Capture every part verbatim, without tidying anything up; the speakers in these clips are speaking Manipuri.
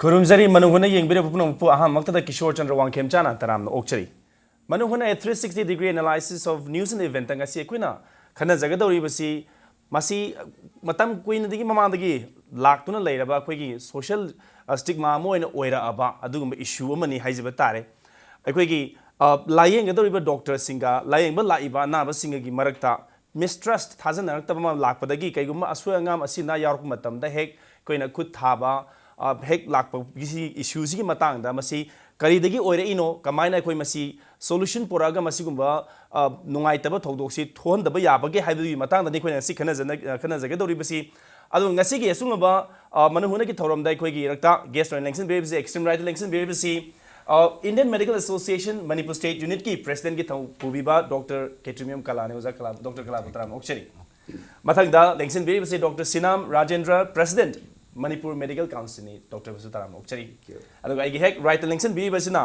ꯈꯨꯔꯨꯝꯖꯔꯤ, ꯃꯅꯨꯡ ꯍꯨꯠꯅ ꯌꯦꯡꯕꯤꯔꯕ ꯄꯨꯝꯅꯃꯛꯄꯨ ꯑꯍꯥꯟꯕꯃꯛꯇꯗ ꯀꯤꯁꯣꯔ ꯆꯟꯗ꯭ꯔ ꯋꯥꯡꯈꯦꯝꯆꯥꯅ ꯇꯔꯥꯝꯅ ꯑꯣꯛꯆꯔꯤ꯫ ꯃꯅꯨꯡ ꯍꯨꯠꯅ A three sixty degree analysis of news and event ꯉꯁꯤ ꯑꯩꯈꯣꯏꯅ ꯈꯟꯅꯖꯒꯗꯧꯔꯤꯕꯁꯤ ꯃꯁꯤ ꯃꯇꯝ ꯀꯨꯏꯅꯗꯒꯤ ꯃꯃꯥꯡꯗꯒꯤ ꯂꯥꯛꯇꯨꯅ ꯂꯩꯔꯕ ꯑꯩꯈꯣꯏꯒꯤ social stigma ꯑꯃ ꯑꯣꯏꯅ ꯑꯣꯏꯔꯛꯑꯕ ꯑꯗꯨꯒꯨꯝꯕ issue ꯑꯃꯅꯤ ꯍꯥꯏꯖꯕ ꯇꯥꯔꯦ꯫ ꯑꯩꯈꯣꯏꯒꯤ, ꯑ, ꯂꯥꯌꯦꯡꯒꯗꯧꯔꯤꯕ doctorꯁꯤꯡꯒ ꯂꯥꯌꯦꯡꯕ ꯂꯥꯛꯏꯕ ꯑꯅꯥꯕꯁꯤꯡꯒꯒꯤ ꯃꯔꯛꯇ mistrust, ꯊꯥꯖꯅꯔꯛꯇꯕ ꯑꯃ ꯂꯥꯛꯄꯗꯒꯤ ꯀꯩꯒꯨꯝꯕ ꯑꯁꯣꯏ ꯑꯉꯥꯝ ꯑꯁꯤ ꯑꯅꯥ ꯌꯥꯎꯔꯛꯄ ꯃꯇꯝꯗ ꯍꯦꯛ ꯑꯩꯈꯣꯏꯅ ꯈꯨꯠ ꯊꯥꯕ, ꯑ, ꯍꯦꯛ ꯂꯥꯛꯄꯒꯤ issueꯁꯤꯒꯤ ꯃꯇꯥꯡꯗ ꯃꯁꯤ ꯀꯔꯤꯗꯒꯤ ꯑꯣꯏꯔꯛꯏꯅꯣ, ꯀꯃꯥꯏꯅ ꯑꯩꯈꯣꯏ ꯃꯁꯤ solution ꯄꯨꯔꯛꯑꯒ ꯃꯁꯤꯒꯨꯝꯕ, ꯑ, ꯅꯨꯡꯉꯥꯏꯇꯕ ꯊꯧꯗꯣꯛꯁꯤ ꯊꯣꯛꯍꯟꯗꯕ ꯌꯥꯕꯒꯦ ꯍꯥꯏꯕꯒꯤ ꯃꯇꯥꯡꯗꯅꯤ ꯑꯩꯈꯣꯏꯅ ꯉꯁꯤ ꯈꯟꯅꯖꯅ-, ꯑ, ꯈꯟꯅꯖꯒꯗꯧꯔꯤꯕꯁꯤ꯫ ꯑꯗꯣ ꯉꯁꯤꯒꯤ ꯑꯁꯤꯒꯨꯝꯂꯕ, ꯑ, ꯃꯅꯨꯡ ꯍꯨꯠꯅꯒꯤ ꯊꯧꯔꯝꯗ ꯑꯩꯈꯣꯏꯒꯤ ꯏꯔꯛꯇ guest ꯑꯣꯏꯅ ꯂꯦꯡꯁꯤꯟꯕꯤꯔꯤꯕꯁꯤ, extreme rightꯇ ꯂꯦꯡꯁꯤꯟꯕꯤꯔꯤꯕꯁꯤ, ꯑ, Indian Medical Association Manipur state unitꯀꯤ presidentꯀꯤ ꯊꯧ ꯄꯨꯕꯤꯕ Doctor ꯀꯦꯇ꯭ꯔꯤꯃꯤꯌꯝ ꯀꯂꯥꯅꯤ꯫ ꯑꯣꯖꯥ ꯀꯂꯥ, Doctor ꯀꯂꯥꯕꯨ ꯇꯔꯥꯝꯅ ꯑꯣꯛꯆꯔꯤ꯫ ꯃꯊꯪꯗ ꯂꯦꯡꯁꯤꯟꯕꯤꯔꯤꯕꯁꯤ Doctor ꯁꯤꯅꯥꯝ Rajendra, President Manipur Medical Councilꯅꯤ꯫ Doctorꯕꯨꯁꯨ ꯇꯔꯥꯝꯅ ꯑꯣꯛꯆꯔꯤ꯫ ꯑꯗꯨꯒ ꯑꯩꯒꯤ ꯍꯦꯛ rightꯇ ꯂꯦꯡꯁꯤꯟꯕꯤꯔꯤꯕꯁꯤꯅ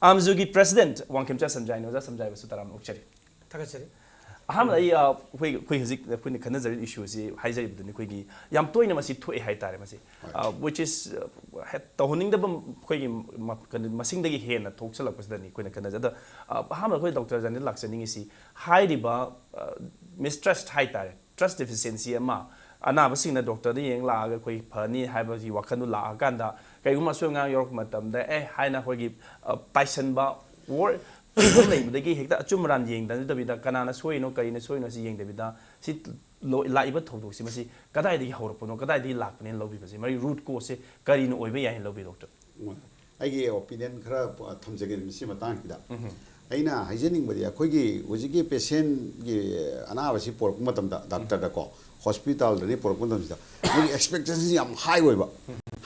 ꯑꯥꯝꯖꯨꯒꯤ President ꯋꯥꯡꯈꯦꯝꯆꯥ ꯁꯟꯖꯥꯏꯅꯤ꯫ ꯑꯣꯖꯥ ꯁꯟꯖꯥꯏꯕꯨꯁꯨ ꯇꯔꯥꯝꯅ ꯑꯣꯛꯆꯔꯤ꯫ ꯊꯥꯒꯠꯆꯔꯤ꯫ ꯑꯍꯥꯟꯕꯗ ꯑꯩ, ꯑ, ꯑꯩꯈꯣꯏ, ꯑꯩꯈꯣꯏ ꯍꯧꯖꯤꯛ ꯑꯩꯈꯣꯏꯅ ꯈꯟꯅꯖꯔꯤꯕ issueꯁꯤ ꯍꯥꯏꯖꯔꯤꯕꯗꯨꯅꯤ, ꯑꯩꯈꯣꯏꯒꯤ ꯌꯥꯝ ꯇꯣꯏꯅ ꯃꯁꯤ ꯊꯣꯛꯑꯦ ꯍꯥꯏꯇꯥꯔꯦ꯫ ꯃꯁꯤ, ꯍꯣꯏ꯫ ꯑ, which is, ꯑ, ꯍꯦ-, ꯇꯧꯍꯟꯅꯤꯡꯗꯕ ꯑꯩꯈꯣꯏꯒꯤ ꯃ-, ꯀꯩꯅꯣ, ꯃꯁꯤꯡꯗꯒꯤ ꯍꯦꯟꯅ ꯊꯣꯛꯆꯜꯂꯛꯄꯁꯤꯗꯅꯤ ꯑꯩꯈꯣꯏꯅ ꯈꯟꯅꯖꯩ꯫ ꯑꯗꯣ, ꯑ, ꯑꯍꯥꯟꯕ ꯑꯩꯈꯣꯏ Doctor ꯖꯥꯅꯤꯗ ꯂꯥꯛꯆꯅꯤꯡꯉꯤꯁꯤ, ꯍꯥꯏꯔꯤꯕ, ꯑ, mistrust ꯍꯥꯏꯇꯥꯔꯦ, trust deficiency ꯑꯃ, ꯑꯅꯥꯕꯁꯤꯡꯅ doctorꯗ ꯌꯦꯡ ꯂꯥꯛꯑꯒ ꯑꯩꯈꯣꯏ ꯐꯅꯤ ꯍꯥꯏꯕꯒꯤ ꯋꯥꯈꯜꯗꯨ ꯂꯥꯛꯑꯀꯥꯟꯗ ꯀꯩꯒꯨꯝꯕ ꯑꯁꯣꯏ ꯑꯉꯥꯝ ꯌꯥꯎꯔꯛꯄ ꯃꯇꯝꯗ, "ꯑꯦ" ꯍꯥꯏꯅ ꯑꯩꯈꯣꯏꯒꯤ, ꯑ, ꯄꯥꯏꯁꯟꯕ or ꯀꯩꯅꯣꯝ ꯂꯩꯕꯗꯒꯤ ꯍꯦꯛꯇ ꯑꯆꯨꯝ ꯑꯔꯥꯟ ꯌꯦꯡꯗꯅꯕꯤꯗ, ꯀꯅꯥꯅ ꯁꯣꯏꯔꯤꯅꯣ, ꯀꯔꯤꯅ ꯁꯣꯏꯔꯤꯅꯣ ꯁꯤ ꯌꯦꯡꯗꯕꯤꯗ, ꯁꯤ ꯂꯣ-, ꯂꯥꯛꯏꯕ ꯊꯧꯗꯣꯛꯁꯤ ꯃꯁꯤ ꯀꯗꯥꯏꯗꯒꯤ ꯍꯧꯔꯛꯄꯅꯣ, ꯀꯗꯥꯏꯗꯒꯤ ꯂꯥꯛꯄꯅꯦꯅ ꯂꯧꯕꯤꯕꯁꯦ, ꯃꯔꯤ root causeꯁꯦ ꯀꯔꯤꯅ ꯑꯣꯏꯕ ꯌꯥꯏꯅ ꯂꯧꯕꯤ, Doctor? ꯑꯩꯒꯤ opinion ꯈꯔ ꯊꯝꯖꯒꯦ ꯃꯁꯤ ꯃꯇꯥꯡꯁꯤꯗ꯫ ꯑꯩꯅ ꯍꯥꯏꯖꯅꯤꯡꯕꯗꯤ, ꯑꯩꯈꯣꯏꯒꯤ ꯍꯧꯖꯤꯛꯀꯤ patientꯀꯤ ꯑꯅꯥꯕꯁꯤ ꯄꯨꯔꯛꯄ ꯃꯇꯝꯗ, doctorꯗꯀꯣ, hospitalꯗꯅꯤ ꯄꯨꯔꯛꯄ ꯃꯇꯝꯁꯤꯗ, ꯃꯣꯏꯒꯤ expectationꯁꯤ ꯌꯥꯝ high ꯑꯣꯏꯕ꯫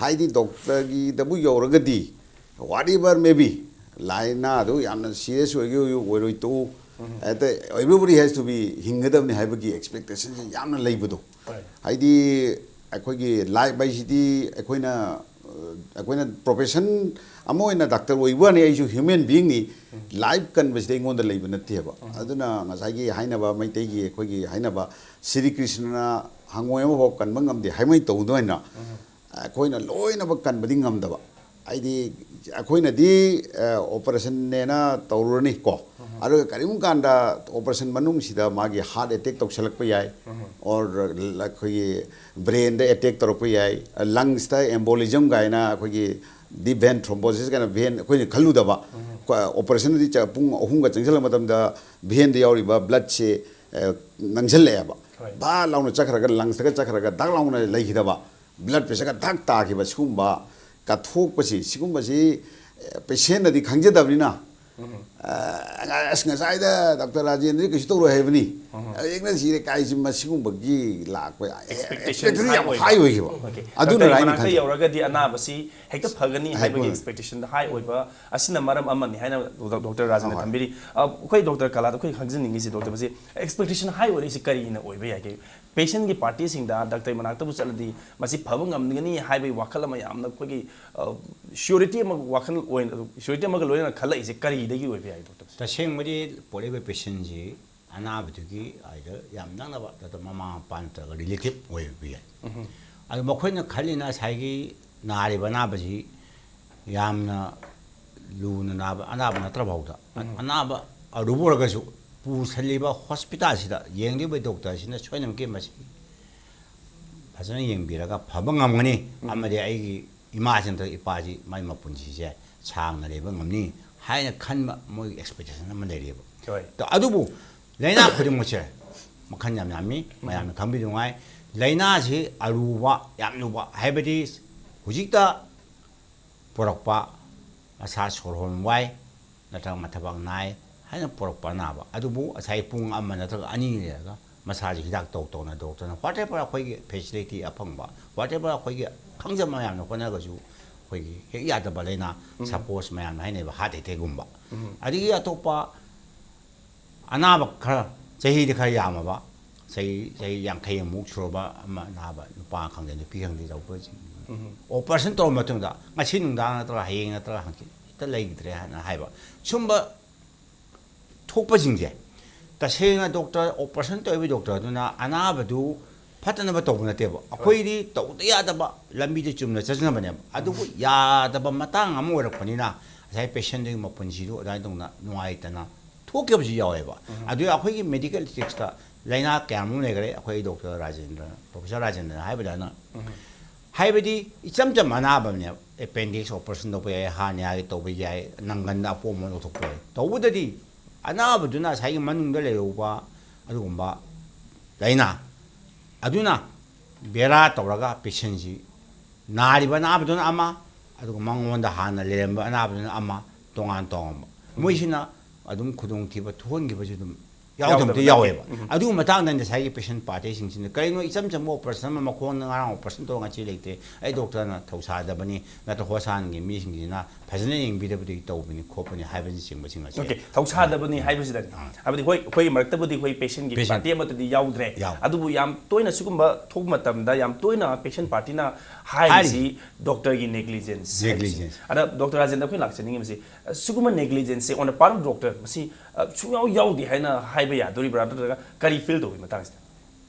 ꯍꯥꯏꯗꯤ, doctorꯒꯤꯗꯕꯨ ꯌꯧꯔꯒꯗꯤ, whatever may be, ꯂꯥꯏꯅꯥꯗꯨ ꯌꯥꯝꯅ serious ꯑꯣꯏꯒꯦ ꯑꯣꯏꯔꯣꯏ ꯇꯣꯛꯎ, ꯍꯦꯛꯇ everybody has to be ꯍꯤꯡꯒꯗꯕꯅꯤ ꯍꯥꯏꯕꯒꯤ expectationꯁꯤ ꯌꯥꯝꯅ ꯂꯩꯕꯗꯣ꯫ ꯍꯣꯏ꯫ ꯍꯥꯏꯗꯤ, ꯑꯩꯈꯣꯏꯒꯤ life ꯍꯥꯏꯁꯤꯗꯤ ꯑꯩꯈꯣꯏꯅ, ꯑ, ꯑꯩꯈꯣꯏꯅ profession ꯑꯃ ꯑꯣꯏꯅ doctor ꯑꯣꯏꯕ ꯋꯥꯅꯤ, ꯑꯩꯁꯨ human beingꯅꯤ꯫ Life ꯀꯟꯕꯁꯤꯗꯤ ꯑꯩꯉꯣꯟꯗ ꯂꯩꯕ ꯅꯠꯇꯦꯕ꯫ ꯑꯗꯨꯅ ꯉꯁꯥꯏꯒꯤ ꯍꯥꯏꯅꯕ, ꯃꯩꯇꯩꯒꯤ ꯑꯩꯈꯣꯏꯒꯤ ꯍꯥꯏꯅꯕ, "ꯁ꯭ꯔꯤ ꯀ꯭ꯔꯤꯁꯅꯅ ꯍꯪꯉꯣꯏ ꯑꯃꯐꯥꯎ ꯀꯟꯕ ꯉꯝꯗꯦ" ꯍꯥꯏꯃꯩ ꯇꯧꯗꯣꯏꯅ, ꯑꯩꯈꯣꯏꯅ ꯂꯣꯏꯅꯃꯛ ꯀꯟꯕꯗꯤ ꯉꯝꯗꯕ꯫ ꯍꯥꯏꯗꯤ ꯑꯩꯈꯣꯏꯅꯗꯤ ꯑꯣꯄꯔꯦꯁꯟꯅꯦꯅ ꯇꯧꯔꯨꯔꯅꯤ ꯀꯣ, ꯑꯗꯨꯒ ꯀꯔꯤꯒꯨꯝꯕ ꯀꯥꯟꯗ ꯑꯣꯄꯔꯦꯁꯟ ꯃꯅꯨꯡꯁꯤꯗ ꯃꯥꯒꯤ ꯍꯥꯔꯠ ꯑꯦꯇꯦꯛ ꯇꯧꯁꯜꯂꯛꯄ ꯌꯥꯏ, ꯑꯣꯔ ꯑꯩꯈꯣꯏꯒꯤ ꯕ꯭ꯔꯦꯟꯗ ꯑꯦꯇꯦꯛ ꯇꯧꯔꯛꯄ ꯌꯥꯏ, ꯂꯪꯁꯇ ꯑꯦꯝꯕꯣꯂꯤꯖꯝ ꯀꯥꯏꯅ ꯑꯩꯈꯣꯏꯒꯤ ꯗꯤꯞ ꯚꯦꯟ ꯊ꯭ꯔꯣꯝꯕꯣꯁꯤꯁ ꯀꯥꯏꯅ ꯚꯦꯟ ꯑꯩꯈꯣꯏꯅ ꯈꯜꯂꯨꯗꯕ ꯑꯣꯄꯔꯦꯁꯟꯗꯤ ꯄꯨꯡ ꯑꯍꯨꯝꯒ ꯆꯪꯁꯤꯜꯂꯛꯄ ꯃꯇꯝꯗ ꯚꯦꯟꯗ ꯌꯥꯎꯔꯤꯕ ꯕ꯭ꯂꯠꯁꯦ ꯅꯪꯁꯤꯜꯂꯛꯑꯦꯕ꯫ ꯍꯣꯏ꯫ ꯚꯥ ꯂꯥꯎꯅ ꯆꯠꯈ꯭ꯔꯒ, ꯂꯪꯁꯇꯒ ꯆꯠꯈ꯭ꯔꯒ ꯗꯥꯛ ꯂꯥꯎꯅ ꯂꯩꯈꯤꯗꯕ, ꯕ꯭ꯂꯠ ꯄ꯭ꯔꯦꯁꯔꯒ ꯗꯥꯛ ꯇꯥꯈꯤꯕ, ꯁꯤꯒꯨꯝꯕ ꯀꯠꯊꯣꯛꯄꯁꯤ, ꯁꯤꯒꯨꯝꯕꯁꯤ ꯄꯦꯁꯦꯟꯅꯗꯤ ꯈꯪꯖꯗꯕꯅꯤꯅ, ꯑ, "ꯑꯁ, ꯉꯁꯥꯏꯗ ꯗꯥꯛꯇꯔ ꯔꯥꯖꯦꯟꯗ꯭ꯔꯗꯤ ꯀꯩꯁꯨ ꯇꯧꯔꯣꯏ ꯍꯥꯏꯕꯅꯤ, ꯍꯌꯦꯡꯅ ꯁꯤꯔꯦ ꯀꯥꯏꯁꯤ", ꯃꯁꯤꯒꯨꯝꯕꯒꯤ ꯂꯥꯛꯄ ꯑꯦꯛꯁꯄꯦꯛꯇꯦꯁꯟ ꯑꯦꯛꯁꯄꯦꯛꯇꯦꯁꯟ ꯌꯥꯝ ꯍꯥꯏ ꯍꯥꯏ ꯑꯣꯏꯈꯤꯕ꯫ ꯑꯣꯏꯈꯤꯕ꯫ ꯑꯗꯨꯅ ꯗꯥꯛꯇꯔꯒꯤ ꯑꯩꯅ ꯃꯅꯥꯛꯇ ꯈꯟꯖꯩ꯫ ꯌꯧꯔꯒꯗꯤ ꯑꯅꯥꯕꯁꯤ ꯍꯦꯛꯇ ꯐꯒꯅꯤ ꯍꯥꯏꯕꯒꯤ ꯍꯣꯏ꯫ ꯑꯦꯛꯁꯄꯦꯛꯇꯦꯁꯟꯗ ꯍꯥꯏ ꯑꯣꯏꯕ ꯑꯁꯤꯅ ꯃꯔꯝ ꯑꯃꯅꯤ ꯍꯥꯏꯅ ꯗꯣꯛ-, ꯗꯣꯛꯇꯔ ꯔꯥꯖꯦꯟꯗ꯭ꯔꯅ ꯍꯣꯏ꯫ ꯊꯝꯕꯤꯔꯤ꯫ ꯑ, ꯑꯩꯈꯣꯏ ꯗꯣꯛꯇꯔ ꯀꯂꯥꯗ ꯑꯩꯈꯣꯏ ꯈꯪꯖꯅꯤꯡꯉꯤꯁꯤ, ꯗꯣꯛꯇꯔ, ꯃꯁꯤ ꯑꯦꯛꯁꯄꯦꯛꯇꯦꯁꯟ ꯍꯥꯏ ꯑꯣꯏꯔꯛꯏꯁꯤ ꯀꯔꯤꯅ ꯑꯣꯏꯕ ꯌꯥꯏ? ꯄꯦꯁꯦꯟꯒꯤ ꯄꯥꯔꯇꯤꯁꯤꯡꯗ ꯗꯥꯛꯇꯔ ꯃꯅꯥꯛꯇꯕꯨ ꯆꯠꯂꯗꯤ ꯃꯁꯤ ꯐꯕ ꯉꯝꯒꯅꯤ ꯍꯥꯏꯕꯒꯤ ꯋꯥꯈꯜ ꯑꯃ ꯌꯥꯝꯅ ꯑꯩꯈꯣꯏꯒꯤ, ꯑ, ꯁꯤꯌꯣꯔꯤꯇꯤ ꯑꯃ ꯋꯥꯈꯜ ꯑꯣꯏꯅ, ꯁꯤꯌꯣꯔꯤꯇꯤ ꯑꯃꯒ ꯂꯣꯏꯅꯅ ꯈꯜꯂꯛꯏꯁꯦ ꯀꯔꯤꯗꯒꯤ ꯑꯣꯏꯕ ꯌꯥꯏ, ꯗꯣꯛꯇꯔ? ꯇꯁꯦꯡꯕꯗꯤ ꯄꯣꯛꯂꯛꯏꯕ ꯄꯦꯁꯦꯟꯁꯤ ꯑꯅꯥꯕꯗꯨꯒꯤ ꯍꯥꯏꯗ ꯌꯥꯝ ꯅꯛꯅꯕ ꯅꯠꯇ꯭ꯔꯒ ꯃꯃꯥ ꯃꯄꯥ ꯅꯠꯇ꯭ꯔꯒ ꯔꯤꯂꯦꯇꯤꯚ ꯑꯣꯏꯕ ꯌꯥꯏ꯫ ꯎꯝ꯫ ꯑꯗꯨ ꯃꯈꯣꯏꯅ ꯈꯜꯂꯤꯅ ꯉꯁꯥꯏꯒꯤ ꯅꯥꯔꯤꯕ ꯑꯅꯥꯕꯁꯤ ꯌꯥꯝꯅ ꯂꯨꯅ ꯅꯥꯕ ꯑꯅꯥꯕ ꯅꯠꯇ꯭ꯔ ꯐꯥꯎꯗ, ꯎꯝ꯫ ꯑꯅꯥꯕ ꯑꯔꯨꯕ ꯑꯣꯏꯔꯒꯁꯨ ꯄꯨꯁꯜꯂꯤꯕ ꯍꯣꯁꯄꯤꯇꯥꯜꯁꯤꯗ ꯌꯦꯡꯂꯤꯕ ꯗꯣꯛꯇꯔꯁꯤꯅ ꯁꯣꯏꯗꯅꯃꯛꯀꯤ ꯃꯁꯤ ꯐꯖꯅ ꯌꯦꯡꯕꯤꯔꯒ ꯐꯕ ꯉꯝꯒꯅꯤ, ꯎꯝ꯫ ꯑꯃꯗꯤ ꯑꯩꯒꯤ ꯏꯃꯥꯁꯤ ꯅꯠꯇ꯭ꯔꯒ ꯏꯄꯥꯁꯤ ꯃꯥꯏ ꯃꯄꯨꯟꯁꯤꯁꯦ ꯁꯥꯡꯅ ꯂꯩꯕ ꯉꯝꯅꯤ ꯍꯥꯏꯅ ꯈꯟꯕ ꯃꯣꯏꯒꯤ ꯑꯦꯛꯁꯄꯦꯛꯇꯦꯁꯟ ꯑꯃ ꯂꯩꯔꯤꯕ꯫ ꯍꯣꯏ꯫ ꯑꯗꯣ ꯑꯗꯨꯕꯨ ꯂꯥꯏꯅꯥ ꯈꯨꯗꯤꯡꯃꯛꯁꯦ ꯃꯈꯜ ꯌꯥꯝ ꯌꯥꯝꯃꯤ, ꯃꯌꯥꯝꯅ ꯈꯪꯕꯤꯗꯨꯉꯥꯏ꯫ ꯂꯥꯏꯅꯥꯁꯤ ꯑꯔꯨꯕ, ꯌꯥꯝ ꯂꯨꯕ ꯍꯥꯏꯕꯗꯤ ꯍꯧꯖꯤꯛꯇ ꯄꯨꯔꯛꯄ, ꯃꯁꯥ ꯁꯣꯔ ꯍꯣꯟ ꯋꯥꯏ ꯅꯠꯇ꯭ꯔꯒ ꯃꯊꯕꯥꯛ ꯅꯥꯏ ꯍꯥꯏꯅ ꯄꯨꯔꯛꯄ ꯑꯅꯥꯕ ꯑꯗꯨꯕꯨ ꯉꯁꯥꯏ ꯄꯨꯡ ꯑꯃ ꯅꯠꯇ꯭ꯔꯒ ꯑꯅꯤ ꯂꯩꯔꯒ ꯃꯁꯥꯁꯤ ꯍꯤꯗꯥꯛ ꯇꯧ ꯇꯧꯅ ꯗꯣꯛꯇꯔꯅ whatever ꯑꯩꯈꯣꯏꯒꯤ ꯐꯦꯁꯤꯂꯤꯇꯤ ꯑꯐꯪꯕ, whatever ꯑꯩꯈꯣꯏꯒꯤ ꯈꯪꯖ ꯃꯌꯥꯝꯅ ꯍꯣꯠꯅꯔꯒꯁꯨ ꯑꯩꯈꯣꯏꯒꯤ ꯍꯦꯛ ꯌꯥꯗꯕ ꯂꯥꯏꯅꯥ, ꯎꯝ꯫ ꯁꯄꯣꯁ ꯃꯌꯥꯝꯅ ꯍꯥꯏꯅꯔꯤꯕ ꯍꯥꯔꯠ ꯑꯦꯇꯦꯛꯀꯨꯝꯕ, ꯎꯝ꯫ ꯑꯗꯒꯤ ꯑꯇꯣꯞꯄ ꯑꯅꯥꯕ ꯈꯔ, ꯆꯍꯤꯗꯤ ꯈꯔ ꯌꯥꯝꯃꯕ, ꯆꯍꯤ, ꯆꯍꯤ ꯌꯥꯡꯈꯩ ꯑꯃꯨꯛ ꯁꯨꯔꯕ ꯑꯃ ꯑꯅꯥꯕ, ꯅꯨꯄꯥ ꯈꯪꯗꯦ ꯅꯨꯄꯤ ꯈꯪꯗꯦ ꯇꯧꯕꯁꯤꯡ, ꯎꯝ꯫ ꯑꯣꯄꯔꯦꯁꯟ ꯇꯧꯔꯕ ꯃꯇꯨꯡꯗ ꯉꯁꯤ ꯅꯨꯡꯗꯥꯡ ꯅꯠꯇ꯭ꯔꯒ ꯍꯌꯦꯡ ꯅꯠꯇ꯭ꯔꯒ ꯍꯪꯆꯤꯠ ꯍꯦꯛꯇ ꯂꯩꯈꯤꯗ꯭ꯔꯦ ꯍꯥꯏꯅ ꯍꯥꯏꯕ, ꯁꯨꯝꯕ ꯊꯣꯛꯄꯁꯤꯡꯁꯦ ꯇꯁꯦꯡꯅ ꯗꯣꯛꯇꯔ, ꯑꯣꯄꯔꯦꯁꯟ ꯇꯧꯔꯤꯕ ꯗꯣꯛꯇꯔꯗꯨꯅ ꯑꯅꯥꯕꯗꯨ ꯐꯠꯇꯅꯕ ꯇꯧꯕ ꯅꯠꯇꯦꯕ, ꯑꯩꯈꯣꯏꯗꯤ ꯇꯧꯗ ꯌꯥꯗꯕ ꯂꯝꯕꯤꯗ ꯆꯨꯝꯅ ꯆꯠꯆꯅꯕꯅꯦꯕ꯫ ꯑꯗꯨꯕꯨ ꯌꯥꯗꯕ ꯃꯇꯥꯡ ꯑꯃ ꯑꯣꯏꯔꯛꯄꯅꯤꯅ ꯉꯁꯥꯏ ꯄꯦꯁꯦꯟꯗꯨꯒꯤ ꯃꯄꯨꯟꯁꯤꯗꯨ ꯑꯗꯨꯃꯥꯏꯅ ꯇꯧꯅ ꯅꯨꯡꯉꯥꯏꯇꯅ ꯊꯣꯛꯈꯤꯕꯁꯨ ꯌꯥꯎꯋꯦꯕ꯫ ꯑꯗꯨ ꯑꯩꯈꯣꯏꯒꯤ ꯃꯦꯗꯤꯀꯦꯜ ꯏꯊꯤꯛꯁꯇ ꯂꯥꯏꯅꯥ ꯀꯌꯥ ꯑꯃ ꯂꯩꯈꯔꯦ꯫ ꯑꯩꯈꯣꯏ ꯗꯣꯛꯇꯔ ꯔꯥꯖꯦꯟꯗ꯭ꯔꯅ, ꯄ꯭ꯔꯣꯐꯦꯁꯔ ꯔꯥꯖꯦꯟꯗ꯭ꯔꯅ ꯍꯥꯏꯕꯗꯅ, ꯍꯥꯏꯕꯗꯤ ꯏꯆꯝ ꯆꯝꯕ ꯑꯅꯥꯕꯅꯦꯕ, ꯑꯦꯄꯦꯟꯗꯤꯛꯁ ꯑꯣꯄꯔꯦꯁꯟ ꯇꯧꯕ ꯌꯥꯏ, ꯍꯥꯔꯅꯤꯌꯥꯒꯤ ꯇꯧꯕ ꯌꯥꯏ, ꯅꯪꯒꯟꯗ ꯑꯄꯣꯝꯕ ꯂꯧꯊꯣꯛꯄ ꯌꯥꯏ꯫ ꯇꯧꯕꯗꯗꯤ ꯑꯅꯥꯕꯗꯨꯅ ꯉꯁꯥꯏꯒꯤ ꯃꯅꯨꯡꯗ ꯂꯩꯔꯨꯕ ꯑꯗꯨꯒꯨꯝꯕ ꯂꯥꯏꯅꯥ ꯑꯗꯨꯅ ꯕꯦꯔꯥ ꯇꯧꯔꯒ ꯄꯦꯁꯦꯟꯁꯤ, ꯅꯥꯔꯤꯕ ꯑꯅꯥꯕꯗꯨꯅ ꯑꯃ, ꯑꯗꯨꯒ ꯃꯉꯣꯟꯗ ꯍꯥꯟꯅ ꯂꯩꯔꯝꯕ ꯑꯅꯥꯕꯗꯨꯅ ꯑꯃ, ꯇꯣꯉꯥꯟ ꯇꯣꯉꯥꯟꯕ꯫ ꯃꯣꯏꯁꯤꯅ ꯑꯗꯨꯝ ꯈꯨꯗꯣꯡꯊꯤꯕ ꯊꯣꯛꯍꯟꯈꯤꯕꯁꯨ ꯑꯗꯨꯝ ꯌꯥꯎꯗꯕꯗꯤ ꯌꯥꯎꯗꯕ ꯌꯥꯎꯋꯦꯕ꯫ ꯅꯠꯇꯦ꯫ ꯎꯝ꯫ ꯑꯗꯨꯒꯤ ꯃꯇꯥꯡꯗ ꯉꯁꯥꯏꯒꯤ ꯄꯦꯁꯦꯟ ꯄꯥꯔꯇꯤꯁꯤꯡꯁꯤꯅ ꯀꯔꯤꯒꯨꯝꯕ ꯏꯆꯝ ꯆꯝꯕ ꯑꯣꯄꯔꯦꯁꯟ ꯑꯃ, ꯃꯈꯣꯡꯗ ꯉꯔꯥꯡ ꯑꯣꯄꯔꯦꯁꯟ ꯇꯧꯔꯒ ꯉꯁꯤ ꯂꯩꯇ꯭ꯔꯦ, ꯑꯩ ꯗꯣꯛꯇꯔꯅ ꯊꯧꯁꯥꯗꯕꯅꯤ, ꯅꯠꯇ꯭ꯔꯒ ꯍꯣꯁꯄꯤꯇꯥꯜꯒꯤ ꯃꯤꯁꯤꯡꯁꯤꯅ ꯐꯖꯅ ꯌꯦꯡꯕꯤꯗꯕꯗꯒꯤ ꯇꯧꯕꯅꯤ ꯈꯣꯠꯄꯅꯤ ꯍꯥꯏꯕꯅꯆꯤꯡꯕꯁꯤꯡ ꯑꯁꯦ꯫ ꯑꯣꯀꯦ, ꯊꯧꯁꯥꯗꯕꯅꯤ ꯍꯥꯏꯕꯁꯤꯗꯅꯤ꯫ ꯑꯥ꯫ ꯍꯥꯏꯕꯗꯤ ꯍꯣꯏ, ꯑꯩꯈꯣꯏꯒꯤ ꯃꯔꯛꯇꯕꯨꯗꯤ ꯑꯩꯈꯣꯏ ꯄꯦꯁꯦꯟꯒꯤ ꯄꯦꯁꯦꯟ꯫ ꯄꯥꯔꯇꯤ ꯑꯃꯠꯇꯗꯤ ꯌꯥꯎꯗ꯭ꯔꯦ꯫ ꯌꯥꯎ꯫ ꯑꯗꯨꯕꯨ ꯌꯥꯝ ꯇꯣꯏꯅ ꯁꯤꯒꯨꯝꯕ ꯊꯣꯛꯄ ꯃꯇꯝꯗ ꯌꯥꯝ ꯇꯣꯏꯅ ꯄꯦꯁꯦꯟ ꯄꯥꯔꯇꯤꯅ ꯍꯥꯏꯔꯤꯁꯤ ꯍꯥꯏꯔꯤ꯫ ꯗꯣꯛꯇꯔꯒꯤ ꯅꯦꯒ꯭ꯂꯤꯖꯦꯟꯁ ꯍꯥꯏꯕꯁꯤ꯫ ꯅꯦꯒ꯭ꯂꯤꯖꯦꯟꯁ꯫ ꯑꯗ ꯗꯣꯛꯇꯔ ꯔꯥꯖꯦꯟꯗ ꯑꯩꯈꯣꯏ ꯂꯥꯛꯆꯅꯤꯡꯉꯤꯕꯁꯤ, ꯑ, ꯁꯤꯒꯨꯝꯕ ꯅꯦꯒ꯭ꯂꯤꯖꯦꯟꯁꯁꯦ on the part of doctor, ꯃꯁꯤ, ꯑ, ꯁꯨꯡꯌꯥꯎ ꯌꯥꯎꯗꯦ ꯍꯥꯏꯅ ꯍꯥꯏꯕ ꯌꯥꯗꯣꯔꯤꯕ꯭ꯔꯥ, ꯅꯠꯇ꯭ꯔꯒ ꯀꯔꯤ ꯐꯤꯜ ꯇꯧꯕꯒꯤ ꯃꯇꯥꯡꯁꯤꯗ?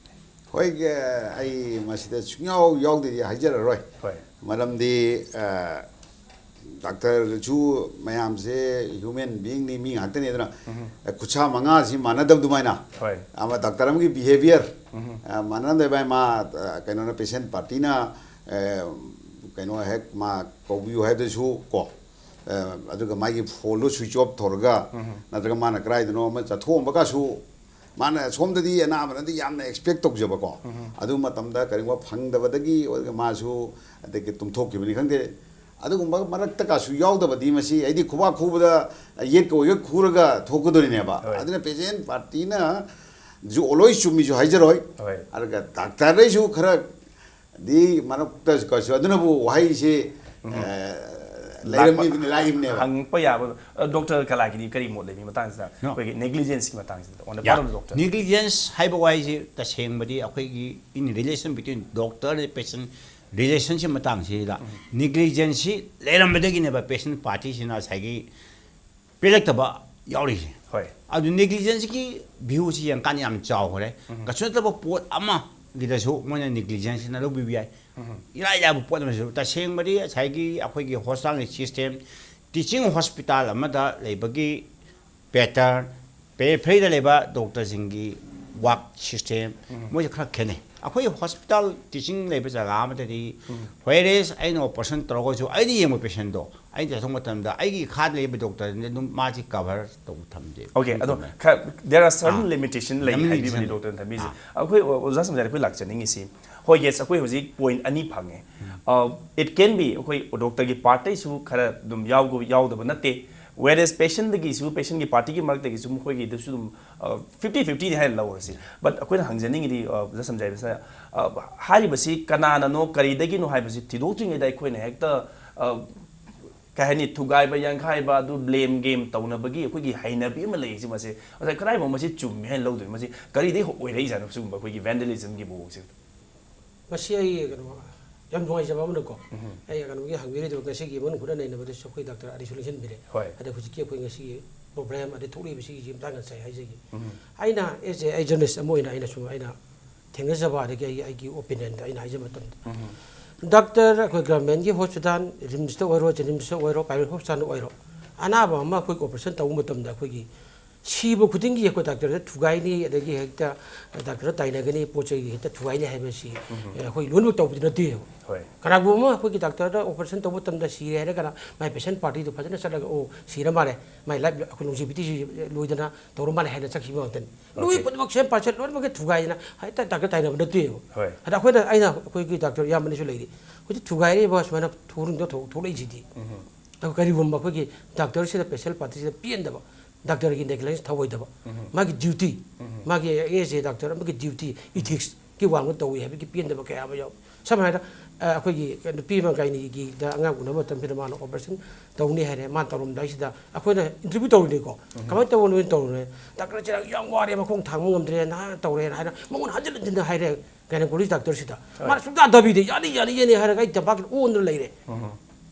ꯍꯣꯏ, ꯑꯩ ꯃꯁꯤꯗ ꯁꯨꯡꯌꯥꯎ ꯌꯥꯎꯗꯦꯗꯤ ꯍꯥꯏꯖꯔꯔꯣꯏ꯫ ꯍꯣꯏ꯫ ꯃꯔꯝꯗꯤ, ꯑ, ꯗꯥꯛꯇꯔꯁꯨ ꯃꯌꯥꯝꯁꯦ human beingꯅꯤ, ꯃꯤ ꯉꯥꯛꯇꯅꯤ꯫ ꯑꯗꯨꯅ, ꯎꯝ꯫ ꯑ, ꯈꯨꯠꯁꯥ ꯃꯉꯥꯁꯤ ꯃꯥꯟꯅꯗꯕ ꯑꯗꯨꯃꯥꯏꯅ, ꯍꯣꯏ꯫ ꯑꯃ ꯗꯥꯛꯇꯔ ꯑꯃꯒꯤ behaviour, ꯎꯝ꯫ ꯑ, ꯃꯥꯟꯅꯗꯕ ꯃꯥ, ꯑ, ꯀꯩꯅꯣꯅ, ꯄꯦꯁꯦꯟ ꯄꯥꯔꯇꯤꯅ, ꯑ, ꯀꯩꯅꯣ ꯍꯦꯛ ꯃꯥ ꯀꯧꯕꯤꯌꯨ ꯍꯥꯏꯕꯗꯁꯨ ꯀꯣ, ꯑ, ꯑꯗꯨꯒ ꯃꯥꯒꯤ ꯐꯣꯟꯗꯣ switch off ꯇꯧꯔꯒ, ꯎꯝ꯫ ꯅꯠꯇ꯭ꯔꯒ ꯃꯥꯅ ꯀꯗꯥꯏꯗꯅꯣ ꯑꯃ ꯆꯠꯊꯣꯛꯑꯝꯕꯒꯁꯨ, ꯃꯥꯅ ꯁꯣꯝꯗꯗꯤ ꯑꯅꯥꯕꯅꯗꯤ ꯌꯥꯝꯅ expect ꯇꯧꯖꯕꯀꯣ, ꯎꯝ꯫ ꯑꯗꯨ ꯃꯇꯝꯗ ꯀꯔꯤꯒꯨꯝꯕ ꯐꯪꯗꯕꯗꯒꯤ ꯑꯣꯏꯔꯒ ꯃꯥꯁꯨ ꯑꯗꯒꯤ ꯇꯨꯝꯊꯣꯛꯈꯤꯕꯅꯤ ꯈꯪꯗꯦ, ꯑꯗꯨꯒꯨꯝꯕ ꯃꯔꯛꯇ ꯀꯥꯁꯨ ꯌꯥꯎꯗꯕꯗꯤ ꯃꯁꯤ ꯑꯩꯗꯤ ꯈꯨꯕꯥꯛ ꯈꯨꯕꯗ ꯌꯦꯠꯀ ꯑꯣꯏꯒ ꯈꯨꯔꯒ ꯊꯣꯛꯀꯗꯣꯏꯅꯦꯕ꯫ ꯍꯣꯏ꯫ ꯑꯗꯨꯅ ꯄꯦꯁꯦꯟ ꯄꯥꯔꯇꯤꯅ ꯖꯨ ꯂꯣꯏ ꯆꯨꯝꯃꯤꯁꯨ ꯍꯥꯏꯖꯔꯣꯏ꯫ ꯍꯣꯏ꯫ ꯑꯗꯨꯒ ꯗꯥꯛꯇꯔꯗꯩꯁꯨ ꯈꯔꯗꯤ ꯃꯔꯛꯇ ꯀꯁꯨ ꯑꯗꯨꯅꯕꯨ ꯋꯥꯍꯩꯁꯤ, ꯎꯝ꯫ ꯑ, ꯂꯥꯛꯄ-, ꯂꯩꯔꯝꯃꯤꯕꯅꯤ, ꯂꯥꯛꯏꯕꯅꯦꯕ꯫ ꯍꯪꯉꯛꯄ ꯌꯥꯕ, ꯑ, ꯗꯣꯛꯇꯔ ꯀꯂꯥꯒꯤꯗꯤ ꯀꯔꯤ ꯃꯣꯠ ꯂꯩ ꯃꯇꯥꯡꯁꯤꯗ? ꯅꯣ꯫ ꯑꯩꯈꯣꯏꯒꯤ ꯅꯦꯒ꯭ꯂꯤꯖꯦꯟꯁꯀꯤ ꯃꯇꯥꯡꯁꯤꯗ, on the part of the doctor꯫ ꯅꯦꯒ꯭ꯂꯤꯖꯦꯟꯁ ꯍꯥꯏꯕ ꯋꯥꯍꯩꯁꯤ ꯇꯁꯦꯡꯕꯗꯤ ꯑꯩꯈꯣꯏꯒꯤ in relation between doctor and patient relationship ꯃꯇꯥꯡꯁꯤꯗ, ꯎꯝ꯫ ꯅꯦꯒ꯭ꯂꯤꯖꯦꯟꯁꯁꯤ ꯂꯩꯔꯝꯕꯗꯒꯤꯅꯦꯕ ꯄꯦꯁꯦꯟ ꯄꯥꯔꯇꯤꯁꯤꯅ ꯉꯁꯥꯏꯒꯤ ꯄꯤꯔꯛꯇꯕ ꯌꯥꯎꯔꯤꯁꯦ꯫ ꯍꯣꯏ꯫ ꯑꯗꯨ ꯅꯦꯒ꯭ꯂꯤꯖꯦꯟꯁꯀꯤ ꯚ꯭ꯌꯨꯁꯤ ꯌꯦꯡꯀꯥꯟꯗ ꯌꯥꯝ ꯆꯥꯎꯈ꯭ꯔꯦ꯫ ꯎꯝ꯫ ꯀꯩꯁꯨ ꯅꯠꯇꯕ ꯄꯣꯠ ꯑꯃ ꯒꯤꯗꯁꯨ ꯃꯣꯏꯅ ꯅꯦꯒ꯭ꯂꯤꯖꯦꯟꯁꯤꯅ ꯂꯧꯕꯤꯕ ꯌꯥꯏ꯫ ꯏꯔꯥꯏ ꯂꯥꯏꯕ ꯄꯣꯠ ꯑꯃꯁꯨ ꯇꯁꯦꯡꯕꯗꯤ ꯉꯁꯥꯏꯒꯤ ꯑꯩꯈꯣꯏꯒꯤ ꯍꯣꯁꯄꯤꯇꯥꯜꯒꯤ ꯁꯤꯁꯇꯦꯝ, ꯇꯤꯆꯤꯡ ꯍꯣꯁꯄꯤꯇꯥꯜ ꯑꯃꯗ ꯂꯩꯕꯒꯤ ꯄꯦꯇꯔꯟ, ꯄꯦꯔꯤꯐꯦꯔꯤꯗ ꯂꯩꯕ ꯗꯣꯛꯇꯔꯁꯤꯡꯒꯤ ꯋꯥꯛ ꯁꯤꯁꯇꯦꯝ, ꯃꯣꯏꯁꯦ ꯈꯔ ꯈꯦꯠꯅꯩ꯫ ꯑꯩꯈꯣꯏ ꯍꯣꯁꯄꯤꯇꯥꯜ ꯇꯤꯆꯤꯡ ꯂꯩꯕ ꯖꯒꯥ ꯑꯃꯗꯗꯤ ꯍꯣꯏꯔꯦꯁ ꯑꯩꯅ ꯑꯣꯄꯔꯦꯁꯟ ꯇꯧꯔꯒꯁꯨ ꯑꯩꯅ ꯌꯦꯡꯕ ꯄꯦꯁꯦꯟꯗꯣ ꯑꯩꯅ ꯆꯠꯊꯣꯛꯄ ꯃꯇꯝꯗ ꯑꯩꯒꯤ ꯈꯥꯗ ꯂꯩꯕ ꯗꯣꯛꯇꯔꯅ ꯑꯗꯨꯝ ꯃꯥꯁꯤ ꯀꯚꯔ ꯇꯧꯕ ꯊꯝꯗꯦ꯫ Okay, ꯑꯗꯣ ꯈꯔ there are certain ah. limitation ꯂꯩ Limitation ꯍꯥꯏꯕꯤꯕꯅꯤ ꯂꯩ꯫ ꯗꯣꯛꯇꯔꯅ ꯊꯝꯕꯤꯁꯦ꯫ ꯑꯥ꯫ ꯑꯩꯈꯣꯏ ꯑꯣ- ꯑꯣꯖꯥ ꯁꯝꯖꯥꯏ ꯑꯩꯈꯣꯏ ꯂꯥꯛꯆꯅꯤꯡꯉꯤꯁꯤ, ꯍꯣꯏ, yes, ꯑꯩꯈꯣꯏ ꯍꯧꯖꯤꯛ ꯄꯣꯏꯟ ꯑꯅꯤ ꯐꯪꯉꯦ꯫ It can be ꯑꯩꯈꯣꯏ ꯗꯣꯛꯇꯔꯒꯤ ꯄꯥꯔꯠꯇꯩꯁꯨ ꯈꯔ ꯑꯗꯨꯝ ꯌꯥꯎꯒ- ꯌꯥꯎꯗꯕ ꯅꯠꯇꯦ, whereas ꯄꯦꯁꯦꯟꯗꯒꯤꯁꯨ, ꯄꯦꯁꯦꯟꯒꯤ ꯄꯥꯔꯇꯤꯒꯤ ꯃꯔꯛꯇꯒꯤꯁꯨ ꯃꯈꯣꯏꯒꯤꯗꯁꯨ ꯑꯗꯨꯝ ꯐꯤꯐꯇꯤ ꯐꯤꯐꯇꯤꯅꯤ ꯍꯥꯏꯅ ꯂꯧꯔꯁꯤ꯫ But ꯑꯩꯈꯣꯏꯅ ꯍꯪꯖꯅꯤꯡꯉꯤꯗꯤ ꯑꯣꯖꯥ ꯁꯝꯖꯥꯏ ꯁꯥꯔ, ꯍꯥꯏꯔꯤꯕꯁꯤ ꯀꯅꯥꯅꯅꯣ ꯀꯔꯤꯗꯒꯤꯅꯣ ꯍꯥꯏꯕꯁꯤ ꯊꯤꯗꯣꯛꯇ꯭ꯔꯤꯉꯩꯗ ꯑꯩꯈꯣꯏꯅ ꯍꯦꯛꯇ ꯀꯩ ꯍꯥꯏꯅꯤ, ꯊꯨꯒꯥꯏꯕ ꯌꯥꯡꯈꯥꯏꯕ ꯑꯗꯨ ꯕ꯭ꯂꯦꯝ ꯒꯦꯝ ꯇꯧꯅꯕꯒꯤ ꯑꯩꯈꯣꯏꯒꯤ ꯍꯩꯅꯕꯤ ꯑꯃ ꯂꯩꯔꯤꯁꯤ, ꯃꯁꯤ ꯉꯁꯥꯏ ꯀꯗꯥꯏꯐꯥꯎ ꯃꯁꯤ ꯆꯨꯝꯃꯤ ꯍꯥꯏꯅ ꯂꯧꯗꯣꯏꯅꯣ? ꯃꯁꯤ ꯀꯔꯤꯗꯒꯤ ꯑꯣꯏꯔꯛꯏꯖꯥꯠꯅꯣ ꯁꯤꯒꯨꯝꯕ ꯑꯩꯈꯣꯏꯒꯤ ꯚꯦꯟꯗꯦꯂꯤꯖꯝꯒꯤ ꯃꯑꯣꯡꯁꯦ? ꯃꯁꯤ ꯑꯩ ꯀꯩꯅꯣ ꯌꯥꯝ ꯅꯨꯡꯉꯥꯏꯖꯕ ꯑꯃꯅꯀꯣ, ꯑꯩ ꯀꯩꯅꯣꯒꯤ ꯍꯪꯕꯤꯔꯤꯗꯨ ꯉꯁꯤꯒꯤ ꯃꯅꯨꯡ ꯍꯨꯠꯅ ꯅꯩꯅꯕꯗꯁꯨ ꯑꯩꯈꯣꯏ ꯗꯥꯛꯇꯔ ꯑꯅꯤꯁꯨ ꯂꯦꯡꯁꯤꯟꯕꯤꯔꯦ꯫ ꯍꯣꯏ꯫ ꯑꯗ ꯍꯧꯖꯤꯛꯀꯤ ꯑꯩꯈꯣꯏ ꯉꯁꯤꯒꯤ ꯄ꯭ꯔꯣꯕ꯭ꯂꯦꯝ ꯑꯗꯩ ꯊꯣꯛꯂꯛꯏꯕꯁꯤꯒꯤ ꯃꯇꯥꯡꯗ ꯉꯁꯥꯏ ꯍꯥꯏꯖꯒꯦ꯫ ꯑꯩꯅ ꯑꯦꯖ ꯑꯦ ꯑꯩ ꯖꯔꯅꯦꯂꯤꯁ ꯑꯃ ꯑꯣꯏꯅ ꯑꯩꯅ ꯁꯨꯝ ꯑꯩꯅ ꯊꯦꯡꯅꯖꯕ ꯑꯗꯒꯤ ꯑꯩ ꯑꯩꯒꯤ ꯑꯣꯄꯤꯅꯤꯌꯟꯗ ꯑꯩꯅ ꯍꯥꯏꯖꯕ ꯃꯇꯝꯗ, ꯗꯥꯛꯇꯔ ꯑꯩꯈꯣꯏ ꯒꯚꯔꯟꯃꯦꯟꯒꯤ ꯍꯣꯁꯄꯤꯇꯥꯜ, ꯔꯤꯝꯁꯇ ꯑꯣꯏꯔꯣ, ꯖꯦꯅꯤꯝꯁꯇ ꯑꯣꯏꯔꯣ, ꯄ꯭ꯔꯥꯏꯚꯦꯠ ꯍꯣꯁꯄꯤꯇꯥꯜꯗ ꯑꯣꯏꯔꯣ, ꯑꯅꯥꯕ ꯑꯃ ꯑꯩꯈꯣꯏ ꯑꯣꯄꯔꯦꯁꯟ ꯇꯧꯕ ꯃꯇꯝꯗ ꯑꯩꯈꯣꯏꯒꯤ ꯁꯤꯕ ꯈꯨꯗꯤꯡꯒꯤ ꯑꯩꯈꯣꯏ ꯗꯥꯛꯇꯔꯗ ꯊꯨꯒꯥꯏꯅꯤ, ꯑꯗꯒꯤ ꯍꯦꯛꯇ ꯗꯥꯛꯇꯔꯗ ꯇꯥꯏꯅꯒꯅꯤ, ꯄꯣꯠ ꯆꯩꯒꯤ ꯍꯦꯛꯇ ꯊꯨꯒꯥꯏꯅꯤ ꯍꯥꯏꯕꯁꯤ ꯑꯩꯈꯣꯏ ꯂꯣꯏꯅꯃꯛ ꯇꯧꯕꯗꯤ ꯅꯠꯇꯦꯕ꯫ ꯍꯣꯏ꯫ ꯀꯅꯥꯒꯨꯝꯕ ꯑꯃ ꯑꯩꯈꯣꯏꯒꯤ ꯗꯥꯛꯇꯔꯗ ꯑꯣꯄꯔꯦꯁꯟ ꯇꯧꯕ ꯃꯇꯝꯗ ꯁꯤꯔꯦ ꯍꯥꯏꯔꯒꯅ ꯃꯥꯏ ꯄꯦꯁꯦꯟ ꯄꯥꯔꯇꯤꯗꯨ ꯐꯖꯅ ꯆꯠꯂꯒ, "ꯑꯣ, ꯁꯤꯔ ꯃꯥꯜꯂꯦ, ꯃꯥꯏ ꯂꯥꯏꯐ ꯑꯩꯈꯣꯏ ꯂꯣꯡꯖꯤꯕꯤꯇꯤꯁꯤ ꯂꯣꯏꯗꯅ ꯇꯧꯔ ꯃꯥꯜꯂꯦ" ꯍꯥꯏꯅ ꯆꯠꯈꯤꯕ ꯉꯥꯛꯇꯅꯤ꯫ ꯂꯣꯏ Okay. ꯄꯨꯝꯅꯃꯛ ꯁꯦꯝ ꯄꯥꯔꯁꯦꯟ ꯂꯣꯏꯅꯃꯛꯀꯤ ꯊꯨꯒꯥꯏꯗꯅ ꯍꯦꯛꯇ ꯗꯥꯛꯇꯔ ꯇꯥꯏꯅꯕ ꯅꯠꯇꯦꯕ꯫ ꯍꯣꯏ꯫ ꯑꯗ ꯑꯩꯈꯣꯏꯅ, ꯑꯩꯅ ꯑꯩꯈꯣꯏꯒꯤ ꯗꯥꯛꯇꯔ ꯏꯌꯥꯝꯕꯅꯁꯨ ꯂꯩꯔꯤ, ꯍꯧꯖꯤꯛ ꯊꯨꯒꯥꯏꯔꯤꯕ ꯁꯨꯃꯥꯏꯅ ꯊꯣꯛꯂꯛꯏꯁꯤꯗꯤ꯫ ꯑꯗꯨ ꯀꯔꯤꯒꯨꯝꯕ ꯑꯩꯈꯣꯏꯒꯤ ꯗꯥꯛꯇꯔꯁꯤꯗ ꯄꯦꯁꯦꯟ ꯄꯥꯔꯇꯤꯁꯤꯗ ꯄꯦꯟꯗꯕ, ꯗꯥꯛꯇꯔꯒꯤ ꯅꯦꯒ꯭ꯂꯤꯖꯦꯟꯁ ꯊꯧꯑꯣꯏꯗꯕ, ꯃꯥꯒꯤ ꯗ꯭ꯌꯨꯇꯤ, ꯃꯥꯒꯤ ꯑꯦꯖ ꯑꯦ ꯗꯥꯛꯇꯔ ꯑꯃꯒꯤ ꯗ꯭ꯌꯨꯇꯤ, ꯏꯊꯤꯛꯁꯀꯤ ꯋꯥꯡꯃ ꯇꯧꯏ ꯍꯥꯏꯕꯒꯤ ꯄꯦꯟꯗꯕ ꯀꯌꯥ ꯑꯃ ꯌꯥꯎꯏ꯫ ꯁꯝꯅ ꯍꯥꯏꯔꯕꯗ, ꯑ, ꯑꯩꯈꯣꯏꯒꯤ ꯅꯨꯄꯤ ꯑꯃ ꯒꯥꯏꯅꯤꯒꯤꯗ ꯑꯉꯥꯡ ꯎꯅꯕ ꯃꯇꯝꯁꯤꯗ ꯃꯥꯅ ꯑꯣꯄꯔꯦꯁꯟ ꯇꯧꯅꯤ ꯍꯥꯏꯔꯦ, ꯃꯥꯅ ꯇꯧꯔꯝꯗꯥꯏꯁꯤꯗ ꯑꯩꯈꯣꯏꯅ ꯏꯟꯇꯔꯚ꯭ꯌꯨ ꯇꯧꯔꯤꯅꯤꯀꯣ, ꯀꯃꯥꯏꯅ ꯇꯧꯕꯅꯣ ꯇꯧꯔꯦ, ꯗꯥꯛꯇꯔ ꯆꯤꯔꯥꯛ ꯌꯥꯝ ꯋꯥꯔꯦ, ꯃꯈꯣꯡ ꯊꯥꯡꯕ ꯉꯝꯗ꯭ꯔꯦ, ꯅꯍꯥ ꯇꯧꯔꯦꯅ ꯍꯥꯏꯅ ꯃꯉꯣꯟꯗ ꯍꯟꯖꯤꯟ ꯍꯟꯖꯤꯟꯅ ꯍꯥꯏꯔꯦ, ꯒꯥꯏꯅꯣꯀꯣꯂꯣꯖꯤꯁ ꯗꯥꯛꯇꯔꯁꯤꯗ꯫ ꯃꯥꯅ ꯁꯨꯡꯇꯥ ꯇꯥꯕꯤꯗꯦ, "ꯌꯥꯅꯤ, ꯌꯥꯅꯤ, ꯌꯥꯅꯤ" ꯍꯥꯏꯔꯒ ꯑꯩ ꯇꯝꯄꯥꯛꯀꯤ ꯑꯣꯟꯗꯨꯅ ꯂꯩꯔꯦ꯫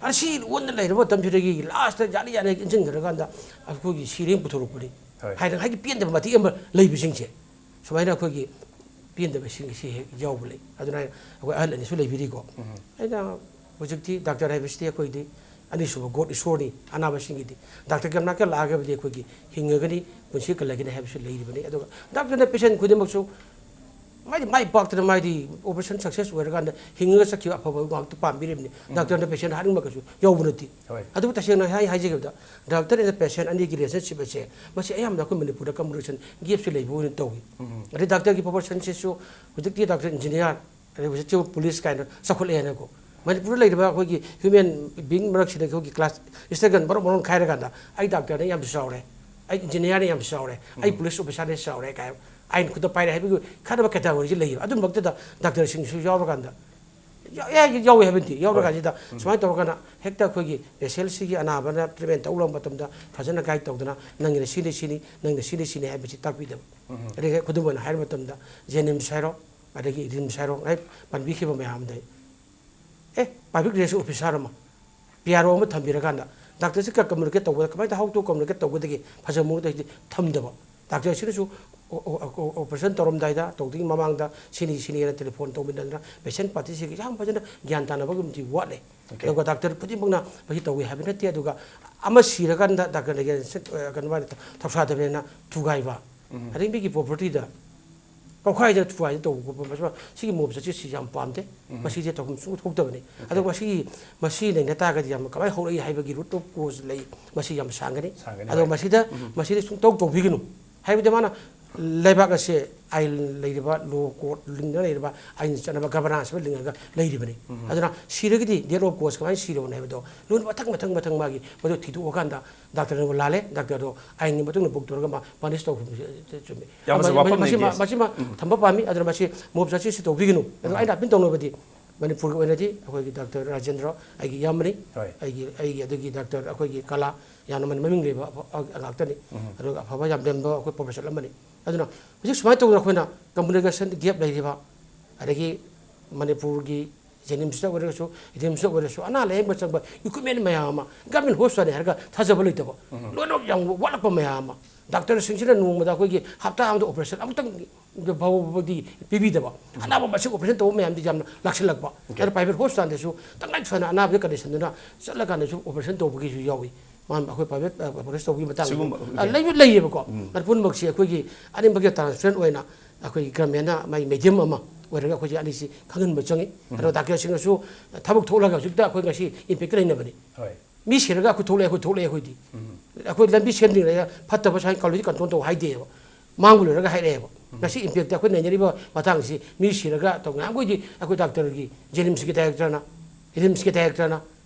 ꯑꯗ ꯁꯤ ꯑꯣꯟꯗꯨꯅ ꯂꯩꯔꯕ ꯃꯇꯝꯁꯤꯗꯒꯤ ꯂꯥꯁꯇ "ꯌꯥꯅꯤ, ꯌꯥꯅꯤ" ꯏꯟꯁꯤꯟꯈ꯭ꯔꯀꯥꯟꯗ ꯑꯩꯈꯣꯏꯒꯤ ꯁꯤꯔꯦꯡ ꯄꯨꯊꯣꯔꯛꯄꯅꯤ꯫ ꯍꯣꯏ꯫ ꯍꯥꯏꯅ ꯍꯥꯏꯗꯤ ꯄꯦꯟꯗꯕ ꯃꯇꯤꯛ ꯑꯃ ꯂꯩꯕꯁꯤꯡꯁꯦ ꯁꯨꯃꯥꯏꯅ ꯑꯩꯈꯣꯏꯒꯤ ꯄꯦꯟꯗꯕꯁꯤꯡ ꯑꯁꯤ ꯍꯦꯛ ꯌꯥꯎꯕ ꯂꯩ꯫ ꯑꯗꯨꯅ ꯑꯩꯈꯣꯏ ꯑꯍꯜ ꯑꯅꯤꯁꯨ ꯂꯩꯕꯤꯔꯤꯀꯣ꯫ ꯑꯩꯅ ꯍꯧꯖꯤꯛꯇꯤ ꯗꯥꯛꯇꯔ ꯍꯥꯏꯕꯁꯤꯗꯤ ꯑꯩꯈꯣꯏꯗꯤ ꯑꯅꯤꯁꯨꯕ ꯒꯣꯗ ꯏꯁꯣꯔꯅꯤ꯫ ꯑꯅꯥꯕꯁꯤꯡꯒꯤꯗꯤ ꯗꯥꯛꯇꯔꯒꯤ ꯃꯅꯥꯛꯇ ꯂꯥꯛꯑꯒꯕꯨꯗꯤ ꯑꯩꯈꯣꯏꯒꯤ ꯍꯤꯡꯉꯒꯅꯤ, ꯄꯨꯟꯁꯤ ꯀꯜꯂꯒꯅꯤ ꯍꯥꯏꯕꯁꯨ ꯂꯩꯔꯤꯕꯅꯤ꯫ ꯑꯗꯨꯒ ꯗꯥꯛꯇꯔꯅ ꯄꯦꯁꯦꯟ ꯈꯨꯗꯤꯡꯃꯛꯁꯨ ꯃꯥꯏꯗꯤ ꯃꯥꯏ ꯄꯥꯛꯇꯅ ꯃꯥꯏꯗꯤ ꯑꯣꯄꯔꯦꯁꯟ ꯁꯛꯁꯦꯁ ꯑꯣꯏꯔꯀꯥꯟꯗ ꯍꯤꯡꯉꯒ ꯆꯠꯈꯤꯕ ꯑꯐꯕ ꯉꯥꯛꯇ ꯄꯥꯝꯕꯤꯔꯤꯕꯅꯤ꯫ ꯗꯥꯛꯇꯔꯅ ꯄꯦꯁꯦꯟ ꯍꯥꯠꯅꯤꯡꯕꯒꯁꯨ ꯌꯥꯎꯕ ꯅꯠꯇꯦ꯫ ꯑꯗꯨꯕꯨ ꯇꯁꯦꯡꯅ ꯍꯥꯏ ꯍꯥꯏꯖꯒꯦꯕꯗ, ꯗꯥꯛꯇꯔ ꯑꯦꯟ ꯄꯦꯁꯦꯟ ꯑꯅꯤꯒꯤ ꯔꯤꯂꯦꯁꯟꯁꯤꯞ ꯑꯁꯦ ꯃꯁꯤ ꯑꯌꯥꯝꯕꯅ ꯑꯩꯈꯣꯏ ꯃꯅꯤꯄꯨꯔꯗ ꯀꯝꯃꯨꯅꯤꯀꯦꯁꯟ ꯒꯦꯞꯁꯨ ꯂꯩꯕ ꯑꯣꯏꯅ ꯇꯧꯏ꯫ ꯑꯗꯩ ꯗꯥꯛꯇꯔꯒꯤ ꯄ꯭ꯔꯣꯐꯦꯁꯟꯁꯤꯁꯨ ꯍꯧꯖꯤꯛꯇꯤ ꯗꯥꯛꯇꯔ, ꯏꯟꯖꯤꯅꯤꯌꯥꯔ, ꯑꯗꯩ ꯍꯧꯖꯤꯛ ꯆꯤꯐ ꯄꯨꯂꯤꯁ ꯀꯥꯏꯅ ꯆꯥꯎꯈꯠꯂꯛꯑꯦꯅꯀꯣ꯫ ꯃꯅꯤꯄꯨꯔꯗ ꯂꯩꯔꯤꯕ ꯑꯩꯈꯣꯏꯒꯤ ꯍ꯭ꯌꯨꯃꯦꯟ ꯕꯤꯡ ꯃꯔꯛꯁꯤꯗ ꯑꯩꯈꯣꯏꯒꯤ ꯀ꯭ꯂꯥꯁ ꯏꯁꯇ꯭ꯔꯒꯜ ꯃꯔꯣꯟ ꯃꯔꯣꯟ ꯈꯥꯏꯔꯀꯥꯟꯗ ꯑꯩ ꯗꯥꯛꯇꯔꯅ ꯌꯥꯝꯁꯨ ꯆꯥꯎꯔꯦ, ꯑꯩ ꯏꯟꯖꯤꯅꯤꯌꯥꯔꯅ ꯌꯥꯝꯁꯨ ꯆꯥꯎꯔꯦ, ꯑꯩ ꯄꯨꯂꯤꯁ ꯑꯣꯐꯤꯁꯥꯔꯅ ꯆꯥꯎꯔꯦ ꯀꯥꯏ ꯑꯥꯏꯟ ꯈꯨꯠꯇ ꯄꯥꯏꯔꯦ ꯍꯥꯏꯕꯒꯤ ꯈꯟꯅꯕ ꯀꯦꯇꯥꯒꯣꯔꯤꯁꯤ ꯂꯩꯌꯦꯕ꯫ ꯑꯗꯨꯝꯕꯛꯇꯗ ꯗꯥꯛꯇꯔꯁꯤꯡꯁꯨ ꯌꯥꯎꯔꯀꯥꯟꯗ ꯌꯥ-, ꯌꯥ-, ꯌꯥꯎꯋꯦ ꯍꯥꯏꯕ ꯅꯠꯇꯦ꯫ ꯌꯥꯎꯔꯀꯥꯟꯁꯤꯗ ꯁꯨꯃꯥꯏꯅ ꯇꯧꯔꯒꯅ ꯍꯦꯛꯇ ꯑꯩꯈꯣꯏꯒꯤ ꯄꯦꯁꯦꯟꯁꯤꯒꯤ ꯑꯅꯥꯕꯅ ꯇ꯭ꯔꯤꯠꯃꯦꯟ ꯇꯧꯔꯕ ꯃꯇꯝꯗ ꯐꯖꯅ ꯒꯥꯏꯗ ꯇꯧꯗꯅ ꯅꯪꯒꯤꯅ ꯁꯤꯅꯤ ꯁꯤꯅꯤ, ꯅꯪꯅ ꯁꯤꯅꯤ ꯁꯤꯅꯤ ꯍꯥꯏꯕꯁꯤ ꯇꯥꯛꯄꯤꯗꯕ꯫ ꯑꯗꯒꯤ ꯈꯨꯗꯝ ꯑꯣꯏꯅ ꯍꯥꯏꯔ ꯃꯇꯝꯗ ꯖꯦꯅꯤꯝꯁ ꯍꯥꯏꯔꯣ, ꯑꯗꯒꯤ ꯔꯤꯝꯁ ꯍꯥꯏꯔꯣ, ꯉꯁꯥꯏ ꯄꯟꯕꯤꯈꯤꯕ ꯃꯌꯥꯝꯗ ꯑꯦ, ꯄꯕ꯭ꯂꯤꯛ ꯔꯤꯂꯦꯁꯟ ꯑꯣꯐꯤꯁꯥꯔ ꯑꯃ, ꯄꯤ ꯑꯥꯔ ꯑꯣ ꯑꯃ ꯊꯝꯕꯤꯔꯀꯥꯟꯗ ꯗꯥꯛꯇꯔꯁꯤ ꯀ-, ꯀꯝꯃꯨꯅꯤꯀꯦꯠ ꯇꯧꯕꯗ ꯀꯃꯥꯏꯅ how to communicate ꯇꯧꯒꯗꯒꯦ ꯐꯖꯕ ꯃꯑꯣꯡꯗ ꯍꯧꯖꯤꯛ ꯊꯝꯗꯕ꯫ ꯗꯥꯛꯇꯔꯁꯤꯅꯁꯨ ꯑꯣ-, ꯑꯣ-, ꯑꯣ-, ꯑꯣꯄꯔꯦꯁꯟ ꯇꯧꯔꯝꯗꯥꯏꯗ, ꯇꯧꯗ꯭ꯔꯤꯉꯩ ꯃꯃꯥꯡꯗ ꯁꯤꯅꯤ ꯁꯤꯅꯤꯅ ꯇꯦꯂꯤꯐꯣꯟ ꯇꯧꯃꯤꯟꯅꯗꯅ ꯄꯦꯁꯦꯟ ꯄꯥꯔꯇꯤꯁꯤꯒꯤ ꯌꯥꯝ ꯐꯖꯅ ꯒ꯭ꯌꯥꯟ ꯇꯥꯅꯕꯒꯤ ꯑꯃꯗꯤ ꯋꯥꯠꯂꯦ꯫ ꯑꯗꯨꯒ ꯗꯥꯛꯇꯔ ꯈꯨꯗꯤꯡꯃꯛꯅ ꯃꯁꯤ ꯇꯧꯏ ꯍꯥꯏꯕ ꯅꯠꯇꯦ꯫ ꯑꯗꯨꯒ ꯑꯃ ꯁꯤꯔꯀꯥꯟꯗ ꯗꯥꯛꯇꯔꯅ ꯌꯦꯡꯁꯤꯟ-, ꯑ, ꯀꯩꯅꯣ ꯃꯥꯅ ꯊꯧꯁꯥꯗꯕꯅꯤꯅ ꯊꯨꯒꯥꯏꯕ꯫ ꯑꯗꯩ ꯃꯤꯒꯤ ꯄ꯭ꯔꯣꯄꯔꯇꯤꯗ ꯀꯧꯈꯥꯏꯗꯅ ꯊꯨꯒꯥꯏꯗꯅ ꯇꯧꯕ ꯈꯣꯠꯄ, ꯃꯁꯤ, ꯁꯤꯒꯤ ꯃꯣꯞ ꯖꯁꯇꯤꯁꯁꯤ ꯌꯥꯝ ꯄꯥꯝꯗꯦ꯫ ꯃꯁꯤꯁꯦ ꯇꯧꯐꯝ ꯁꯨꯡꯊꯣꯛ ꯊꯣꯛꯇꯕꯅꯤ꯫ ꯑꯗꯣ ꯃꯁꯤ, ꯃꯁꯤ ꯅꯩꯅ ꯇꯥꯔꯒꯗꯤ ꯌꯥꯝ ꯀꯃꯥꯏꯅ ꯍꯧꯔꯛꯏ ꯍꯥꯏꯕꯒꯤ ꯔꯨꯠ ꯑꯣꯐ ꯀꯣꯖ ꯂꯩ꯫ ꯃꯁꯤ ꯌꯥꯝ ꯁꯥꯡꯒꯅꯤ꯫ ꯁꯥꯡꯒꯅꯤ, ꯑꯗꯣ ꯍꯣꯏ꯫ ꯃꯁꯤꯗ, ꯃꯁꯤꯗꯤ ꯁꯨꯡꯇꯧ ꯇꯧꯕꯤꯒꯅꯨ꯫ ꯍꯥꯏꯕꯗꯤ ꯃꯥꯅ ꯂꯩꯕꯥꯛ ꯑꯁꯦ ꯑꯥꯏꯟ ꯂꯩꯔꯤꯕ, ꯂꯣ ꯀꯣꯔꯠ ꯂꯤꯡꯗꯨꯅ ꯂꯩꯔꯤꯕ, ꯑꯥꯏꯟ ꯆꯠꯅꯕ ꯒꯕꯔꯅꯥꯟꯁ ꯑꯃ ꯂꯤꯡꯉꯒ ꯂꯩꯔꯤꯕꯅꯤ꯫ ꯑꯗꯨꯅ ꯁꯤꯔꯒꯗꯤ ꯗꯦꯠ ꯑꯣꯐ ꯀꯣꯖ ꯀꯃꯥꯏꯅ ꯁꯤꯔꯕꯅꯣ ꯍꯥꯏꯕꯗꯣ ꯂꯣꯏꯅ ꯃꯊꯪ, ꯃꯊꯪ, ꯃꯊꯪ ꯃꯥꯒꯤ ꯃꯗꯨ ꯊꯤꯗꯣꯛꯑꯀꯥꯟꯗ ꯗꯥꯛꯇꯔꯅꯕꯨ ꯂꯥꯜꯂꯦ, ꯗꯥꯛꯇꯔꯗꯣ ꯑꯥꯏꯟꯒꯤ ꯃꯇꯨꯡ ꯏꯟꯅ ꯕꯨꯛ ꯇꯧꯔꯒ ꯃꯥ ꯄꯅꯤꯁ ꯇꯧꯕ ꯆꯨꯝꯃꯤ꯫ ꯌꯥꯝꯅꯁꯨ ꯃꯁꯤ, ꯋꯥꯐꯝ ꯃꯁꯤꯃ, ꯂꯩꯇꯦ꯫ ꯃꯁꯤꯃ ꯊꯝꯕ ꯄꯥꯝꯃꯤ꯫ ꯑꯗꯨꯅ ꯃꯁꯤ ꯃꯣꯞ ꯖꯁꯇꯤꯁꯁꯤ ꯇꯧꯕꯤꯒꯅꯨ꯫ ꯑꯗꯣ ꯑꯩꯅ ꯑꯄꯤꯜ ꯇꯧꯅꯕꯗꯤ ꯃꯅꯤꯄꯨꯔꯒꯤ ꯑꯣꯏꯅꯗꯤ ꯑꯩꯈꯣꯏꯒꯤ ꯗꯥꯛꯇꯔ ꯔꯥꯖꯦꯟꯗ꯭ꯔ ꯑꯩꯒꯤ ꯏꯌꯥꯝꯕꯅꯤ꯫ ꯍꯣꯏ꯫ ꯑꯩꯒꯤ, ꯑꯩꯒꯤ ꯑꯗꯨꯒꯤ ꯗꯥꯛꯇꯔ ꯑꯩꯈꯣꯏꯒꯤ ꯀꯂꯥ ꯌꯥꯝꯅ ꯃꯃꯤꯡ ꯂꯩꯕ ꯑꯐ-, ꯑ-, ꯉꯥꯛꯇꯅꯤ꯫ ꯑꯗꯨꯒ ꯑꯐꯕ ꯌꯥꯝ ꯂꯦꯝꯕ ꯑꯩꯈꯣꯏ ꯄ꯭ꯔꯣꯐꯦꯁꯔ ꯑꯃꯅꯤ꯫ ꯑꯗꯨꯅ ꯍꯧꯖꯤꯛ ꯁꯨꯃꯥꯏꯅ ꯇꯧꯗꯅ ꯑꯩꯈꯣꯏꯅ ꯀꯝꯃꯨꯅꯤꯀꯦꯁꯟ ꯒꯦꯞ ꯂꯩꯔꯤꯕ, ꯑꯗꯒꯤ ꯃꯅꯤꯄꯨꯔꯒꯤ ꯖꯦꯅꯤꯝꯁꯇ ꯑꯣꯏꯔꯒꯁꯨ, ꯔꯤꯝꯁꯇ ꯑꯣꯏꯔꯁꯨ, ꯑꯅꯥ ꯂꯥꯌꯦꯡꯕ ꯆꯪꯕ ꯏꯀ꯭ꯋꯤꯞꯃꯦꯟ ꯃꯌꯥꯝ ꯑꯃ, ꯒꯚꯔꯟꯃꯦꯟ ꯍꯣꯁꯄꯤꯇꯥꯜꯅꯤ ꯍꯥꯏꯔꯒ ꯊꯥꯖꯕ ꯂꯩꯇꯕ, ꯂꯣꯏꯅꯃꯛ ꯌꯥꯝ ꯋꯥꯠꯂꯛꯄ ꯃꯌꯥꯝ ꯑꯃ, ꯗꯥꯛꯇꯔꯁꯤꯡꯁꯤꯅ ꯅꯣꯡꯃꯗ ꯑꯩꯈꯣꯏꯒꯤ ꯍꯞꯇꯥ ꯑꯃꯗ ꯑꯣꯄꯔꯦꯁꯟ ꯑꯃꯨꯛꯇꯪ ꯐꯥꯎꯕꯗꯤ ꯄꯤꯕꯤꯗꯕ꯫ ꯑꯅꯥꯕ ꯃꯁꯤꯡ operation ꯇꯧꯕ ꯃꯌꯥꯝꯗꯤ ꯌꯥꯝꯅ ꯂꯥꯛꯁꯤꯜꯂꯛꯄ꯫ ꯑꯗꯨꯅ private hospitalꯗꯁꯨ ꯇꯉꯥꯏ ꯐꯗꯅ ꯑꯅꯥꯕꯗ conditionꯗꯨꯅ ꯆꯠꯂꯀꯥꯟꯗꯁꯨ operation ꯇꯧꯕꯒꯤꯁꯨ ꯌꯥꯎꯏ꯫ ꯃꯥ ꯑꯩꯈꯣꯏ private operation ꯇꯧꯕꯒꯤ ꯃꯇꯥꯡꯗ ꯁꯤꯒꯨꯝꯕ ꯑ, ꯂꯩꯕ ꯂꯩꯌꯦꯕꯀꯣ꯫ ꯎꯝ꯫ ꯑꯗꯨ ꯄꯨꯝꯅꯃꯛꯁꯤ ꯑꯩꯈꯣꯏꯒꯤ ꯑꯅꯤꯃꯛꯀꯤ transparent ꯑꯣꯏꯅ ꯑꯩꯈꯣꯏꯒꯤ governmentꯅ ꯃꯥꯒꯤ medium ꯑꯃ ꯑꯣꯏꯔꯒ ꯑꯩꯈꯣꯏꯁꯦ ꯑꯅꯤꯁꯤ ꯈꯪꯍꯟꯕ ꯆꯪꯉꯤ꯫ ꯑꯗꯣ doctorꯁꯤꯡꯅꯁꯨ ꯊꯕꯛ ꯊꯣꯛꯂꯒ ꯍꯧꯖꯤꯛꯇ ꯑꯩꯈꯣꯏ ꯉꯁꯤ impacted ꯂꯩꯅꯕꯅꯤ꯫ ꯍꯣꯏ꯫ ꯃꯤ ꯁꯤꯔꯒ ꯑꯩꯈꯣꯏ ꯊꯣꯛꯂꯛꯑꯦ, ꯑꯩꯈꯣꯏ ꯊꯣꯛꯂꯛꯑꯦ ꯑꯩꯈꯣꯏꯗꯤ꯫ ꯑꯩꯈꯣꯏ ꯂꯝꯕꯤ ꯁꯦꯝꯗ꯭ꯔꯤꯉꯩꯗ ꯐꯠꯇꯕ ꯁꯨꯃꯥꯏꯅ quality control ꯇꯧ ꯍꯥꯏꯗꯦꯕ꯫ ꯃꯥꯡꯕ ꯂꯣꯏꯔꯒ ꯍꯥꯏꯔꯛꯑꯦꯕ꯫ ꯉꯁꯤ impactꯇ ꯑꯩꯈꯣꯏ ꯅꯩꯅꯔꯤꯕ ꯃꯇꯥꯡꯁꯤ ꯃꯤ ꯁꯤꯔꯒ ꯇꯧ-, ꯉꯍꯥꯟꯈꯣꯏꯗꯤ ꯑꯩꯈꯣꯏ doctorꯒꯤ JNIMSꯀꯤ directorꯅ, RIMSꯀꯤ directorꯅ,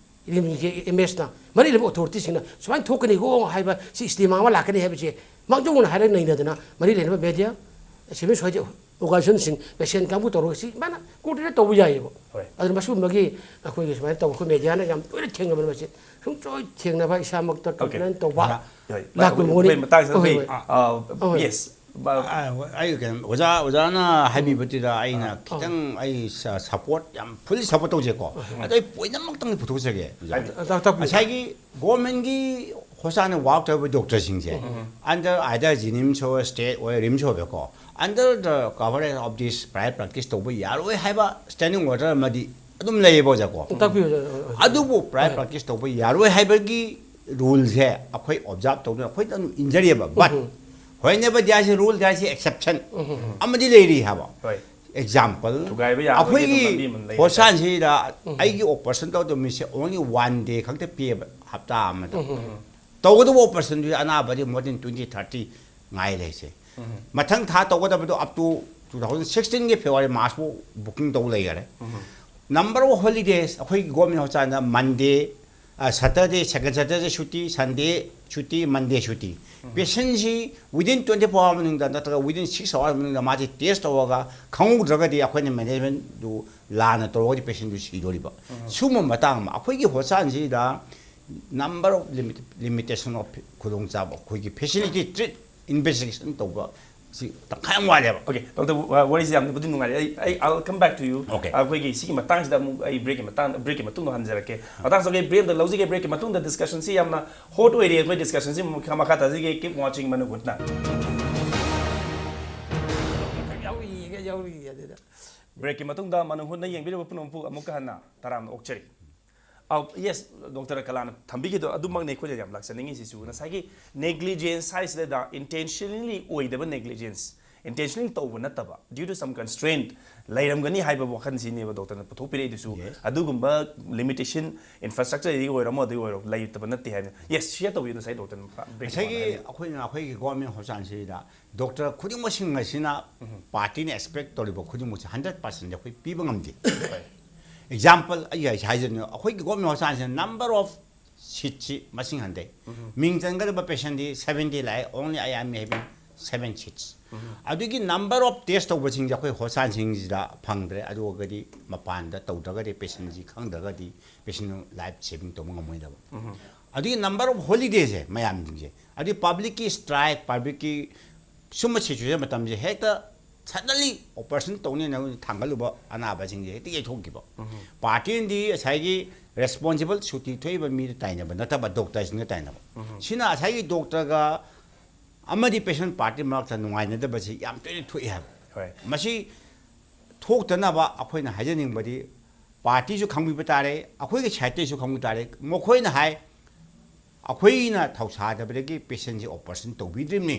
RIMSꯀꯤ MSꯅ ꯃꯔꯤ ꯂꯩꯅꯕ authorityꯁꯤꯡꯅ ꯁꯨꯃꯥꯏꯅ ꯊꯣꯛꯀꯅꯤꯀꯣ ꯍꯥꯏꯕ ꯁꯤ ꯏꯁꯇꯤꯃꯥ ꯑꯃ ꯂꯥꯛꯀꯅꯤ ꯍꯥꯏꯕꯁꯦ ꯃꯥꯡꯖꯧꯅꯅ ꯍꯥꯏꯔꯒ ꯅꯩꯅꯗꯅ ꯃꯔꯤ ꯂꯩꯅꯕ media, civil society organization ꯁꯤꯡ, patient ꯀꯥꯡꯕꯨ ꯇꯧꯔꯒ ꯁꯤ ꯃꯥꯅ coordinate ꯇꯧꯕ ꯌꯥꯏꯑꯕ꯫ ꯍꯣꯏ꯫ ꯑꯗꯨꯅ ꯃꯁꯤꯒꯨꯝꯕꯒꯤ ꯑꯩꯈꯣꯏꯒꯤ ꯁꯨꯃꯥꯏꯅ ꯇꯧꯕ ꯑꯩꯈꯣꯏ mediaꯅ ꯌꯥꯝ ꯇꯣꯏꯅ ꯊꯦꯡꯅꯕꯅꯤ ꯃꯁꯤ꯫ ꯁꯨꯡꯁꯣꯏ ꯊꯦꯡꯅꯕ ꯏꯁꯥꯃꯛꯇ Okay. complain ꯇꯧꯕ ꯍꯣꯏ, ꯂꯥꯛꯄ ꯃꯇꯥꯡꯁꯤꯗ ꯍꯣꯏ, ꯍꯣꯏ꯫ ꯑ, ꯍꯣꯏ, ꯍꯣꯏ꯫ Yes. ꯑ, ꯑꯩ ꯀꯩꯅꯣ, ꯑꯣꯖꯥ, ꯑꯣꯖꯥꯅ ꯍꯥꯏꯕꯤꯕꯗꯨꯗ ꯑꯩꯅ ꯑ, ꯑ꯫ ꯈꯤꯇꯪ ꯑꯩ ꯁ-, support, ꯌꯥꯝ full support ꯇꯧꯖꯩꯀꯣ꯫ ꯑ, ꯍꯣꯏ꯫ ꯑꯗꯣ ꯑꯩ point ꯑꯃꯈꯛꯇꯪꯗꯤ ꯄꯨꯊꯣꯛꯆꯒꯦ, ꯑꯣꯖꯥ꯫ ꯍꯥꯏꯕꯤꯌꯨ꯫ ꯑ, ꯇꯥꯛꯄꯤꯌꯨ꯫ ꯉꯁꯥꯏꯒꯤ governmentꯀꯤ hospitalꯅ work ꯇꯧꯔꯤꯕ doctorꯁꯤꯡꯁꯦ, under either JNIMS ꯑꯣꯏ, state ꯑꯣꯏ, RIMS ꯑꯣꯏꯕꯀꯣ, under the coverage of this private practice ꯇꯧꯕ ꯌꯥꯔꯣꯏ ꯍꯥꯏꯕ standing order ꯑꯃꯗꯤ ꯑꯗꯨꯝ ꯂꯩꯌꯦꯕ, ꯑꯣꯖꯥꯀꯣ꯫ ꯇꯥꯛꯄꯤꯌꯨ, ꯑꯣꯖꯥ, ꯑꯣꯖꯥ, ꯑꯣꯖꯥ꯫ ꯑꯗꯨꯕꯨ private ꯍꯣꯏ꯫ Practice ꯇꯧꯕ ꯌꯥꯔꯣꯏ ꯍꯥꯏꯕꯒꯤ ruleꯁꯦ ꯑꯩꯈꯣꯏ observe ꯇꯧꯗꯨꯅ ꯑꯩꯈꯣꯏꯗ ꯑꯗꯨꯝ ꯏꯟꯖꯔꯤꯑꯕ꯫ But um. Whenever there is a rule, there is a exception ꯎꯝ꯫ ꯑꯃꯗꯤ ꯂꯩꯔꯤ ꯍꯥꯏꯕ꯫ ꯍꯣꯏ꯫ Example, ꯊꯨꯒꯥꯏꯕ ꯌꯥꯕꯒꯤ ꯑꯗꯨꯝ ꯑꯩꯈꯣꯏꯒꯤ ꯂꯝꯕꯤ ꯑꯃ ꯂꯩ ꯍꯣꯁꯥꯟꯁꯤꯗ ꯎꯝ꯫ ꯑꯩꯒꯤ operation ꯇꯧꯗꯕ ꯃꯤꯁꯦ only one day ꯈꯛꯇ ꯄꯤꯌꯦꯕ, ꯍꯞꯇꯥ ꯑꯃꯗ꯫ ꯎꯝ꯫ ꯇꯧꯒꯗꯕ operationꯗꯨꯗꯤ ꯑꯅꯥꯕꯗꯤ more than twenty, thirty ꯉꯥꯏ ꯂꯩꯁꯦ꯫ ꯎꯝ꯫ ꯃꯊꯪ ꯊꯥ ꯇꯧꯒꯗꯕꯗꯣ up to two thousand sixteenꯒꯤ February, March ꯐꯥꯎ booking ꯇꯧ ꯂꯩꯈꯔꯦ꯫ ꯎꯝ꯫ Number of holidays, ꯑꯩꯈꯣꯏꯒꯤ government hospitalꯗ Monday, ꯑ, Saturday, second Saturday ꯁꯨꯇꯤ, Sunday ꯁꯨꯇꯤ, Monday ꯁꯨꯇꯤ꯫ ꯎꯝ꯫ Patientꯁꯤ within twenty four hour ꯃꯅꯨꯡꯗ ꯅꯠꯇ꯭ꯔꯒ within six hour ꯃꯅꯨꯡꯗ ꯃꯥꯁꯤ test ꯇꯧꯔꯒ ꯈꯪꯍꯧꯗ꯭ꯔꯒꯗꯤ ꯑꯩꯈꯣꯏꯅ managementꯗꯨ ꯂꯥꯟꯅ ꯇꯧꯔꯒꯗꯤ patientꯗꯨ ꯁꯤꯗꯣꯔꯤꯕ꯫ ꯎꯝ꯫ ꯁꯤꯒꯨꯝꯕ ꯃꯇꯥꯡ ꯑꯃ ꯑꯩꯈꯣꯏꯒꯤ ꯍꯣꯁꯄꯤꯇꯥꯜꯁꯤꯗ number of limit-, limitation of ꯈꯨꯗꯣꯡꯆꯥꯕ, ꯑꯩꯈꯣꯏꯒꯤ facility treat investigation ꯇꯧꯕ ꯁꯤ ꯇꯪꯈꯥꯏ ꯑꯃ ꯋꯥꯠꯂꯦꯕ꯫ Okay, doctor, ꯋꯥ-, ꯋꯥꯔꯤꯁꯦ ꯌꯥꯝꯅꯕꯨꯗꯤ ꯅꯨꯡꯉꯥꯏꯔꯦ꯫ ꯑꯩ, ꯑꯩ, I'll come back to you. Okay. ꯑꯩꯈꯣꯏꯒꯤ ꯁꯤꯒꯤ ꯃꯇꯥꯡꯁꯤꯗ ꯑꯃꯨꯛ ꯑꯩ breakꯀꯤ ꯃꯇꯥꯡ, breakꯀꯤ ꯃꯇꯨꯡꯗ ꯍꯟꯖꯔꯛꯀꯦ꯫ ꯃꯇꯥꯡ ꯆꯥꯗꯦ, break ꯑꯝꯇ ꯂꯧꯖꯒꯦ꯫ Breakꯀꯤ ꯃꯇꯨꯡꯗ discussionꯁꯤ ꯌꯥꯝꯅ hot ꯑꯣꯏꯔꯤ, ꯑꯩꯈꯣꯏ discussionꯁꯤ ꯃꯈꯥ, ꯃꯈꯥ ꯇꯥꯖꯒꯦ꯫ Keep watching ꯃꯅꯨ ꯒꯨꯠꯅ꯫ ꯌꯥꯎꯔꯤꯌꯦ ꯑꯗꯨꯗ꯫ ꯕ꯭ꯔꯦꯛꯀꯤ ꯃꯇꯨꯡꯗ ꯃꯅꯨꯡ ꯍꯨꯠꯅ ꯌꯦꯡꯕꯤꯔꯤꯕ ꯄꯨꯝꯅꯃꯛꯄꯨ ꯑꯃꯨꯛꯀ ꯍꯟꯅ ꯇꯔꯥꯝꯅ ꯑꯣꯛꯆꯔꯤ꯫ ꯑꯧ, ꯌꯦꯁ, ꯗꯣꯛꯇꯔ ꯀꯂꯥꯅ ꯊꯝꯕꯤꯈꯤꯗꯣ ꯑꯗꯨꯃꯛꯅꯤ ꯑꯩꯈꯣꯏꯅ ꯌꯥꯝ ꯂꯥꯛꯆꯅꯤꯡꯉꯤꯁꯤꯁꯨ꯫ ꯉꯁꯥꯏꯒꯤ ꯅꯦꯒ꯭ꯂꯤꯖꯦꯟꯁ ꯍꯥꯏꯁꯤꯗ ꯏꯟꯇꯦꯟꯁꯅꯦꯜꯂꯤ ꯑꯣꯏꯗꯕ ꯅꯦꯒ꯭ꯂꯤꯖꯦꯟꯁ, ꯏꯟꯇꯦꯟꯁꯅꯦꯜ ꯇꯧꯕ ꯅꯠꯇꯕ, due to some constraint ꯂꯩꯔꯝꯒꯅꯤ ꯍꯥꯏꯕ ꯋꯥꯈꯜꯁꯤꯅꯦꯕ ꯗꯣꯛꯇꯔꯅ ꯄꯨꯊꯣꯛꯄꯤꯔꯛꯏꯗꯨꯁꯨ꯫ Yes. ꯑꯗꯨꯒꯨꯝꯕ ꯂꯤꯃꯤꯇꯦꯁꯟ, ꯏꯟꯐ꯭ꯔꯥꯁ꯭ꯇ꯭ꯔꯛꯆꯔꯗꯒꯤ ꯑꯣꯏꯔꯣ ꯑꯃꯗꯒꯤ ꯑꯣꯏꯔꯣ ꯂꯩꯇꯕ ꯅꯠꯇꯦ ꯍꯥꯏꯕꯅꯤ꯫ ꯌꯦꯁ, ꯁꯤꯌꯔ ꯇꯧꯕꯤꯌꯨ ꯉꯁꯥꯏ ꯗꯣꯛꯇꯔꯅ ꯕ꯭ꯔꯦꯛ ꯉꯁꯥꯏꯒꯤ ꯃꯃꯥꯡꯗ ꯍꯥꯏꯕꯤꯌꯨ꯫ ꯑꯩꯈꯣꯏꯅ ꯑꯩꯈꯣꯏꯒꯤ ꯒꯣꯔꯃꯦꯟ ꯍꯣꯁꯄꯤꯇꯥꯜꯁꯤꯗ ꯗꯣꯛꯇꯔ ꯈꯨꯗꯤꯡꯃꯛꯁꯤꯡ ꯑꯁꯤꯅ ꯄꯥꯔꯇꯤꯅ ꯑꯦꯛꯁꯄꯦꯛ ꯇꯧꯔꯤꯕ ꯈꯨꯗꯤꯡꯃꯛꯁꯦ ꯍꯟꯗ꯭ꯔꯦꯠ ꯄꯥꯔꯁꯦꯟ ꯑꯩꯈꯣꯏ ꯄꯤꯕ ꯉꯝꯗꯦ꯫ ꯑꯦꯛꯖꯥꯝꯄꯜ ꯑꯩ ꯍꯥꯏꯖ- ꯍꯥꯏꯖꯅꯤꯡꯉꯤ, ꯑꯩꯈꯣꯏꯒꯤ ꯒꯣꯔꯃꯦꯟ ꯍꯣꯁꯄꯤꯇꯥꯜꯁꯤꯅ ꯅꯝꯕꯔ ꯑꯣꯐ ꯁꯤꯠꯁꯤ ꯃꯁꯤꯡ ꯍꯟꯊꯩ꯫ ꯃꯤꯡ ꯆꯟꯒꯗꯕ ꯄꯦꯁꯦꯟꯗꯤ ꯁꯕꯦꯟꯇꯤ ꯂꯥꯛꯑꯦ, only I am having seven seats꯫ ꯑꯗꯨꯒꯤ ꯅꯝꯕꯔ ꯑꯣꯐ ꯇꯦꯁ ꯇꯧꯕꯁꯤꯡꯁꯦ ꯑꯩꯈꯣꯏ ꯍꯣꯁꯄꯤꯇꯥꯜꯁꯤꯡꯁꯤꯗ ꯐꯪꯗ꯭ꯔꯦ꯫ ꯑꯗꯨ ꯑꯣꯏꯔꯒꯗꯤ ꯃꯄꯥꯟꯗ ꯇꯧꯗ꯭ꯔꯒꯗꯤ, ꯄꯦꯁꯦꯟꯁꯤ ꯈꯪꯗ꯭ꯔꯒꯗꯤ ꯄꯦꯁꯦꯟ ꯂꯥꯏꯐ ꯁꯦꯚꯤꯡ ꯇꯧꯕ ꯉꯝꯃꯣꯏꯗꯕ꯫ ꯑꯗꯨꯒꯤ ꯅꯝꯕꯔ ꯑꯣꯐ ꯍꯣꯂꯤꯗꯦꯁꯦ ꯃꯌꯥꯝꯁꯤꯡꯁꯦ, ꯑꯗꯨꯒꯤ ꯄꯕ꯭ꯂꯤꯛꯀꯤ ꯁ꯭ꯇ꯭ꯔꯥꯏꯛ, ꯄꯕ꯭ꯂꯤꯛꯀꯤ ꯁꯨꯝꯕ ꯁꯤꯆꯨꯋꯦꯁꯟ ꯃꯇꯝꯁꯦ ꯍꯦꯛꯇ ꯁꯗꯟꯂꯤ ꯑꯣꯄꯔꯦꯁꯟ ꯇꯧꯅꯦꯅ ꯊꯥꯡꯒꯠꯂꯨꯕ ꯑꯅꯥꯕꯁꯤꯡꯁꯦ ꯍꯦꯛꯇ ꯌꯩꯊꯣꯛꯈꯤꯕ꯫ ꯄꯥꯔꯇꯤꯅꯗꯤ ꯉꯁꯥꯏꯒꯤ ꯔꯦꯁꯄꯣꯟꯁꯤꯕꯜ ꯁꯨꯇꯤ ꯊꯣꯛꯏꯕ ꯃꯤꯗ ꯇꯥꯏꯅꯕ ꯅꯠꯇꯕ, ꯗꯣꯛꯇꯔꯁꯤꯡꯗ ꯇꯥꯏꯅꯕ꯫ ꯁꯤꯅ ꯉꯁꯥꯏꯒꯤ ꯗꯣꯛꯇꯔꯒ ꯑꯃꯗꯤ ꯄꯦꯁꯦꯟ ꯄꯥꯔꯇꯤ ꯃꯔꯛꯇ ꯅꯨꯡꯉꯥꯏꯅꯗꯕꯁꯤ ꯌꯥꯝ ꯇꯣꯏꯅ ꯊꯣꯛꯏ ꯍꯥꯏꯕ꯫ ꯍꯣꯏ꯫ ꯃꯁꯤ ꯊꯣꯛꯇꯅꯕ ꯑꯩꯈꯣꯏꯅ ꯍꯥꯏꯖꯅꯤꯡꯕꯗꯤ, ꯄꯥꯔꯇꯤꯁꯨ ꯈꯪꯕꯤꯕ ꯇꯥꯔꯦ, ꯑꯩꯈꯣꯏꯒꯤ ꯁꯥꯏꯠꯇꯩꯁꯨ ꯈꯪꯕ ꯇꯥꯔꯦ꯫ ꯃꯈꯣꯏꯅ ꯍꯥꯏ, ꯑꯩꯈꯣꯏꯅ ꯊꯧꯁꯥꯗꯕꯗꯒꯤ ꯄꯦꯁꯦꯟꯁꯦ ꯑꯣꯄꯔꯦꯁꯟ ꯇꯧꯕꯤꯗ꯭ꯔꯤꯕꯅꯤ,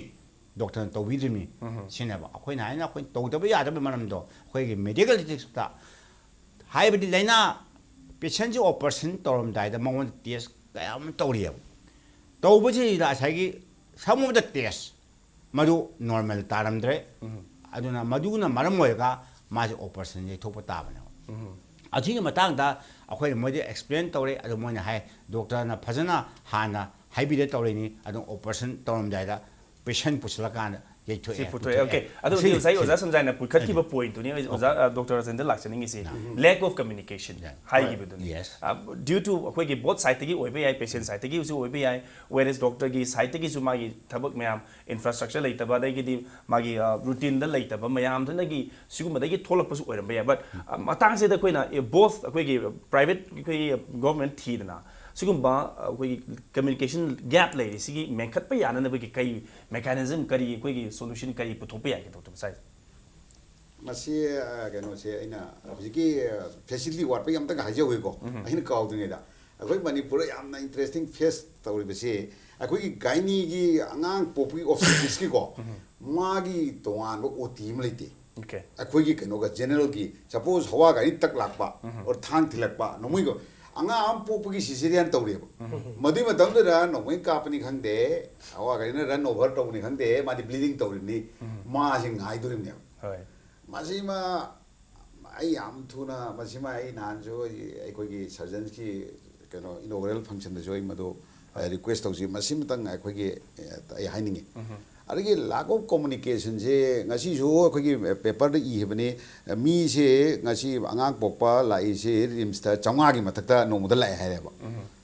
ꯗꯣꯛꯇꯔꯅ ꯇꯧꯕꯤꯗ꯭ꯔꯤꯕꯅꯤ꯫ ꯁꯤꯅꯦꯕ ꯑꯩꯈꯣꯏꯅ ꯍꯥꯏꯅ ꯑꯩꯈꯣꯏꯅ ꯇꯧꯗꯕ ꯌꯥꯗꯕ ꯃꯔꯝꯗꯣ, ꯑꯩꯈꯣꯏꯒꯤ ꯃꯦꯗꯤꯀꯦꯜ ꯏꯊꯤꯛꯁꯇ ꯍꯥꯏꯕꯗꯤ ꯂꯥꯏꯅꯥ ꯄꯦꯁꯦꯟꯁꯦ ꯑꯣꯄꯔꯦꯁꯟ ꯇꯧꯔꯝꯗꯥꯏꯗ ꯃꯉꯣꯟꯗ ꯇꯦꯁ ꯀꯌꯥ ꯑꯃ ꯇꯧꯔꯤꯑꯕ꯫ ꯇꯧꯕꯁꯤꯗ ꯉꯁꯥꯏꯒꯤ some of the test ꯃꯗꯨ ꯅꯣꯔꯃꯦꯜ ꯇꯥꯔꯝꯗ꯭ꯔꯦ꯫ ꯑꯗꯨꯅ ꯃꯗꯨꯅ ꯃꯔꯝ ꯑꯣꯏꯔꯒ ꯃꯥꯁꯦ ꯑꯣꯄꯔꯦꯁꯟ ꯌꯩꯊꯣꯛꯄ ꯇꯥꯕꯅꯦꯕ꯫ ꯑꯁꯤꯒꯤ ꯃꯇꯥꯡꯗ ꯑꯩꯈꯣꯏꯅ ꯃꯣꯏꯗ ꯑꯦꯛꯁꯄ꯭ꯂꯦꯟ ꯇꯧꯔꯦ꯫ ꯑꯗꯨ ꯃꯣꯏꯅ ꯍꯥꯏ, ꯗꯣꯛꯇꯔꯅ ꯐꯖꯅ ꯍꯥꯟꯅ ꯍꯥꯏꯕꯤꯔꯦ ꯇꯧꯔꯤꯅꯤ, ꯑꯗꯨꯝ ꯑꯣꯄꯔꯦꯁꯟ ꯇꯧꯔꯝꯗꯥꯏꯗ ꯄꯦꯁꯦꯟ ꯄꯨꯁꯤꯜꯂꯀꯥꯟꯗ ꯌꯩꯊꯣꯛꯑꯦ, ꯁꯤ ꯄꯨꯊꯣꯛꯑꯦ꯫ ꯑꯣꯀꯦ꯫ ꯑꯗꯨ ꯍꯧꯖꯤꯛ ꯁꯤꯅꯤ, ꯉꯁꯥꯏ ꯁꯤꯅꯤ꯫ ꯑꯣꯖꯥ ꯁꯝꯖꯥꯏꯅ ꯄꯨꯈꯠꯈꯤꯕ ꯄꯣꯏꯟꯠꯇꯨꯅꯤ ꯑꯣꯖꯥ, ꯑ, ꯗꯣꯛꯇꯔ ꯔꯥꯖꯦꯟꯗ꯭ꯔ ꯂꯥꯛꯆꯅꯤꯡꯉꯤꯁꯤ꯫ Lack of communication Yeah. ꯍꯥꯏꯈꯤꯕꯗꯨꯅꯤ꯫ Yes. ꯑ, due to ꯑꯩꯈꯣꯏꯒꯤ ꯕꯣꯠ ꯁꯥꯏꯠꯇꯒꯤ ꯑꯣꯏꯕ ꯌꯥꯏ, ꯄꯦꯁꯦꯟ ꯁꯥꯏꯠꯇꯒꯤꯁꯨ ꯑꯣꯏꯕ ꯌꯥꯏ, whereas ꯗꯣꯛꯇꯔꯒꯤ ꯁꯥꯏꯠꯇꯒꯤꯁꯨ ꯃꯥꯒꯤ ꯊꯕꯛ ꯃꯌꯥꯝ, ꯏꯟꯐ꯭ꯔꯥꯁ꯭ꯇ꯭ꯔꯛꯆꯔ ꯂꯩꯇꯕ, ꯑꯗꯒꯤꯗꯤ ꯃꯥꯒꯤ, ꯑ, ꯔꯨꯇꯤꯟꯗ ꯂꯩꯇꯕ ꯃꯌꯥꯝꯗꯨꯅꯒꯤ ꯁꯤꯒꯨꯝꯕꯗꯒꯤ ꯊꯣꯛꯂꯛꯄꯁꯨ ꯑꯣꯏꯔꯝꯕ ꯌꯥꯏ꯫ But, ꯑ, ꯃꯇꯥꯡꯁꯤꯗ ꯑꯩꯈꯣꯏꯅ, ꯑꯦ, ꯕꯣꯊ ꯑꯩꯈꯣꯏꯒꯤ ꯄ꯭ꯔꯥꯏꯚꯦꯠ ꯑꯩꯈꯣꯏꯒꯤ ꯒꯣꯔꯃꯦꯟ ꯊꯤꯗꯅ ꯁꯤꯒꯨꯝꯕ, ꯑ, ꯑꯩꯈꯣꯏꯒꯤ ꯀꯝꯃ꯭ꯌꯨꯅꯤꯀꯦꯁꯟ ꯒꯦꯞ ꯂꯩꯔꯤꯁꯤꯒꯤ ꯃꯦꯟꯈꯠꯄ ꯌꯥꯅꯅꯕꯒꯤ ꯀꯩ ꯃꯦꯀꯥꯅꯤꯖꯝ, ꯀꯔꯤ ꯑꯩꯈꯣꯏꯒꯤ ꯁꯣꯂꯨꯁꯟ ꯀꯔꯤ ꯄꯨꯊꯣꯛꯄ ꯌꯥꯏꯒꯦ ꯗꯣꯛꯇꯔ ꯃꯁꯥꯏ? ꯃꯁꯤ ꯑ, ꯀꯩꯅꯣꯁꯦ ꯑꯩꯅ ꯍꯧꯖꯤꯛꯀꯤ ꯐꯦꯁꯤꯂꯤꯇꯤ ꯋꯥꯠꯄꯒꯤ ꯑꯝꯇꯪ ꯍꯥꯏꯖꯍꯧꯒꯦꯀꯣ, ꯑꯩꯅ ꯀꯥꯎꯗ꯭ꯔꯤꯉꯩꯗ꯫ ꯑꯩꯈꯣꯏ ꯃꯅꯤꯄꯨꯔꯗ ꯌꯥꯝꯅ ꯏꯟꯇꯔꯦꯁꯇꯤꯡ ꯐꯦꯁ ꯇꯧꯔꯤꯕꯁꯤ, ꯑꯩꯈꯣꯏꯒꯤ ꯒꯥꯏꯅꯤꯒꯤ ꯑꯉꯥꯡ ꯄꯣꯛꯄꯒꯤ ꯑꯣꯞꯁꯇꯦꯇ꯭ꯔꯤꯛꯁꯀꯤꯀꯣ, ꯃꯥꯒꯤ ꯇꯣꯉꯥꯟꯕ ꯑꯣ ꯇꯤ ꯑꯃ ꯂꯩꯇꯦ꯫ Okay. ꯑꯩꯈꯣꯏꯒꯤ ꯀꯩꯅꯣꯒ ꯖꯦꯅꯔꯦꯜꯒꯤ, ꯁꯄꯣꯁ ꯍꯋꯥ ꯒꯥꯔꯤ ꯇꯛ ꯂꯥꯛꯄ ꯑꯣꯔ ꯊꯥꯡ ꯊꯤꯜꯂꯛꯄ, ꯅꯣꯡꯃꯩꯒ, ꯑꯉꯥꯡ ꯑꯃ ꯄꯣꯛꯄꯒꯤ ꯁꯤꯖꯦꯔꯤꯌꯥꯟ ꯇꯧꯔꯦꯕ꯫ ꯃꯗꯨꯏ ꯃꯇꯝꯗꯨꯗ ꯅꯣꯡꯃꯩ ꯀꯥꯞꯄꯅꯤ ꯈꯪꯗꯦ, ꯍꯋꯥ ꯒꯥꯔꯤꯅ ꯔꯟ ꯑꯣꯚꯔ ꯇꯧꯕꯅꯤ ꯈꯪꯗꯦ, ꯃꯥꯗꯤ ꯕ꯭ꯂꯤꯗꯤꯡ ꯇꯧꯔꯤꯕꯅꯤ, ꯃꯥꯁꯤ ꯉꯥꯏꯗꯣꯔꯤꯕꯅꯦꯕ꯫ ꯍꯣꯏ. ꯃꯁꯤꯃ ꯑꯩ ꯌꯥꯝ ꯊꯨꯅ, ꯃꯁꯤꯃ ꯑꯩ ꯅꯍꯥꯟꯁꯨ ꯑꯩ-, ꯑꯩꯈꯣꯏꯒꯤ ꯁꯔꯖꯟꯁꯀꯤ ꯀꯩꯅꯣ ꯏꯅꯣꯒ꯭ꯔꯦꯜ ꯐꯪꯁꯟꯗꯁꯨ ꯑꯩ ꯃꯗꯨ ꯔꯤꯀ꯭ꯋꯦꯁ ꯇꯧꯖꯩ꯫ ꯃꯁꯤꯃꯇꯪ ꯑꯩꯈꯣꯏꯒꯤ ꯑ, ꯑꯩ ꯍꯥꯏꯅꯤꯡꯉꯤ꯫ ꯑꯗꯒꯤ lack of communication ꯁꯦ ꯉꯁꯤꯁꯨ ꯑꯩꯈꯣꯏꯒꯤ ꯄꯦꯄꯔꯗ ꯏꯈꯤꯕꯅꯤ, ꯃꯤꯁꯦ ꯉꯁꯤ ꯑꯉꯥꯡ ꯄꯣꯛꯄ ꯂꯥꯛꯏꯁꯦ ꯔꯤꯝꯁꯇ ꯆꯥꯝꯃꯉꯥꯒꯤ ꯃꯊꯛꯇ ꯅꯣꯡꯃꯗ ꯂꯥꯛꯑꯦ ꯍꯥꯏꯔꯦꯕ꯫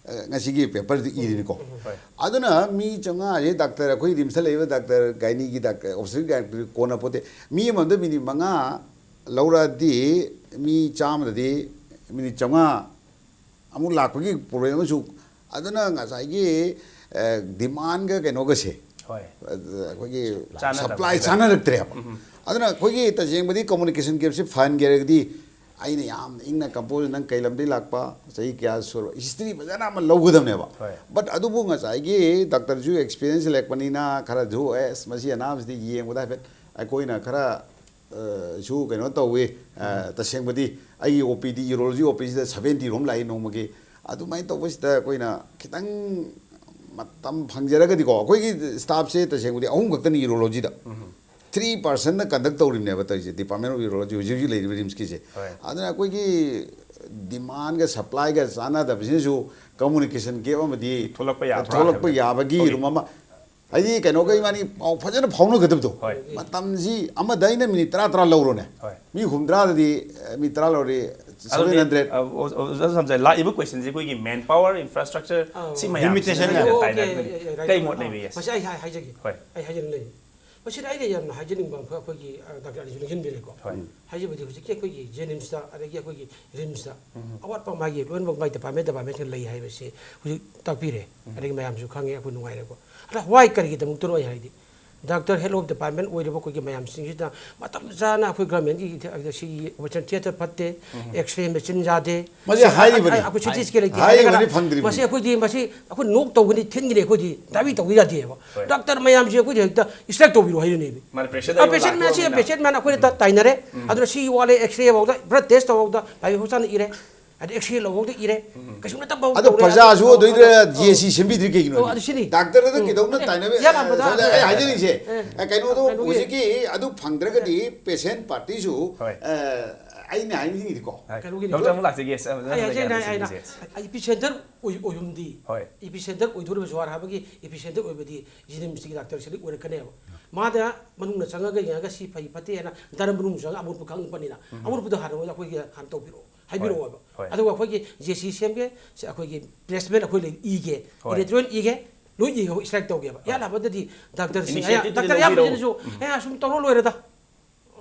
ꯑ, ꯉꯁꯤꯒꯤ ꯄꯦꯄꯔꯗ ꯏꯔꯤꯅꯤꯀꯣ꯫ ꯍꯣꯏ. ꯑꯗꯨꯅ ꯃꯤ ꯆꯥꯝꯃꯉꯥꯁꯦ ꯗꯥꯛꯇꯔ, ꯑꯩꯈꯣꯏ ꯔꯤꯝꯁꯇ ꯂꯩꯔꯤꯕ ꯗꯥꯛꯇꯔ, ꯒꯥꯏꯅꯤꯒꯤ ꯗꯥꯛꯇꯔ, ꯑꯣꯞꯁꯇꯦꯇ꯭ꯔꯤꯛ ꯗꯥꯛꯇꯔ ꯀꯣꯟꯅ ꯄꯣꯠꯇꯦ꯫ ꯃꯤ ꯑꯃꯃꯝꯗ ꯃꯤꯅꯤꯠ ꯃꯉꯥ ꯂꯧꯔꯛꯑꯗꯤ ꯃꯤ ꯆꯥꯝꯃꯗꯗꯤ ꯃꯤꯅꯤꯠ ꯆꯥꯝꯃꯉꯥ ꯑꯃꯨꯛ ꯂꯥꯛꯄꯒꯤ ꯄ꯭ꯔꯣꯕ꯭ꯂꯦꯝ ꯑꯃꯁꯨ꯫ ꯑꯗꯨꯅ ꯉꯁꯥꯏꯒꯤ, ꯑ, ꯗꯤꯃꯥꯟꯒ ꯀꯩꯅꯣꯒꯁꯦ, ꯍꯣꯏ. ꯑ, ꯑꯩꯈꯣꯏꯒꯤ ꯆꯥꯟꯅꯗꯕ ꯁꯄ꯭ꯂꯥꯏ ꯍꯥꯏꯇꯥꯔꯦ. ꯆꯥꯟꯅꯔꯛꯇ꯭ꯔꯦꯕ꯫ ꯑꯗꯨꯅ ꯑꯩꯈꯣꯏꯒꯤ ꯇꯁꯦꯡꯕꯗꯤ ꯀꯝꯃꯨꯅꯤꯀꯦꯁꯟ ꯒꯦꯞꯁꯦ ꯐꯍꯟꯒꯦ ꯍꯥꯏꯔꯒꯗꯤ ꯑꯩꯅ ꯌꯥꯝ ꯏꯪꯅ ꯀꯝꯄꯣꯖ, "ꯅꯪ ꯀꯩ ꯂꯝꯗꯒꯤ ꯂꯥꯛꯄ, ꯆꯍꯤ ꯀꯌꯥ ꯁꯨꯔꯕ?" ꯍꯤꯁꯇ꯭ꯔꯤ ꯐꯖꯅ ꯑꯃ ꯂꯧꯒꯗꯕꯅꯦꯕ꯫ ꯍꯣꯏ. ꯕꯠ ꯑꯗꯨꯕꯨ ꯉꯁꯥꯏꯒꯤ ꯗꯥꯛꯇꯔꯁꯨ ꯑꯦꯛꯁꯄꯤꯔꯤꯌꯦꯟꯁ ꯂꯩꯔꯛꯄꯅꯤꯅ ꯈꯔꯁꯨ, "ꯑꯦꯁ, ꯃꯁꯤ ꯑꯅꯥꯕꯁꯤꯗꯤ ꯌꯦꯡꯕꯗ ꯍꯥꯏꯐꯦꯠ ꯑꯩꯈꯣꯏꯅ ꯈꯔ, ꯑ, ꯁꯨ ꯀꯩꯅꯣ ꯇꯧꯋꯤ, ꯑ, ꯇꯁꯦꯡꯕꯗꯤ ꯑꯩꯒꯤ ꯑꯣ ꯄꯤ ꯗꯤ, ꯌꯨꯔꯣꯂꯣꯖꯤ ꯑꯣ ꯄꯤ ꯁꯤꯗ ꯁꯕꯦꯟꯇꯤ ꯔꯣꯝ ꯂꯥꯛꯏ ꯅꯣꯡꯃꯒꯤ꯫ ꯑꯗꯨꯃꯥꯏꯅ ꯇꯧꯕꯁꯤꯗ ꯑꯩꯈꯣꯏꯅ ꯈꯤꯇꯪ ꯃꯇꯝ ꯐꯪꯖꯔꯒꯗꯤꯀꯣ, ꯑꯩꯈꯣꯏꯒꯤ ꯁ꯭ꯇꯥꯐꯁꯦ ꯇꯁꯦꯡꯕꯗꯤ ꯑꯍꯨꯝ ꯈꯛꯇꯅꯤ ꯌꯨꯔꯣꯂꯣꯖꯤꯗ꯫ ꯊ꯭ꯔꯤ ꯄꯥꯔꯁꯟꯅ ꯀꯟꯗꯛ ꯇꯧꯔꯤꯕꯅꯦꯕ ꯇꯧꯔꯤꯁꯦ, ꯗꯤꯄꯥꯔꯠꯃꯦꯟ ꯑꯣꯐ ꯌꯨꯔꯣꯂꯣꯖꯤ ꯍꯧꯖꯤꯛ ꯍꯧꯖꯤꯛ ꯂꯩꯔꯤꯕ ꯔꯤꯝꯁꯀꯤꯁꯦ꯫ ꯍꯣꯏ. ꯑꯗꯨꯅ ꯑꯩꯈꯣꯏꯒꯤ ꯗꯤꯃꯥꯟꯒ ꯁꯄ꯭ꯂꯥꯏꯒ ꯆꯥꯟꯅꯗꯕꯁꯤꯅꯁꯨ ꯀꯝꯃꯨꯅꯤꯀꯦꯁꯟ ꯒꯦꯞ ꯑꯃꯗꯤ ꯊꯣꯛꯂꯛꯄ ꯌꯥꯕ꯭ꯔꯥ ꯊꯣꯛꯂꯛꯄ ꯍꯥꯏꯕꯗꯣ. ꯌꯥꯕꯒꯤ Okay. ꯔꯨꯝ ꯑꯃ, ꯍꯥꯏꯗꯤ ꯀꯩꯅꯣꯒ ꯏꯕꯥꯅꯤ ꯄꯥꯎ ꯐꯖꯅ ꯐꯥꯎꯅꯒꯗꯕꯗꯣ꯫ ꯍꯣꯏ. ꯃꯇꯝꯁꯤ ꯑꯃꯗ ꯑꯩꯅ ꯃꯤꯅꯤꯠ ꯇꯔꯥ ꯇꯔꯥ ꯂꯧꯔꯣꯅꯦ꯫ ꯍꯣꯏ. ꯃꯤ ꯍꯨꯝꯗ꯭ꯔꯥꯗꯗꯤ, ꯑ, ꯃꯤ ꯇꯔꯥ ꯂꯧꯔꯗꯤ ꯁꯕꯦꯟ ꯍꯟꯗ꯭ꯔꯦꯠ꯫ ꯑꯗꯨꯗꯤ, ꯑ, ꯑꯣ-, ꯑꯣ-, ꯑꯣꯖꯥ ꯁꯝꯖꯥꯏ, ꯂꯥꯛꯏꯕ ꯀꯣꯏꯁꯟꯁꯦ ꯑꯩꯈꯣꯏꯒꯤ ꯃꯦꯟ ꯄꯥꯋꯔ, ꯏꯟꯐ꯭ꯔꯥꯁ꯭ꯇ꯭ꯔꯛꯆꯔ, ꯑꯧ. ꯁꯤ ꯃꯌꯥꯝꯁꯤꯅ Limitation ꯍꯦꯟꯅ ꯂꯩ. ꯇꯥꯏ Okay, ꯇꯥꯏ꯫ yeah, yeah, right, ꯀꯩ right. ꯃꯣꯠ ꯑꯧ. ꯂꯩꯕꯤꯒꯦ? ꯃꯁꯤ ꯑꯩ ꯍꯥꯏ-, ꯍꯥꯏꯖꯒꯦ꯫ ꯍꯣꯏ. ꯑꯩ ꯍꯥꯏꯖꯅꯤꯡ ꯂꯩ꯫ ꯃꯁꯤꯗ ꯑꯩꯅ ꯌꯥꯝꯅ ꯍꯥꯏꯖꯅꯤꯡꯕ ꯑꯃꯈꯛ ꯑꯩꯈꯣꯏꯒꯤ, ꯑ, ꯗꯥꯛꯇꯔ ꯑꯅꯤꯁꯨ ꯅꯤꯡꯁꯤꯡꯕꯤꯔꯦꯀꯣ꯫ ꯍꯣꯏ. ꯍꯥꯏꯖꯕꯗꯤ ꯍꯧꯖꯤꯛꯀꯤ ꯑꯩꯈꯣꯏꯒꯤ ꯖꯦꯅꯤꯝꯁꯇ ꯑꯗꯒꯤ ꯑꯩꯈꯣꯏꯒꯤ ꯔꯤꯝꯁꯇ ꯑꯋꯥꯠꯄ ꯃꯥꯒꯤ ꯂꯣꯏꯅꯃꯛ ꯃꯥꯒꯤ ꯗꯤꯄꯥꯔꯠꯃꯦꯟ ꯗꯤꯄꯥꯔꯠꯃꯦꯟꯁꯤꯡ ꯂꯩ ꯍꯥꯏꯕꯁꯤ ꯍꯧꯖꯤꯛ ꯇꯥꯛꯄꯤꯔꯦ꯫ ꯑꯗꯒꯤ ꯃꯌꯥꯝꯁꯨ ꯈꯪꯉꯦ, ꯑꯩꯈꯣꯏ ꯅꯨꯡꯉꯥꯏꯔꯦꯀꯣ꯫ ꯑꯗ why ꯀꯔꯤꯒꯤꯗꯃꯛꯇꯅꯣ ꯑꯩ ꯍꯥꯏꯗꯤ ꯗꯥꯛꯇꯔ, ꯍꯦꯗ ꯑꯣꯐ ꯗꯤꯄꯥꯔꯠꯃꯦꯟ ꯑꯣꯏꯔꯤꯕ ꯑꯩꯈꯣꯏꯒꯤ ꯃꯌꯥꯝꯁꯤꯡꯁꯤꯗ ꯃꯇꯝ ꯆꯥꯅ ꯑꯩꯈꯣꯏ ꯒꯚꯔꯟꯃꯦꯟꯒꯤ ꯁꯤꯒꯤ ꯑꯣꯄꯔꯦꯁꯟ ꯊꯤꯌꯦꯇꯔ ꯐꯠꯇꯦ, ꯑꯦꯛꯁꯔꯦ ꯃꯦꯆꯤꯟ ꯌꯥꯗꯦ, ꯃꯁꯤ ꯍꯥꯏꯔꯤꯕꯅꯤ꯫ ꯑꯩꯈꯣꯏ ꯁꯤ ꯇꯤ ꯁ꯭ꯀꯦꯟ ꯂꯩꯇꯦ ꯍꯥꯏꯔꯤꯕꯅꯤ, ꯍꯥꯏꯔꯒꯅ ꯐꯪꯗ꯭ꯔꯤꯕꯅꯤ꯫ ꯃꯁꯤ ꯑꯩꯈꯣꯏꯗꯤ ꯃꯁꯤ ꯑꯩꯈꯣꯏ ꯅꯣꯛ ꯇꯧꯒꯅꯤ, ꯊꯤꯟꯒꯅꯤ, ꯑꯩꯈꯣꯏꯗꯤ ꯗꯥꯕꯤ ꯇꯧꯕ ꯌꯥꯗꯦꯕ꯫ ꯗꯥꯛꯇꯔ ꯃꯌꯥꯝꯁꯦ ꯑꯩꯈꯣꯏꯗꯤ ꯍꯦꯛꯇ ꯏꯁꯇ꯭ꯔꯥꯏꯛ ꯇꯧꯕꯤꯔꯣ ꯍꯥꯏꯔꯤꯅꯦꯕ꯫ ꯃꯥꯅꯦ, pressure ꯑ, ꯂꯩꯕ ꯄꯦꯁꯦꯟ ꯃꯌꯥꯝꯁꯤ ꯂꯥꯛꯄꯅꯤꯅ꯫ ꯄꯦꯁꯦꯟ ꯃꯌꯥꯝ ꯑꯩꯈꯣꯏꯅ ꯇ- ꯇꯥꯏꯅꯔꯦ꯫ ꯑꯗꯨꯅ ꯁꯤ ꯋꯥꯠꯂꯦ, ꯑꯦꯛꯁꯔꯦ ꯐꯥꯎꯗ, ꯕ꯭ꯂꯗ ꯇꯦꯁ ꯇꯧꯐꯥꯎꯗ ꯄ꯭ꯔꯥꯏꯚꯦꯠ ꯍꯣꯁꯄꯤꯇꯥꯜꯅ ꯏꯔꯦ, ꯑꯗꯩ ꯑꯦꯛꯁꯔꯦ ꯂꯧꯐꯥꯎꯗ ꯏꯔꯦ꯫ ꯀꯩꯁꯨ ꯅꯠꯇꯕ ꯑꯗꯣ ꯇꯧꯔꯦ꯫ ꯄ꯭ꯔꯖꯥꯁꯨ ꯑꯗꯨ ꯑꯗꯨꯏꯗ ꯇꯧꯔꯦ꯫ ꯖꯤ ꯑꯦꯁ ꯁꯤ ꯁꯦꯝꯕꯤꯗ꯭ꯔꯤ ꯀꯩꯒꯤꯅꯣ? ꯑꯣ, ꯑꯗꯨ ꯁꯤꯅꯤ꯫ ꯗꯥꯛꯇꯔꯗ ꯎꯝ꯫ ꯀꯩꯗꯧꯅ ꯑꯦ, ꯇꯥꯏꯅꯕ? ꯌꯥꯝꯕꯗ ꯁꯣꯝꯗ ꯑꯩ ꯍꯥꯏꯖꯅꯤꯡꯁꯦ, ꯑꯦ, ꯑꯦ, ꯀꯩꯅꯣꯗꯣ ꯀꯩꯅꯣꯒꯤ ꯍꯧꯖꯤꯛꯀꯤ ꯑꯗꯨ ꯐꯪꯗ꯭ꯔꯒꯗꯤ ꯄꯦꯁꯦꯟ ꯄꯥꯔꯇꯤꯁꯨ, ꯍꯣꯏ꯫ ꯑ, ꯑꯩꯅ ꯍꯥꯏꯅꯤꯡꯉꯤꯗꯤꯀꯣ, ꯀꯩꯅꯣꯒꯤꯅꯤ꯫ ꯗꯣꯛꯇꯔ ꯑꯃꯨꯛ ꯂꯥꯛꯆꯒꯦ꯫ ꯑꯩ ꯍꯥꯏꯖꯩ, ꯑꯩ, ꯑꯩꯅ ꯏꯄꯤ ꯁꯦꯟꯇꯔ ꯑꯣꯏ-, ꯑꯣꯏꯐꯝꯗꯤ, ꯍꯣꯏ꯫ ꯏꯄꯤ ꯁꯦꯟꯇꯔ ꯑꯣꯏꯗꯣꯔꯤꯕ ꯖꯨꯍꯥꯔ ꯍꯥꯏꯕꯒꯤ ꯏꯄꯤ ꯁꯦꯟꯇꯔ ꯑꯣꯏꯕꯗꯤ ꯖꯤꯅꯤꯝꯁꯀꯤ ꯗꯥꯛꯇꯔꯁꯤꯗꯤ ꯑꯣꯏꯔꯛꯀꯅꯦꯕ꯫ ꯃꯥꯗ ꯃꯅꯨꯡꯗ ꯆꯪꯉꯒ ꯌꯦꯡꯉꯒ ꯁꯤ ꯐꯩ ꯐꯠꯇꯦ ꯍꯥꯏꯅ ꯗꯥꯛꯇꯔ ꯃꯅꯨꯡ ꯆꯪꯉꯒ ꯑꯃꯣꯠꯄ ꯈꯪꯉꯛꯄꯅꯤꯅ, ꯑꯃꯣꯠꯄꯗꯣ ꯍꯥꯟꯅ ꯑꯩꯈꯣꯏꯒꯤ ꯍꯥꯟꯅ ꯇꯧꯕꯤꯔꯛꯑꯣ, ꯍꯥꯏꯕꯤꯔꯛꯑꯣꯕ꯫ ꯍꯣꯏ꯫ ꯑꯗꯨꯒ ꯑꯩꯈꯣꯏꯒꯤ ꯖꯦ ꯁꯤ ꯁꯦꯝꯒꯦ, ꯁꯤ ꯑꯩꯈꯣꯏꯒꯤ ꯄ꯭ꯂꯦꯁꯃꯦꯟ ꯑꯩꯈꯣꯏ ꯂꯩ, ꯏꯒꯦ, ꯍꯣꯏ꯫ ꯏꯂꯦꯛꯇ꯭ꯔꯣꯅꯤꯛ ꯏꯒꯦ, ꯂꯣꯏ ꯏꯒꯦ, ꯏꯁꯇ꯭ꯔꯥꯏꯛ ꯇꯧꯒꯦꯕ꯫ ꯌꯥꯠꯂꯕꯗꯗꯤ ꯗꯥꯛꯇꯔꯁꯤꯡ, Initiative ꯇꯤ ꯗꯥꯛꯇꯔ ꯑꯌꯥꯝꯕꯁꯤꯅꯁꯨ ꯂꯧꯕꯤꯔꯛꯑꯣ꯫ ꯑꯦ, ꯑꯁꯨꯝ ꯇꯧꯔ ꯂꯣꯏꯔꯦꯗ,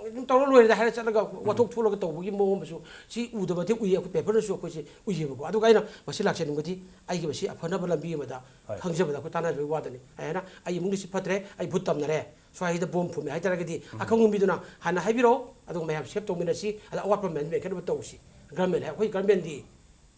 ꯑꯗꯨꯝ ꯇꯧꯔ ꯂꯣꯏꯔꯦꯗ ꯍꯥꯏꯔ ꯆꯠꯂꯒ ꯋꯥꯊꯣꯛ ꯊꯣꯛꯂꯒ ꯇꯧꯕꯒꯤ ꯃꯑꯣꯡ ꯑꯃꯁꯨ ꯁꯤ ꯎꯗꯕ ꯅꯠꯇꯦ, ꯎꯏ, ꯑꯩꯈꯣꯏ ꯄꯦꯄꯔꯗꯁꯨ ꯑꯩꯈꯣꯏꯁꯦ ꯎꯏꯌꯦꯕꯀꯣ꯫ ꯑꯗꯨꯒ ꯑꯩꯅ ꯃꯁꯤ ꯂꯥꯛꯆꯅꯤꯡꯕꯗꯤ ꯑꯩꯒꯤ ꯃꯁꯤ ꯑꯐꯅꯕ ꯂꯝꯕꯤ ꯑꯃꯗ ꯍꯣꯏ꯫ ꯈꯪꯖꯕꯗ ꯑꯩꯈꯣꯏ ꯇꯥꯟꯅꯖꯕꯒꯤ ꯋꯥꯗꯅꯤ꯫ ꯑꯩꯅ ꯑꯩ ꯏꯃꯨꯡꯗ ꯁꯤ ꯐꯠꯇ꯭ꯔꯦ, ꯑꯩ ꯚꯨꯠ ꯇꯝꯅꯔꯦ, ꯁ꯭ꯋꯥꯏꯁꯤꯗ ꯕꯣꯝ ꯐꯨꯝꯃꯦ ꯍꯥꯏꯇꯥꯔꯒꯗꯤ ꯑꯈꯪꯕ ꯃꯤꯗꯨꯅ ꯍꯥꯟꯅ ꯍꯥꯏꯕꯤꯔꯛꯑꯣ, ꯑꯗꯨꯒ ꯃꯌꯥꯝ ꯁꯦꯞ ꯇꯧꯃꯤꯟꯅꯁꯤ, ꯑꯗ ꯑꯋꯥꯠꯄ ꯃꯌꯥꯝ ꯃꯦꯟꯈꯠꯅꯕ ꯇꯧꯁꯤ꯫ ꯒꯚꯔꯟꯃꯦꯟ ꯍꯥꯏ, ꯑꯩꯈꯣꯏ ꯒꯚꯔꯟꯃꯦꯟꯗꯤ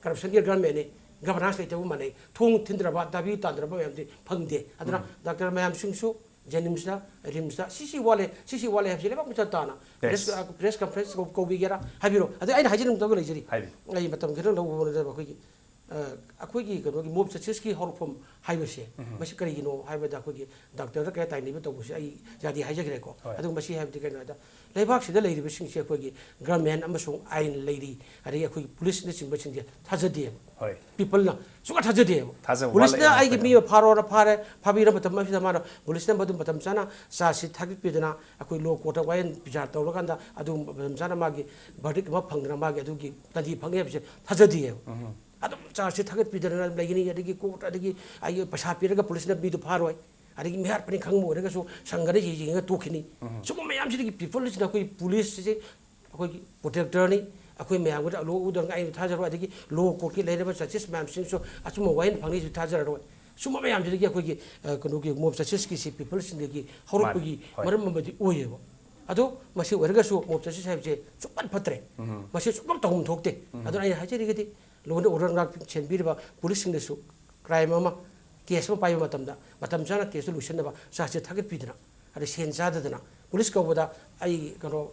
ꯀꯔꯞꯁꯟꯒꯤ ꯒꯚꯔꯟꯃꯦꯟꯅꯤ, ꯒꯚꯔꯅꯥꯟꯁ ꯂꯩꯇꯕ ꯃꯥꯟꯅꯩ, ꯊꯣꯡ ꯊꯤꯟꯗ꯭ꯔꯕ, ꯗꯥꯕꯤ ꯇꯥꯟꯗ꯭ꯔꯕ ꯃꯌꯥꯝꯗꯤ ꯐꯪꯗꯦ꯫ ꯑꯗꯨꯅ ꯗꯥꯛꯇꯔ ꯃꯌꯥꯝꯁꯤꯡꯁꯨ ꯖꯦꯅꯤꯝꯁꯇ, ꯔꯤꯝꯁꯇ ꯁꯤꯁꯤ ꯋꯥꯠꯂꯦ, ꯁꯤꯁꯤ ꯋꯥꯠꯂꯦ ꯍꯥꯏꯕꯁꯤ ꯂꯩꯕꯥꯛ ꯃꯆꯥ ꯇꯥꯅ Yes. ꯄ꯭ꯔꯦꯁ, ꯄ꯭ꯔꯦꯁ ꯀꯟꯐ꯭ꯔꯦꯟꯁ ꯀꯧ-, ꯀꯧꯕꯤꯒꯦꯔꯥ ꯍꯥꯏꯕꯤꯔꯣ꯫ ꯑꯗꯩ ꯑꯩꯅ ꯍꯥꯏꯖꯅꯤꯡꯕ ꯑꯃꯒ ꯂꯩꯖꯔꯤ꯫ ꯍꯥꯏꯕꯤꯌꯨ꯫ ꯑꯩ ꯃꯇꯝ ꯈꯤꯇꯪ ꯂꯧꯕ ꯍꯣꯠꯅꯖꯕ ꯑꯩꯈꯣꯏꯒꯤ, ꯑ, ꯑꯩꯈꯣꯏꯒꯤ ꯀꯩꯅꯣꯒꯤ ꯃꯣꯕ ꯖꯁꯇꯤꯁꯀꯤ ꯍꯧꯔꯛꯐꯝ ꯍꯥꯏꯕꯁꯦ, ꯃꯁꯤ ꯀꯔꯤꯒꯤꯅꯣ ꯍꯥꯏꯕꯗ ꯑꯩꯈꯣꯏꯒꯤ ꯗꯥꯛꯇꯔꯗ ꯀꯌꯥ ꯇꯥꯏꯅꯕ ꯇꯧꯕꯁꯦ ꯑꯩ ꯌꯥꯗꯦ ꯍꯥꯏꯖꯈ꯭ꯔꯦꯀꯣ꯫ ꯍꯣꯏ꯫ ꯑꯗꯨꯒ ꯃꯁꯤ ꯍꯥꯏꯕꯗꯤ ꯀꯩꯅꯣ ꯍꯥꯏꯗ ꯂꯩꯕꯥꯛꯁꯤꯗ ꯂꯩꯔꯤꯕꯁꯤꯡꯁꯦ ꯑꯩꯈꯣꯏꯒꯤ ꯒꯚꯔꯟꯃꯦꯟ ꯑꯃꯁꯨꯡ ꯑꯥꯏꯟ ꯂꯩꯔꯤ, ꯑꯗꯒꯤ ꯑꯩꯈꯣꯏꯒꯤ ꯄꯨꯂꯤꯁꯅꯆꯤꯡꯕꯁꯤꯡꯁꯦ ꯊꯥꯖꯗꯦꯕ꯫ ꯍꯣꯏ꯫ ꯄꯤꯄꯜꯅ ꯁꯨꯡꯊꯥ ꯊꯥꯖꯗꯦꯕ꯫ ꯊꯥꯖꯕ ꯄꯨꯂꯤꯁꯅ ꯋꯥꯠꯂꯦ ꯑꯩꯒꯤ ꯌꯥꯝ ꯃꯤ ꯑꯃ ꯐꯥꯔꯣꯅ ꯐꯥꯔꯦ, ꯐꯥꯕꯤꯔ ꯃꯇꯝ ꯑꯁꯤꯗ ꯃꯥꯅ ꯄꯨꯂꯤꯁꯅ ꯃꯗꯨ ꯃꯇꯝ ꯆꯥꯅ ꯆꯥꯔꯖꯁꯤ ꯊꯥꯒꯠꯄꯤꯗꯅ ꯑꯩꯈꯣꯏ ꯂꯣ ꯀꯣꯔꯠꯇ ꯋꯥꯌꯦꯜ ꯕꯤꯆꯥꯔ ꯇꯧꯔꯀꯥꯟꯗ ꯑꯗꯨ ꯃꯇꯝ ꯆꯥꯅ ꯃꯥꯒꯤ ꯚꯔꯗꯤꯛ ꯑꯃ ꯐꯪꯗꯅ ꯃꯥꯒꯤ ꯑꯗꯨꯒꯤ ꯗꯟꯗꯤ ꯐꯪꯅꯤ ꯍꯥꯏꯕꯁꯦ ꯊꯥꯖꯗꯦꯕ꯫ ꯑꯗꯨꯝ ꯆꯥꯔꯖꯁꯤ ꯊꯥꯒꯠꯄꯤꯗꯅ ꯂꯩꯒꯅꯤ, ꯑꯗꯒꯤ ꯀꯣꯔꯠ, ꯑꯗꯒꯤ ꯑꯩ ꯄꯩꯁꯥ ꯄꯤꯔꯒ ꯄꯨꯂꯤꯁꯅ ꯃꯤꯗꯨ ꯐꯥꯔꯣꯏ, ꯑꯗꯒꯤ ꯃꯤꯍꯥꯠꯄꯅꯤ ꯈꯪꯕ ꯑꯣꯏꯔꯒꯁꯨ ꯁꯪꯒꯗ ꯌꯦꯡꯉꯒ ꯇꯣꯛꯈꯤꯅꯤ꯫ ꯁꯨꯝꯕ ꯃꯌꯥꯝꯁꯤꯗꯒꯤ ꯄꯤꯄꯜꯁꯤꯅ ꯑꯩꯈꯣꯏ ꯄꯨꯂꯤꯁꯁꯤ ꯑꯩꯈꯣꯏꯒꯤ ꯄ꯭ꯔꯣꯇꯦꯛꯇꯔꯅꯤ, ꯑꯩꯈꯣꯏ ꯃꯌꯥꯝꯒꯤꯗ ꯂꯣ ꯎꯗꯅ ꯑꯩꯅ ꯊꯥꯖꯔꯣꯏ, ꯑꯗꯒꯤ ꯂꯣ ꯀꯣꯔꯠꯀꯤ ꯂꯩꯔꯤꯕ ꯖꯁꯇꯤꯁ ꯃꯌꯥꯝꯁꯤꯡꯁꯨ ꯑꯆꯨꯝꯕ ꯋꯥꯌꯦꯜ ꯐꯪꯅꯤꯁꯨ ꯊꯥꯖꯔꯔꯣꯏ꯫ ꯁꯨꯝꯕ ꯃꯌꯥꯝꯁꯤꯗꯒꯤ ꯑꯩꯈꯣꯏꯒꯤ, ꯑ, ꯀꯩꯅꯣꯒꯤ mob justiceꯀꯤꯁꯤ peopleꯁꯤꯡꯗꯒꯤ ꯍꯧꯔꯛꯄꯒꯤ ꯃꯥꯅꯤ, ꯍꯣꯏ꯫ ꯃꯔꯝ ꯑꯃꯗꯤ ꯑꯣꯏꯌꯦꯕ꯫ ꯑꯗꯣ ꯃꯁꯤ ꯑꯣꯏꯔꯒꯁꯨ mob justice ꯍꯥꯏꯕꯁꯦ ꯁꯨꯡꯐꯠ ꯐꯠꯇ꯭ꯔꯦ꯫ ꯎꯝ꯫ ꯃꯁꯤ ꯁꯨꯡꯇꯧ ꯇꯧꯐꯝ ꯊꯣꯛꯇꯦ꯫ ꯎꯝ꯫ ꯑꯗꯨꯅ ꯑꯩꯅ ꯍꯥꯏꯖꯔꯤꯒꯗꯤ law and order ꯉꯥꯛ ꯁꯦꯟꯕꯤꯔꯤꯕ policeꯁꯤꯡꯗꯁꯨ crime ꯑꯃ, case ꯑꯃ ꯄꯥꯏꯕ ꯃꯇꯝꯗ ꯃꯇꯝ ꯆꯥꯅ caseꯇꯨ ꯂꯣꯏꯁꯤꯟꯅꯕ ꯆꯥꯁꯦ ꯊꯥꯒꯠꯄꯤꯗꯅ, ꯑꯗꯩ ꯁꯦꯟ ꯆꯥꯗꯗꯅ police ꯀꯧꯕꯗ ꯑꯩ ꯀꯩꯅꯣ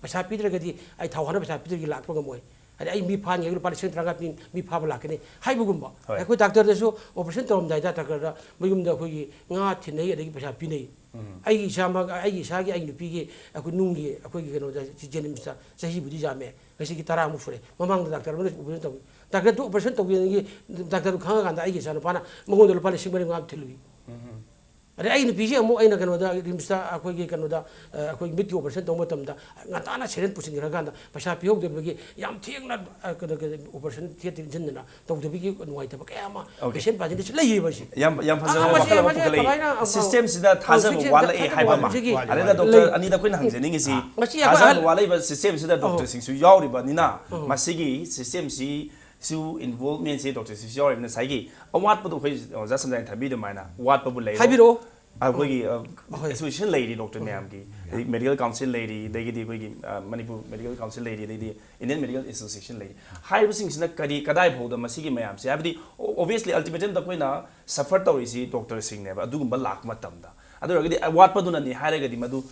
ꯄꯩꯁꯥ ꯄꯤꯗ꯭ꯔꯒꯗꯤ ꯑꯩ ꯊꯥꯎ ꯍꯥꯟꯅ ꯄꯩꯁꯥ ꯄꯤꯗ꯭ꯔꯒꯗꯤ ꯂꯥꯛꯄ ꯉꯝꯃꯣꯏ꯫ ꯑꯗꯩ ꯑꯩ ꯃꯤ ꯐꯥꯍꯟꯒꯦ, ꯂꯨꯄꯥ ꯂꯤꯁꯤꯡ ꯇꯔꯥꯃꯉꯥ ꯄꯤ, ꯃꯤ ꯐꯥꯕ ꯂꯥꯛꯀꯅꯤ ꯍꯥꯏꯕꯒꯨꯝꯕ꯫ ꯍꯣꯏ꯫ ꯑꯩꯈꯣꯏ doctorꯗꯁꯨ operation ꯇꯧꯔꯝꯗꯥꯏꯗ doctorꯗ ꯃꯌꯨꯝꯗ ꯑꯩꯈꯣꯏꯒꯤ ꯉꯥ ꯊꯤꯟꯅꯩ, ꯑꯗꯒꯤ ꯄꯩꯁꯥ ꯄꯤꯅꯩ꯫ ꯎꯝ꯫ ꯑꯩꯒꯤ ꯏꯁꯥꯃꯛ, ꯑꯩꯒꯤ ꯏꯁꯥꯒꯤ, ꯑꯩꯒꯤ ꯅꯨꯄꯤꯒꯤ ꯑꯩꯈꯣꯏ ꯅꯨꯡꯒꯤ ꯑꯩꯈꯣꯏꯒꯤ ꯀꯩꯅꯣꯗ JNIMSꯇ ꯆꯍꯤꯕꯨꯗꯤ ꯌꯥꯝꯃꯦ, ꯉꯁꯤꯒꯤ ꯇꯔꯥꯃꯨꯛ ꯁꯨꯔꯦ꯫ ꯃꯃꯥꯡꯗ doctor ꯑꯃꯅ operation ꯇꯧꯏ꯫ Doctorꯗꯨ operation ꯇꯧꯕꯤꯅꯤꯡꯉꯤ, doctorꯗꯨ ꯈꯪꯉꯀꯥꯟꯗ ꯑꯩꯒꯤ ꯏꯆꯥꯅꯨꯄꯥꯅ ꯃꯉꯣꯟꯗ ꯂꯨꯄꯥ ꯂꯤꯁꯤꯡ ꯃꯔꯤ ꯃꯉꯥ ꯊꯤꯜꯂꯨꯏ꯫ ꯎꯝ꯫ ꯑꯗꯩ ꯑꯩ ꯅꯨꯄꯤꯁꯤ ꯑꯃꯨꯛ ꯑꯩꯅ ꯀꯩꯅꯣꯗ, RIMSꯇ ꯑꯩꯈꯣꯏꯒꯤ ꯀꯩꯅꯣꯗ, ꯑ, ꯑꯩꯈꯣꯏꯒꯤ ꯃꯤꯠꯀꯤ operation ꯇꯧꯕ ꯃꯇꯝꯗ ꯉꯟꯇꯥꯅ ꯁꯦꯔꯦꯟ ꯄꯨꯁꯤꯟꯈ꯭ꯔꯀꯥꯟꯗ ꯄꯩꯁꯥ ꯄꯤꯍꯧꯗꯕꯒꯤ ꯌꯥꯝ ꯊꯦꯡꯅ, ꯑ, ꯀꯩꯅꯣ, ꯀꯩꯅꯣ, operation theatre ꯏꯟꯁꯤꯟꯗꯅ ꯇꯧꯗꯕꯒꯤ ꯅꯨꯡꯉꯥꯏꯇꯕ ꯀꯌꯥ ꯑꯃ, okay, patient ꯄꯥꯖꯤꯟꯗꯁꯨ ꯂꯩꯌꯦꯕ ꯁꯤ꯫ ꯌꯥꯝ, ꯌꯥꯝ ꯐꯖꯕ ꯑꯥ, ꯃꯁꯤ, ꯋꯥꯈꯜ ꯑꯃ ꯃꯁꯤ ꯄꯨꯈꯠꯂꯛꯏ꯫ ꯀꯃꯥꯏꯅ, ꯑ, systemꯁꯤꯗ ꯑ, ꯊꯥꯖꯕ systemꯁꯤꯗ ꯋꯥꯠꯂꯛꯑꯦ ꯊꯥꯖꯕ ꯍꯥꯏꯕ ꯑꯃ꯫ ꯋꯥꯠꯄꯁꯤꯒꯤ ꯑꯗꯩꯗ ꯂꯩ꯫ Doctor ꯑꯅꯤꯗ ꯑꯩꯈꯣꯏꯅ ꯍꯪꯖꯅꯤꯡꯉꯤꯁꯤ, ꯑꯥ, ꯃꯁꯤ ꯑꯩꯈꯣꯏ ꯊꯥꯖꯕ ꯑꯍꯜ ꯋꯥꯠꯂꯛꯏꯕ systemꯁꯤꯗ ꯑꯧ꯫ Doctorꯁꯤꯡꯁꯨ ꯌꯥꯎꯔꯤꯕꯅꯤꯅ, ꯑꯧ꯫ ꯃꯁꯤꯒꯤ systemꯁꯤ ꯁꯨ involvementꯁꯦ doctorꯁꯤꯁꯨ ꯌꯥꯎꯔꯤꯕ ꯉꯁꯥꯏꯒꯤ ꯑꯋꯥꯠꯄꯗꯣ ꯑꯩꯈꯣꯏ ꯑꯣꯖꯥ ꯁꯟꯖꯥꯅ ꯊꯝꯕꯤꯗꯨꯃꯥꯏꯅ ꯑꯋꯥꯠꯄꯕꯨ ꯂꯩꯔꯣ꯫ ꯍꯥꯏꯕꯤꯔꯛꯑꯣ꯫ ꯑꯩꯈꯣꯏꯒꯤ, ꯑ, ꯍꯣꯏ꯫ Association ꯂꯩꯔꯤ doctor ꯃꯌꯥꯝꯒꯤ, ꯑꯗꯩ medical council ꯂꯩꯔꯤ, ꯑꯗꯒꯤꯗꯤ ꯑꯩꯈꯣꯏꯒꯤ, ꯑ, ꯃꯅꯤꯄꯨꯔ medical council ꯂꯩꯔꯤ, ꯑꯗꯩꯗꯤ Indian Medical Association ꯂꯩꯔꯤ꯫ ꯍꯥꯏꯔꯤꯕꯁꯤꯡꯁꯤꯅ ꯀꯔꯤ, ꯀꯗꯥꯏ ꯐꯥꯎꯗ ꯃꯁꯤꯒꯤ ꯃꯌꯥꯝꯁꯦ, ꯍꯥꯏꯕꯗꯤ, o-, obviously ultimatumꯗ ꯑꯩꯈꯣꯏꯅ suffer ꯇꯧꯔꯤꯁꯤ doctorꯁꯤꯡꯅꯦꯕ, ꯑꯗꯨꯒꯨꯝꯕ ꯂꯥꯛꯄ ꯃꯇꯝꯗ꯫ ꯑꯗꯨ ꯑꯣꯏꯔꯒꯗꯤ ꯑꯋꯥꯠꯄꯗꯨꯅꯅꯤ ꯍꯥꯏꯔꯒꯗꯤ ꯃꯗꯨ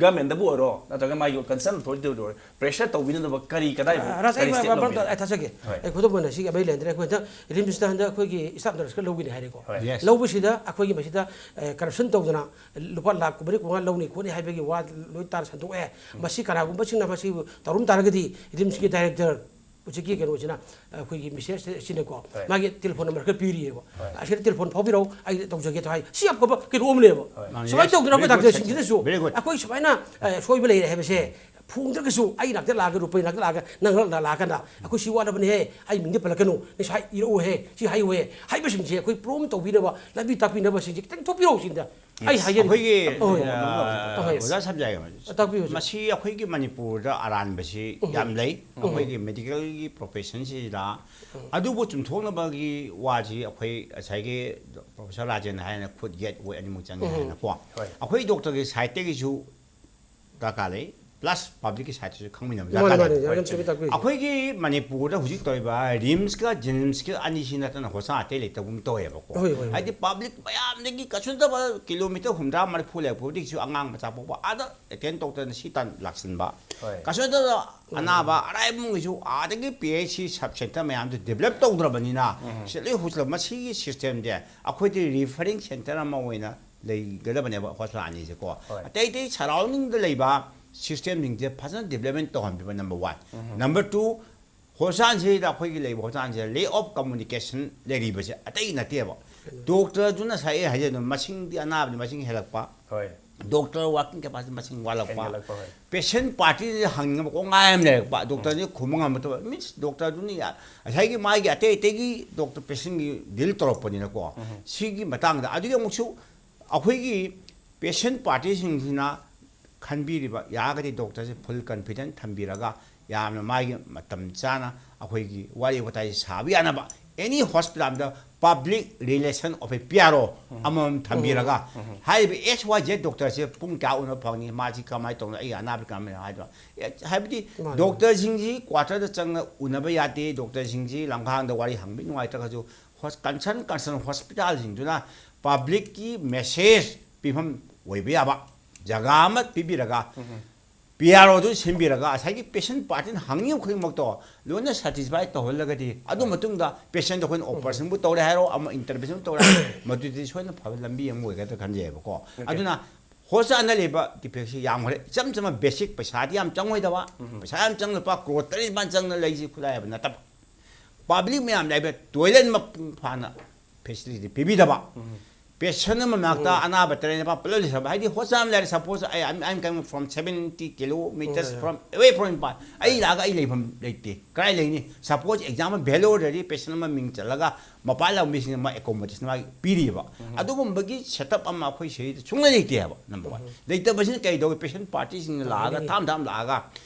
governmentꯇꯕꯨ ꯑꯣꯏꯔꯣ, ꯅꯠꯇ꯭ꯔꯒ ꯃꯥꯒꯤ concern authorityꯗꯕꯨ ꯑꯣꯏꯔꯣ, pressure ꯇꯧꯕꯤꯅꯅꯕ ꯀꯔꯤ, ꯀꯗꯥꯏ, ꯑ, ꯔꯥꯖ, ꯀꯔꯤ ꯑꯩ step ꯃꯔꯛꯇ ꯂꯧꯕꯤꯅꯤ? ꯑꯩ ꯊꯥꯖꯒꯦ꯫ ꯍꯣꯏ꯫ ꯑꯩ ꯈꯨꯗꯝ ꯑꯣꯏꯅ ꯁꯤꯒꯤ ꯑꯃ ꯂꯩꯔꯦ, ꯑꯩꯈꯣꯏ ꯍꯟꯗꯛ RIMSꯇ ꯍꯟꯗꯛ ꯑꯩꯈꯣꯏꯒꯤ staff nurse ꯈꯔ ꯂꯧꯒꯅꯤ ꯍꯥꯏꯔꯦꯀꯣ꯫ ꯍꯣꯏ꯫ Yes꯫ ꯂꯧꯕꯁꯤꯗ ꯑꯩꯈꯣꯏꯒꯤ ꯃꯁꯤꯗ, ꯑ, corruption ꯇꯧꯗꯅ ꯂꯨꯄꯥ ꯂꯥꯈ ꯃꯔꯤ ꯃꯉꯥ ꯂꯧꯅꯤ ꯈꯣꯠꯅꯤ ꯍꯥꯏꯕꯒꯤ ꯋꯥ ꯂꯣꯏ ꯇꯥꯔ ꯁꯟꯗꯣꯛꯑꯦ꯫ ꯎꯝ꯫ ꯃꯁꯤ ꯀꯅꯥꯒꯨꯝꯕꯁꯤꯡꯅ ꯃꯁꯤꯕꯨ ꯇꯧꯔꯝ ꯇꯥꯔꯒꯗꯤ RIMSꯀꯤ director ꯍꯧꯖꯤꯛꯀꯤ ꯀꯩꯅꯣꯁꯤꯅ, ꯑꯩꯈꯣꯏꯒꯤ ꯃꯤꯁꯦꯁ ꯑꯁꯤꯅꯀꯣ, ꯍꯣꯏ꯫ ꯃꯥꯒꯤ telephone number ꯈꯔ ꯄꯤꯔꯤꯑꯕ꯫ ꯍꯣꯏ꯫ "ꯑꯁꯤꯗ telephone ꯐꯥꯎꯕꯤꯔꯛꯎ, ꯑꯩ ꯇꯧꯖꯒꯦ" ꯍꯥꯏ꯫ ꯁꯤ ꯑꯐꯕ ꯀꯩꯅꯣ ꯑꯃꯅꯦꯕ꯫ ꯍꯣꯏ꯫ ꯃꯥꯅꯤ, ꯁꯨꯃꯥꯏꯅ yes, ꯇꯧꯗꯅ ꯑꯩꯈꯣꯏ very good, doctorꯁꯤꯡꯁꯤꯅꯁꯨ very good꯫ ꯑꯩꯈꯣꯏ ꯁꯨꯃꯥꯏꯅ, ꯑ, ꯁꯣꯏꯕ ꯂꯩꯔꯦ ꯍꯥꯏꯕꯁꯦ ꯐꯣꯡꯗ꯭ꯔꯒꯁꯨ ꯑꯩ ꯅꯥꯛꯇ ꯂꯥꯛꯑꯒ, ꯔꯨꯄꯩ ꯅꯥꯛꯇ ꯂꯥꯛꯑꯒ, "ꯅꯪ ꯍꯟꯗꯛ ꯂꯥꯛꯑꯀꯥꯟꯗ ꯑꯩꯈꯣꯏ ꯁꯤ ꯋꯥꯠꯂꯕꯅꯦꯍꯦ, ꯑꯩ ꯃꯤꯡꯗ ꯄꯜꯂꯛꯀꯅꯨ, ꯅꯪ ꯁꯤ ꯍꯥꯏ-, ꯏꯔꯛꯎꯍꯦ, ꯁꯤ ꯍꯥꯏꯌꯨꯍꯦ" ꯍꯥꯏꯕꯁꯤꯡꯁꯦ ꯑꯩꯈꯣꯏ ꯄ꯭ꯔꯣꯝ ꯇꯧꯕꯤꯅꯕ, ꯂꯝꯕꯤ ꯇꯥꯛꯄꯤꯅꯕꯁꯤꯡꯁꯦ ꯈꯤꯇꯪ ꯊꯣꯛꯄꯤꯔꯛꯑꯣ ꯁꯤꯗ꯫ ꯑꯩ ꯍꯥꯏꯖꯔꯤ꯫ ꯍꯣꯏ, ꯍꯣꯏ꯫ ꯑꯣꯖꯥ ꯁꯝꯖꯥꯏ꯫ ꯇꯥꯛꯄꯤꯌꯨ, ꯑꯣꯖꯥ꯫ ꯃꯁꯤ ꯑꯩꯈꯣꯏꯒꯤ ꯃꯅꯤꯄꯨꯔꯗ ꯑꯔꯥꯟꯕꯁꯤ ꯌꯥꯝ ꯂꯩ꯫ ꯑꯩꯈꯣꯏꯒꯤ ꯃꯦꯗꯤꯀꯦꯜꯒꯤ ꯄ꯭ꯔꯣꯐꯦꯁꯟꯁꯤꯗ ꯑꯗꯨꯕꯨ ꯆꯨꯝꯊꯣꯛꯅꯕꯒꯤ ꯋꯥꯁꯤ ꯑꯩꯈꯣꯏ ꯉꯁꯥꯏꯒꯤ ꯄ꯭ꯔꯣꯐꯦꯁꯔ ꯔꯥꯖꯦꯟ ꯍꯥꯏꯅ ꯈꯨꯠ ꯌꯦꯠ ꯑꯣꯏ ꯑꯅꯤꯃꯛ ꯆꯪꯉꯦ ꯍꯥꯏꯅꯀꯣ꯫ ꯑꯩꯈꯣꯏ ꯗꯣꯛꯇꯔꯒꯤ ꯁꯥꯏꯠꯇꯒꯤꯁꯨ ꯗꯔꯀꯥꯔ ꯂꯩ꯫ ꯄ꯭ꯂꯁ ꯄꯕ꯭ꯂꯤꯛꯀꯤ ꯁꯥꯏꯠꯇꯁꯨ ꯈꯪꯃꯤꯟꯅꯕ ꯃꯥꯅꯦ, ꯗꯔꯀꯥꯔ ꯃꯥꯅꯦ, ꯂꯩ꯫ ꯌꯥꯝ ꯆꯨꯝꯃꯤ, ꯇꯥꯛꯄꯤꯔꯤꯁꯦ꯫ ꯑꯩꯈꯣꯏꯒꯤ ꯃꯅꯤꯄꯨꯔꯗ ꯍꯧꯖꯤꯛ ꯇꯧꯔꯤꯕ ꯔꯤꯝꯁꯀ ꯖꯦꯅꯤꯝꯁꯀ ꯑꯅꯤꯁꯤ ꯅꯠꯇꯅ ꯍꯣꯁꯄꯤꯇꯥꯜ ꯑꯇꯩ ꯂꯩꯇꯕꯒꯨꯝ ꯇꯧꯋꯦꯕꯀꯣ꯫ ꯍꯣꯏ, ꯍꯣꯏ, ꯍꯣꯏ꯫ ꯍꯥꯏꯗꯤ ꯄꯕ꯭ꯂꯤꯛ ꯃꯌꯥꯝꯗꯒꯤ ꯀꯩꯁꯨ ꯅꯠꯇꯕ ꯀꯤꯂꯣꯃꯤꯇꯔ ꯍꯨꯝꯗ꯭ꯔꯥ ꯃꯔꯤꯐꯨ ꯂꯩꯔꯛꯄꯗꯒꯤꯁꯨ ꯑꯉꯥꯡ ꯃꯆꯥ ꯄꯣꯛꯄ ꯑꯥꯗ ꯑꯦꯇꯦꯟ ꯇꯧꯗꯅ ꯁꯤ ꯇꯥꯟ ꯂꯥꯛꯁꯤꯟꯕ꯫ ꯍꯣꯏ꯫ ꯀꯩꯁꯨ ꯅꯠꯇꯕ ꯑꯅꯥꯕ ꯑꯔꯥꯏꯕ ꯏꯃꯨꯡꯒꯤꯁꯨ ꯑꯥꯗꯒꯤ P H C sub centre ꯃꯌꯥꯝꯗꯨ ꯗꯤꯕꯂꯞ ꯇꯧꯗ꯭ꯔꯕꯅꯤꯅ ꯁꯤꯗ ꯂꯣꯏ ꯍꯨꯠꯂꯕ꯫ ꯃꯁꯤꯒꯤ ꯁꯤꯁꯇꯦꯝꯁꯦ ꯑꯩꯈꯣꯏꯗꯤ ꯔꯤꯐꯔꯤꯡ ꯁꯦꯟꯇꯔ ꯑꯃ ꯑꯣꯏꯅ ꯂꯩꯒꯗꯕꯅꯦꯕ ꯍꯣꯁꯄꯤꯇꯥꯜ ꯑꯅꯤꯁꯦꯀꯣ꯫ ꯍꯣꯏ꯫ ꯑꯇꯩ ꯑꯇꯩ ꯁꯔꯥꯎꯟꯗꯤꯡꯗ ꯂꯩꯕ ꯁꯤꯁꯇꯦꯝꯁꯤꯡꯁꯦ ꯐꯖꯅ ꯗꯤꯕꯂꯞꯃꯦꯟ ꯇꯧꯍꯟꯕꯤꯕ, ꯅꯝꯕꯔ ꯋꯥꯟ꯫ ꯅꯝꯕꯔ ꯇꯨ, ꯍꯣꯁꯄꯤꯇꯥꯜꯁꯤꯗ ꯑꯩꯈꯣꯏꯒꯤ ꯂꯩꯕ ꯍꯣꯁꯄꯤꯇꯥꯜꯁꯤꯗ lack of communication ꯂꯩꯔꯤꯕꯁꯦ ꯑꯇꯩ ꯅꯠꯇꯦꯕ꯫ ꯗꯣꯛꯇꯔꯗꯨꯅ ꯉꯁꯥꯏ ꯑꯩ ꯍꯥꯏꯖꯗꯣ ꯃꯁꯤꯡꯗꯤ ꯑꯅꯥꯕꯗꯤ ꯃꯁꯤꯡ ꯍꯦꯜꯂꯛꯄ, ꯍꯣꯏ꯫ ꯗꯣꯛꯇꯔ ꯋꯥꯔꯀꯤꯡ ꯀꯦꯄꯥꯁꯤꯇꯤ ꯃꯁꯤꯡ ꯋꯥꯠꯂꯛꯄ, ꯍꯦꯟꯒꯠꯂꯛꯄ, ꯍꯣꯏ꯫ ꯄꯦꯁꯦꯟ ꯄꯥꯔꯇꯤꯁꯤ ꯍꯪꯅꯕ ꯀꯣꯡꯒꯥꯏ ꯑꯃ ꯂꯩꯔꯛꯄ, ꯗꯣꯛꯇꯔꯁꯤ ꯈꯨꯝꯕ ꯉꯝꯃꯛꯇꯕ, ꯃꯤꯟꯁ ꯗꯣꯛꯇꯔꯗꯨꯅ ꯌꯥ-, ꯉꯁꯥꯏꯒꯤ ꯃꯥꯒꯤ ꯑꯇꯩ ꯑꯇꯩꯒꯤ ꯗꯣꯛꯇꯔ ꯄꯦꯁꯦꯟꯒꯤ ꯗꯤꯜ ꯇꯧꯔꯛꯄꯅꯤꯅꯀꯣ꯫ ꯁꯤꯒꯤ ꯃꯇꯥꯡꯗ ꯑꯗꯨꯒꯤ ꯑꯃꯨꯛꯁꯨ ꯑꯩꯈꯣꯏꯒꯤ ꯄꯦꯁꯦꯟ ꯄꯥꯔꯇꯤꯁꯤꯡꯁꯤꯅ ꯈꯟꯕꯤꯔꯤꯕ ꯌꯥꯔꯒꯗꯤ ꯗꯣꯛꯇꯔꯁꯦ ꯐꯨꯜ ꯀꯟꯐꯤꯗꯦꯟ ꯊꯝꯕꯤꯔꯒ ꯌꯥꯝꯅ ꯃꯥꯒꯤ ꯃꯇꯝ ꯆꯥꯅ ꯑꯩꯈꯣꯏꯒꯤ ꯋꯥꯔꯤ ꯋꯥꯇꯥꯏ ꯁꯥꯕ ꯌꯥꯅꯕ ꯑꯦꯅꯤ ꯍꯣꯁꯄꯤꯇꯥꯜꯗ public relation of A P R ꯑꯣ ꯑꯃꯃꯝ ꯊꯝꯕꯤꯔꯒ ꯍꯥꯏꯔꯤꯕ ꯑꯦꯛꯁ ꯋꯥꯏ ꯖꯦꯠ ꯗꯣꯛꯇꯔꯁꯦ ꯄꯨꯡ ꯀꯌꯥ ꯎꯅꯕ ꯐꯪꯅꯤ, ꯃꯥꯁꯤ ꯀꯃꯥꯏꯅ ꯇꯧꯅ, ꯑꯩ ꯑꯅꯥꯕ ꯀꯃꯥꯏꯅ ꯍꯥꯏꯗꯣ, ꯑꯦ, ꯍꯥꯏꯕꯗꯤ ꯃꯥꯅꯦ꯫ ꯗꯣꯛꯇꯔꯁꯤꯡꯁꯤ ꯀ꯭ꯋꯥꯇꯔꯗ ꯆꯪꯅ ꯎꯅꯕ ꯌꯥꯗꯦ, ꯗꯣꯛꯇꯔꯁꯤꯡꯁꯤ ꯂꯝꯈꯥꯡꯗ ꯋꯥꯔꯤ ꯍꯪꯕ ꯅꯨꯡꯉꯥꯏꯇ꯭ꯔꯒꯁꯨ ꯍꯣꯁ-, ꯀꯟꯁꯔꯟ ꯀꯟꯁꯔꯟ ꯍꯣꯁꯄꯤꯇꯥꯜꯁꯤꯡꯗꯨꯅ ꯄꯕ꯭ꯂꯤꯛꯀꯤ ꯃꯦꯁꯦꯖ ꯄꯤꯐꯝ ꯑꯣꯏꯕ ꯌꯥꯕ ꯖꯒꯥ ꯑꯃ ꯄꯤꯕꯤꯔꯒ ꯄꯤ ꯑꯥꯔ ꯑꯣꯗꯨ ꯁꯤꯟꯕꯤꯔꯒ ꯉꯁꯥꯏꯒꯤ ꯄꯦꯁꯦꯟ ꯄꯥꯔꯇꯤꯅ ꯍꯪꯉꯤꯕ ꯈꯨꯗꯤꯡꯃꯛꯇꯣ ꯂꯣꯏꯅ ꯁꯦꯇꯤꯁꯐꯥꯏ ꯇꯧꯍꯜꯂꯒꯗꯤ ꯑꯗꯨ ꯃꯇꯨꯡꯗ ꯄꯦꯁꯦꯟꯗꯣ ꯑꯩꯈꯣꯏꯅ ꯑꯣꯄꯔꯦꯁꯟꯕꯨ ꯇꯧꯔꯦ ꯍꯥꯏꯔꯣ, ꯑꯃ ꯏꯟꯇꯔꯚꯦꯟꯁꯟꯕꯨ ꯇꯧꯔꯦ ꯍꯥꯏꯔꯣ, ꯃꯗꯨꯗꯤ ꯁꯣꯏꯗꯅ ꯐꯕ ꯂꯝꯕꯤ ꯑꯃ ꯑꯣꯏꯒꯗ꯭ꯔꯥ ꯈꯟꯖꯩꯑꯕꯀꯣ꯫ ꯑꯗꯨꯅ ꯍꯣꯁꯄꯤꯇꯥꯜꯗ ꯂꯩꯕ ꯗꯤꯐꯦꯛꯁꯤ ꯌꯥꯝꯈ꯭ꯔꯦ꯫ ꯏꯆꯝ ꯆꯝꯕ ꯕꯦꯁꯤꯛ ꯄꯩꯁꯥꯗꯤ ꯌꯥꯝ ꯆꯪꯉꯣꯏꯗꯕ, ꯄꯩꯁꯥ ꯌꯥꯝ ꯆꯪ, ꯂꯨꯄꯥ ꯀ꯭ꯔꯣꯔ ꯇꯔꯦꯠ ꯅꯤꯄꯥꯜ ꯆꯪꯅ ꯂꯩꯁꯤ ꯈꯨꯠꯂꯥꯏ ꯍꯥꯏꯕ ꯅꯠꯇꯕ, ꯄꯕ꯭ꯂꯤꯛ ꯃꯌꯥꯝ ꯂꯩꯕ ꯇꯣꯏꯂꯦꯠ ꯃꯄꯨꯡ ꯐꯥꯅ ꯐꯦꯁꯤꯂꯤꯇꯤ ꯄꯤꯕꯤꯗꯕ, ꯄꯦꯁꯦꯟ ꯑꯃ ꯃꯅꯥꯛꯇ ꯑꯅꯥꯕ ꯇꯔꯦꯠ ꯅꯤꯄꯥꯜ ꯄꯨꯂꯞ ꯂꯩꯁꯟꯕ, ꯍꯥꯏꯗꯤ ꯍꯣꯁꯄꯤꯇꯥꯜ ꯑꯃ ꯂꯩꯔꯦ, ꯁꯄꯣꯁ ꯑꯩ, I'm, I'm coming from seventy kilometers from, away from Imphal, ꯑꯩ ꯂꯥꯛꯑꯒ ꯑꯩ ꯂꯩꯐꯝ ꯂꯩꯇꯦ, ꯀꯗꯥꯏ ꯂꯩꯅꯤ? ꯁꯄꯣꯁ ꯑꯦꯛꯖꯥꯝꯄꯜ ꯚꯦꯂꯣꯔꯗꯗꯤ ꯄꯦꯁꯦꯟ ꯑꯃ ꯃꯤꯡ ꯆꯜꯂꯒ ꯃꯄꯥꯟ ꯂꯝ ꯃꯤꯁꯤꯡꯅ ꯃꯥ ꯑꯦꯀꯣꯃꯣꯗꯦꯁꯟ ꯃꯥꯒꯤ ꯄꯤꯔꯤꯕ, ꯑꯗꯨꯒꯨꯝꯕꯒꯤ ꯁꯦꯠ ꯑꯞ ꯑꯃ ꯑꯩꯈꯣꯏ ꯁꯤꯗꯩꯗ ꯁꯨꯡꯂꯩ ꯂꯩꯇꯦ ꯍꯥꯏꯕ꯫ ꯅꯝꯕꯔ ꯋꯥꯟ, ꯂꯩꯇꯕꯁꯤꯅ ꯀꯩ ꯇꯧꯏ? ꯄꯦꯁꯦꯟ ꯄꯥꯔꯇꯤꯁꯤꯡꯅ ꯂꯥꯛꯑꯒ ꯊꯥꯝ ꯊꯥꯝ ꯂꯥꯛꯑꯒ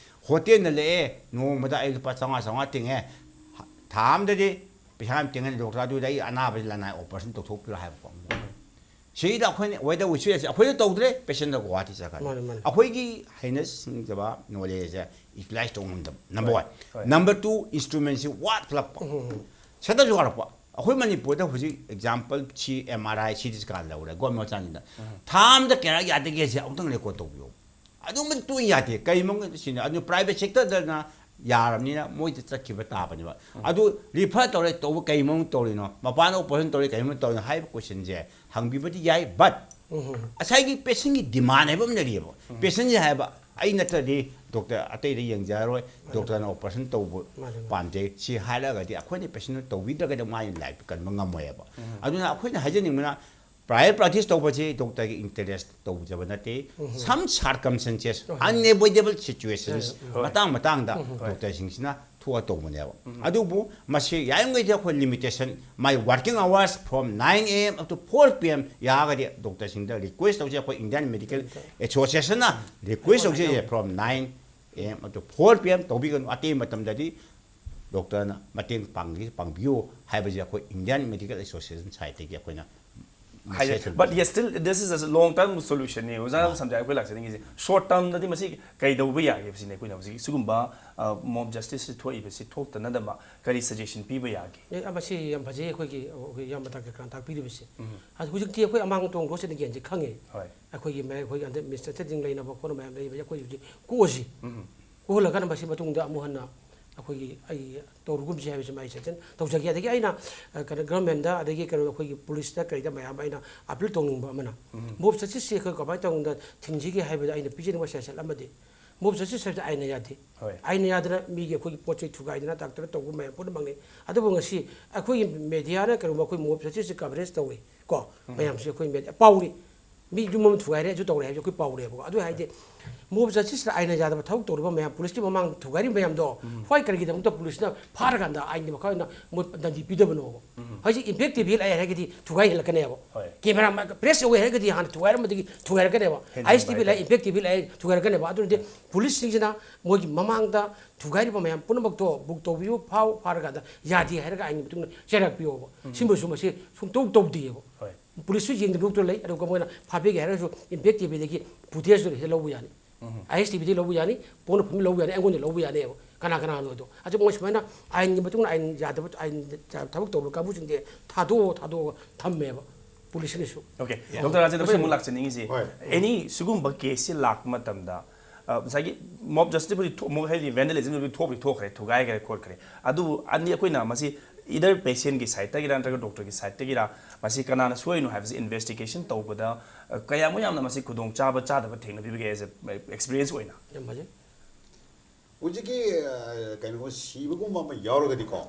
ꯍꯣꯇꯦꯜꯗ ꯂꯦꯛꯑꯦ, ꯅꯣꯡꯃꯗ ꯑꯩ ꯂꯨꯄꯥ ꯆꯥꯝꯃꯉꯥ ꯆꯥꯝꯃꯉꯥ ꯇꯤꯡꯉꯦ, ꯊꯥ ꯑꯃꯗꯗꯤ ꯄꯩꯁꯥ ꯌꯥꯝ ꯇꯤꯡꯉꯅꯤ ꯗꯣꯛꯇꯔ, ꯑꯗꯨꯗ ꯑꯩ ꯑꯅꯥꯕꯁꯤ ꯂꯅꯥꯏ ꯑꯣꯄꯔꯦꯁꯟ ꯇꯧꯊꯣꯛꯄꯤꯔꯣ ꯍꯥꯏꯕꯀꯣ꯫ ꯁꯤꯗ ꯑꯩꯈꯣꯏꯅ whether we should, ꯑꯩꯈꯣꯏꯅ ꯇꯧꯗ꯭ꯔꯦ, ꯄꯦꯁꯦꯟꯗ ꯒꯨꯋꯥꯍꯥꯇꯤ ꯆꯠꯈ꯭ꯔꯦ꯫ ꯃꯥꯅꯦ, ꯃꯥꯅꯦ꯫ ꯑꯩꯈꯣꯏꯒꯤ ꯍꯩꯅ ꯁꯤꯡꯖꯕ ꯅꯣꯂꯦꯖꯁꯦ ꯌꯨꯇꯤꯂꯥꯏꯁ ꯇꯧꯕ ꯉꯝꯗꯕ, ꯅꯝꯕꯔ ꯋꯥꯟ꯫ ꯍꯣꯏ꯫ ꯅꯝꯕꯔ ꯇꯨ, ꯏꯟꯁꯇ꯭ꯔꯨꯃꯦꯟꯁꯤ ꯋꯥꯠꯂꯛꯄ, ꯁꯦꯠ ꯑꯞꯁꯨ ꯋꯥꯠꯂꯛꯄ꯫ ꯑꯩꯈꯣꯏ ꯃꯅꯤꯄꯨꯔꯗ ꯍꯧꯖꯤꯛ ꯑꯦꯛꯖꯥꯝꯄꯜ ꯁꯤ ꯑꯦꯝ ꯑꯥꯔ ꯑꯥꯏ, ꯁꯤ ꯇꯤ ꯁ꯭ꯀꯦꯟ ꯂꯧꯔꯦ, ꯒꯣꯔꯃꯦꯟ ꯍꯣꯁꯄꯤꯇꯥꯜꯁꯤꯡꯗ ꯊꯥ ꯑꯃꯗ ꯀꯌꯥꯔꯛ ꯌꯥꯗꯒꯦꯁꯦ ꯑꯃꯨꯛꯇꯪ ꯔꯦꯀꯣꯔꯠ ꯇꯧꯕꯤꯌꯣ꯫ ꯑꯗꯨꯝꯕꯗꯤ ꯇꯣꯏꯅ ꯌꯥꯗꯦ꯫ ꯀꯩ ꯃꯔꯝꯒꯤꯅꯣ ꯁꯤꯅ? ꯑꯗꯨ ꯄ꯭ꯔꯥꯏꯚꯦꯠ ꯁꯦꯛꯇꯔꯗꯅ ꯌꯥꯔꯕꯅꯤꯅ ꯃꯣꯏꯗ ꯆꯠꯈꯤꯕ ꯇꯥꯕꯅꯦꯕ꯫ ꯑꯗꯨ ꯔꯤꯐꯔ ꯇꯧꯔꯦ, ꯇꯧꯕ ꯀꯩ ꯃꯔꯝ ꯇꯧꯔꯤꯅꯣ? ꯃꯄꯥꯟꯗ ꯑꯣꯄꯔꯦꯁꯟ ꯇꯧꯔꯦ, ꯀꯩ ꯃꯔꯝ ꯇꯧꯔꯤꯅꯣ ꯍꯥꯏꯕ ꯀꯣꯏꯁꯟꯁꯦ ꯍꯪꯕꯤꯕꯗꯤ ꯌꯥꯏ, ꯕꯠ ꯉꯁꯥꯏꯒꯤ ꯄꯦꯁꯦꯟꯒꯤ ꯗꯤꯃꯥꯟ ꯍꯥꯏꯕ ꯑꯃ ꯂꯩꯔꯤꯑꯕ꯫ ꯄꯦꯁꯦꯟꯁꯦ ꯍꯥꯏꯕ, "ꯑꯩ ꯅꯠꯇ꯭ꯔꯗꯤ ꯗꯣꯛꯇꯔ ꯑꯇꯩꯗ ꯌꯦꯡꯖꯔꯔꯣꯏ, ꯗꯣꯛꯇꯔꯅ ꯑꯣꯄꯔꯦꯁꯟ ꯇꯧꯕ ꯃꯥꯅꯦ, ꯃꯥꯅꯦ꯫ ꯄꯥꯝꯖꯩ" ꯁꯤ ꯍꯥꯏꯔꯒꯗꯤ ꯑꯩꯈꯣꯏꯅ ꯄꯦꯁꯦꯟ ꯇꯧꯕꯤꯗ꯭ꯔꯒꯗꯤ ꯃꯥꯒꯤ ꯂꯥꯏꯐ ꯀꯟꯕ ꯉꯝꯃꯣꯏꯕ꯫ ꯑꯗꯨꯅ ꯑꯩꯈꯣꯏꯅ ꯍꯥꯏꯖꯅꯤꯡꯕꯅ, ꯄ꯭ꯔꯥꯏꯚꯦꯠ ꯄ꯭ꯔꯥꯛꯇꯤꯁ ꯇꯧꯕꯁꯤ ꯗꯣꯛꯇꯔꯒꯤ ꯏꯟꯇꯔꯦꯁ ꯇꯧꯖꯕ ꯅꯠꯇꯦ꯫ ꯁꯝ ꯁꯥꯔꯀꯝꯁꯟꯁꯦꯁ, ꯑꯟꯑꯦꯕꯣꯏꯗꯦꯕꯜ ꯁꯤꯆꯨꯋꯦꯁꯟꯁ ꯍꯣꯏ꯫ ꯃꯇꯥꯡ ꯃꯇꯥꯡꯗ ꯗꯣꯛꯇꯔꯁꯤꯡꯁꯤꯅ ꯊꯣꯛꯑ ꯇꯧꯕꯅꯦꯕ꯫ ꯑꯗꯨꯕꯨ ꯃꯁꯤ ꯌꯥꯔꯤꯃꯈꯩꯗꯤ ꯑꯩꯈꯣꯏ limitation, my working hours from nine A M up to four P M ꯌꯥꯔꯒꯗꯤ ꯗꯣꯛꯇꯔꯁꯤꯡꯗ ꯔꯤꯀ꯭ꯋꯦꯁ ꯇꯧꯖꯩ, ꯑꯩꯈꯣꯏ ꯏꯟꯗꯤꯌꯥꯟ ꯃꯦꯗꯤꯀꯦꯜ ꯑꯦꯁꯣꯁꯤꯌꯦꯁꯟꯅ ꯔꯤꯀ꯭ꯋꯦꯁ ꯇꯧꯖꯩ, from nine A M up to four P M ꯇꯧꯕꯤꯒꯅꯨ, ꯑꯇꯩ ꯃꯇꯝꯗꯗꯤ ꯗꯣꯛꯇꯔꯅ ꯃꯇꯦꯡ ꯄꯥꯡꯕꯤ-, ꯄꯥꯡꯕꯤꯌꯨ ꯍꯥꯏꯕꯁꯦ ꯑꯩꯈꯣꯏ ꯏꯟꯗꯤꯌꯥꯟ ꯃꯦꯗꯤꯀꯦꯜ ꯑꯦꯁꯣꯁꯤꯌꯦꯁꯟ ꯁꯥꯏꯠꯇꯒꯤ ꯑꯩꯈꯣꯏꯅ ꯍꯥꯏꯗꯤ, message ꯑꯃ but yes, still, this is a long term solution ꯅꯤ꯫ ꯑꯣꯖꯥ ꯁꯝꯖꯥꯏ, ꯑꯩꯈꯣꯏ ꯂꯥꯛꯆꯅꯤꯡꯉꯤꯁꯦ, ꯁꯣꯔꯠ ꯇꯔꯝꯗꯗꯤ ꯃꯁꯤ ꯀꯩꯗꯧꯕ ꯌꯥꯒꯦ ꯁꯤꯅꯤ꯫ ꯑꯩꯈꯣꯏꯅ ꯍꯧꯖꯤꯛ ꯁꯤꯒꯨꯝꯕ ꯃꯣꯕ ꯖꯁꯇꯤꯁ ꯊꯣꯛꯏꯕꯁꯤ ꯊꯣꯛꯇꯅꯗꯕ ꯀꯔꯤ ꯁꯖꯦꯁꯟ ꯄꯤꯕ ꯌꯥꯒꯦ? ꯑꯦ, ꯃꯁꯤ ꯌꯥꯝ ꯐꯖꯩ, ꯑꯩꯈꯣꯏꯒꯤ, ꯑꯩꯈꯣꯏꯒꯤ ꯏꯌꯥꯝꯕ ꯇꯥꯀꯤꯔ ꯈꯥꯟ ꯇꯥꯛꯄꯤꯔꯤꯕꯁꯦ꯫ ꯑꯗꯨ ꯍꯧꯖꯤꯛꯇꯤ ꯑꯩꯈꯣꯏ ꯑꯃꯥꯡ ꯇꯣꯡ ꯒ꯭ꯔꯣꯁ ꯏꯟꯗꯤꯌꯥꯟꯁꯦ ꯈꯪꯉꯦ꯫ ꯍꯣꯏ꯫ ꯑꯩꯈꯣꯏꯒꯤ ꯃ-, ꯑꯩꯈꯣꯏꯒꯤ under administration ꯂꯩꯅꯕ ꯈꯣꯠꯅꯕ ꯃꯌꯥꯝ ꯂꯩꯕꯁꯦ ꯑꯩꯈꯣꯏ ꯍꯧꯖꯤꯛ ꯀꯣꯛꯑꯁꯤ꯫ ꯀꯣꯛꯍꯜꯂꯀꯥꯟꯗ ꯃꯁꯤ ꯃꯇꯨꯡꯗ ꯑꯃꯨꯛ ꯍꯟꯅ ꯑꯩꯈꯣꯏꯒꯤ ꯑꯩ ꯇꯧꯔꯨꯒꯨꯝꯁꯤ ꯍꯥꯏꯕꯁꯤ ꯃꯥꯒꯤ ꯁꯖꯦꯁꯟ ꯇꯧꯖꯒꯦ꯫ ꯑꯗꯒꯤ ꯑꯩꯅ, ꯑ, ꯀꯩꯅꯣ, ꯒꯚꯔꯟꯃꯦꯟꯗ ꯑꯗꯒꯤ ꯀꯩꯅꯣ ꯑꯩꯈꯣꯏꯒꯤ ꯄꯨꯂꯤꯁꯇ ꯀꯩꯗ ꯃꯌꯥꯝ ꯑꯩꯅ ꯑꯄꯤꯜ ꯇꯧꯅꯤꯡꯕ ꯑꯃꯅ, ꯃꯣꯕ ꯖꯁꯇꯤꯁꯁꯤ ꯑꯩꯈꯣꯏ ꯀꯃꯥꯏꯅ ꯇꯧꯅ ꯊꯤꯡꯁꯤꯒꯦ ꯍꯥꯏꯕꯗ ꯑꯩꯅ ꯄꯤꯖꯅꯤꯡꯕ ꯁꯖꯦꯁꯟ ꯑꯃꯗꯤ, ꯃꯣꯕ ꯖꯁꯇꯤꯁ ꯍꯥꯏꯕꯁꯤ ꯑꯥꯏꯟꯅ ꯌꯥꯗꯦ꯫ ꯍꯣꯏ꯫ ꯑꯥꯏꯟꯅ ꯌꯥꯗꯅ ꯃꯤꯒꯤ ꯑꯩꯈꯣꯏꯒꯤ ꯄꯣꯠ ꯆꯩ ꯊꯨꯒꯥꯏꯗꯅ ꯇꯥꯛꯇꯅ ꯇꯧꯕ ꯃꯌꯥꯝ ꯄꯨꯝꯅꯃꯛꯅꯤ꯫ ꯑꯗꯨꯕꯨ ꯉꯁꯤ ꯑꯩꯈꯣꯏꯒꯤ ꯃꯦꯗꯤꯌꯥꯅ ꯀꯩꯒꯨꯝꯕ ꯑꯩꯈꯣꯏ ꯃꯣꯕ ꯖꯁꯇꯤꯁꯁꯤ ꯀꯚꯔꯦꯖ ꯇꯧꯏ꯫ ꯀꯣ, ꯃꯌꯥꯝꯁꯦ ꯑꯩꯈꯣꯏ ꯃꯦꯗꯤꯌꯥ ꯄꯥꯎꯅꯤ꯫ ꯃꯤ ꯌꯨꯝ ꯑꯃ ꯊꯨꯒꯥꯏꯔꯦ, ꯑꯗꯨ ꯇꯧꯔꯦ ꯍꯥꯏꯕꯁꯦ ꯑꯩꯈꯣꯏ ꯄꯥꯎꯅꯦꯕꯀꯣ꯫ ꯑꯗꯨ ꯍꯥꯏꯗꯤ ꯃꯣꯕ ꯖꯁꯇꯤꯁꯇ ꯑꯥꯏꯟꯅ ꯌꯥꯗꯕ ꯊꯕꯛ ꯇꯧꯔꯤꯕ ꯃꯌꯥꯝ, ꯄꯨꯂꯤꯁꯀꯤ ꯃꯃꯥꯡꯗ ꯊꯨꯒꯥꯏꯔꯤꯕ ꯃꯌꯥꯝꯗꯣ ꯍꯣꯏ ꯀꯔꯤꯒꯤꯗꯃꯛꯇ ꯄꯨꯂꯤꯁꯅ ꯐꯥꯔꯀꯥꯟꯗ ꯑꯥꯏꯟꯒꯤ ꯃꯈꯥ ꯑꯣꯏꯅ ꯃꯣꯏ ꯗꯟꯗꯤ ꯄꯤꯗꯕꯅꯣꯕ? ꯍꯧꯖꯤꯛ ꯏꯝꯄꯦꯛ ꯇꯤꯚꯤ ꯂꯥꯛꯑꯦ ꯍꯥꯏꯔꯒꯗꯤ ꯊꯨꯒꯥꯏ ꯍꯦꯜꯂꯛꯀꯅꯦꯕ꯫ ꯍꯣꯏ꯫ ꯀꯦꯃꯦꯔꯥ ꯄ꯭ꯔꯦꯁ ꯌꯧꯋꯦ ꯍꯥꯏꯔꯒꯗꯤ ꯍꯥꯟꯅ ꯊꯨꯒꯥꯏꯔꯝꯕꯗꯒꯤ ꯊꯨꯒꯥꯏꯔꯛꯀꯅꯦꯕ꯫ ꯑꯥꯏ ꯑꯦꯁ ꯇꯤꯚꯤ ꯂꯥꯛꯑꯦ, ꯏꯝꯄꯦꯛ ꯇꯤꯚꯤ ꯂꯥꯛꯑꯦ ꯊꯨꯒꯥꯏꯔꯛꯀꯅꯦꯕ꯫ ꯑꯗꯨꯅꯗꯤ ꯄꯨꯂꯤꯁꯁꯤꯡꯁꯤꯅ ꯃꯣꯏꯒꯤ ꯃꯃꯥꯡꯗ ꯊꯨꯒꯥꯏꯔꯤꯕ ꯃꯌꯥꯝ ꯄꯨꯝꯅꯃꯛꯇꯣ ꯕꯨꯛ ꯇꯧꯕꯤꯌꯨ, ꯐꯥꯎ, ꯐꯥꯔꯀꯥꯟꯗ ꯌꯥꯗꯦ ꯍꯥꯏꯔꯒ ꯑꯥꯏꯟꯒꯤ ꯃꯇꯨꯡ ꯏꯟꯅ ꯆꯩꯔꯥꯛ ꯄꯤꯌꯣꯕ꯫ ꯁꯤꯒꯨꯝꯕꯁꯨ ꯃꯁꯤ ꯁꯨꯡꯇꯧ ꯇꯧꯗꯦꯕ꯫ ꯍꯣꯏ꯫ ꯄꯨꯂꯤꯁꯁꯨ ꯌꯦꯡꯗꯕ ꯂꯩ꯫ ꯑꯗꯨꯒ ꯃꯣꯏꯅ ꯐꯥꯕꯤꯒꯦ ꯍꯥꯏꯔꯒꯁꯨ ꯏꯝꯄꯦꯛ ꯇꯤꯚꯤꯗꯒꯤ ꯐꯨꯇꯦꯖꯇꯨ ꯍꯦꯛꯇ ꯂꯧꯕ ꯌꯥꯅꯤ꯫ ꯑꯥꯏ ꯑꯦꯁ ꯇꯤꯚꯤꯗꯒꯤ ꯂꯧꯕ ꯌꯥꯅꯤ, ꯄꯣꯛꯅꯐꯝꯗꯒꯤ ꯂꯧꯕ ꯌꯥꯅꯤ, ꯑꯩꯉꯣꯟꯗ ꯂꯧꯕ ꯌꯥꯅꯦꯕ꯫ ꯀꯅꯥ ꯀꯅꯥꯅꯣ ꯑꯗꯣ? ꯑꯗꯨ ꯃꯣꯏ ꯁꯨꯃꯥꯏꯅ ꯑꯥꯏꯟꯒꯤ ꯃꯇꯨꯡ ꯏꯟꯅ ꯑꯥꯏꯟ ꯌꯥꯗꯕ, ꯑꯥꯏꯟ ꯊꯕꯛ ꯇꯧꯕ ꯀꯥꯡꯕꯨꯁꯤꯡꯁꯦ ꯊꯥꯗꯣꯛꯑꯣ, ꯊꯥꯗꯣꯛꯑꯒ ꯊꯝꯃꯦꯕ ꯄꯨꯂꯤꯁꯅꯁꯨ꯫ ꯑꯣꯀꯦ, ꯗꯣꯛꯇꯔ ꯔꯥꯖꯦꯟꯗ꯭ꯔ, ꯑꯩꯈꯣꯏ ꯑꯃꯨꯛ ꯂꯥꯛꯆꯅꯤꯡꯉꯤꯁꯤ, ꯍꯣꯏ꯫ ꯑꯦꯅꯤ ꯁꯤꯒꯨꯝꯕ ꯀꯦꯁꯁꯤ ꯂꯥꯛꯄ ꯃꯇꯝꯗ, ꯑ, ꯉꯁꯥꯏꯒꯤ ꯃꯣꯕ ꯖꯁꯇꯤꯁꯄꯨꯗꯤ ꯊꯣꯛ-, ꯃꯣꯕ ꯍꯥꯏꯗꯤ ꯚꯦꯟꯗꯦꯂꯤꯖꯝꯕꯨꯗꯤ ꯊꯣꯛꯄꯗꯤ ꯊꯣꯛꯈ꯭ꯔꯦ, ꯊꯨꯒꯥꯏꯈ꯭ꯔꯦ ꯈꯣꯠꯈ꯭ꯔꯦ, ꯑꯗꯨꯕꯨ ꯑꯅꯤ ꯑꯩꯈꯣꯏꯅ ꯃꯁꯤ ꯏꯗꯔ ꯄꯦꯁꯦꯟꯒꯤ ꯁꯥꯏꯠꯇꯒꯤꯔ ꯅꯠꯇ꯭ꯔꯒ ꯗꯣꯛꯇꯔꯒꯤ ꯁꯥꯏꯠꯇꯒꯤꯔ ꯃꯁꯤ ꯀꯅꯥꯅ ꯁꯣꯏꯅꯣ ꯍꯥꯏꯕꯁꯤ ꯏꯟꯚꯦꯁꯇꯤꯒꯦꯁꯟ ꯇꯧꯕꯗ, ꯑ, ꯀꯌꯥꯃꯨꯛ ꯌꯥꯝꯅ ꯃꯁꯤ ꯈꯨꯗꯣꯡꯆꯥꯕ ꯆꯥꯗꯕ ꯊꯦꯡꯅꯕꯤꯕꯒꯦ, ꯑꯦꯁ ꯑꯦ ꯑꯦꯛꯁꯄꯤꯔꯤꯌꯦꯟꯁ ꯑꯣꯏꯅ? ꯌꯥꯝ ꯐꯖꯩ꯫ ꯍꯧꯖꯤꯛꯀꯤ ꯑ, ꯀꯩꯅꯣ ꯁꯤꯕꯒꯨꯝꯕ ꯑꯃ ꯌꯥꯎꯔꯒꯗꯤꯀꯣ,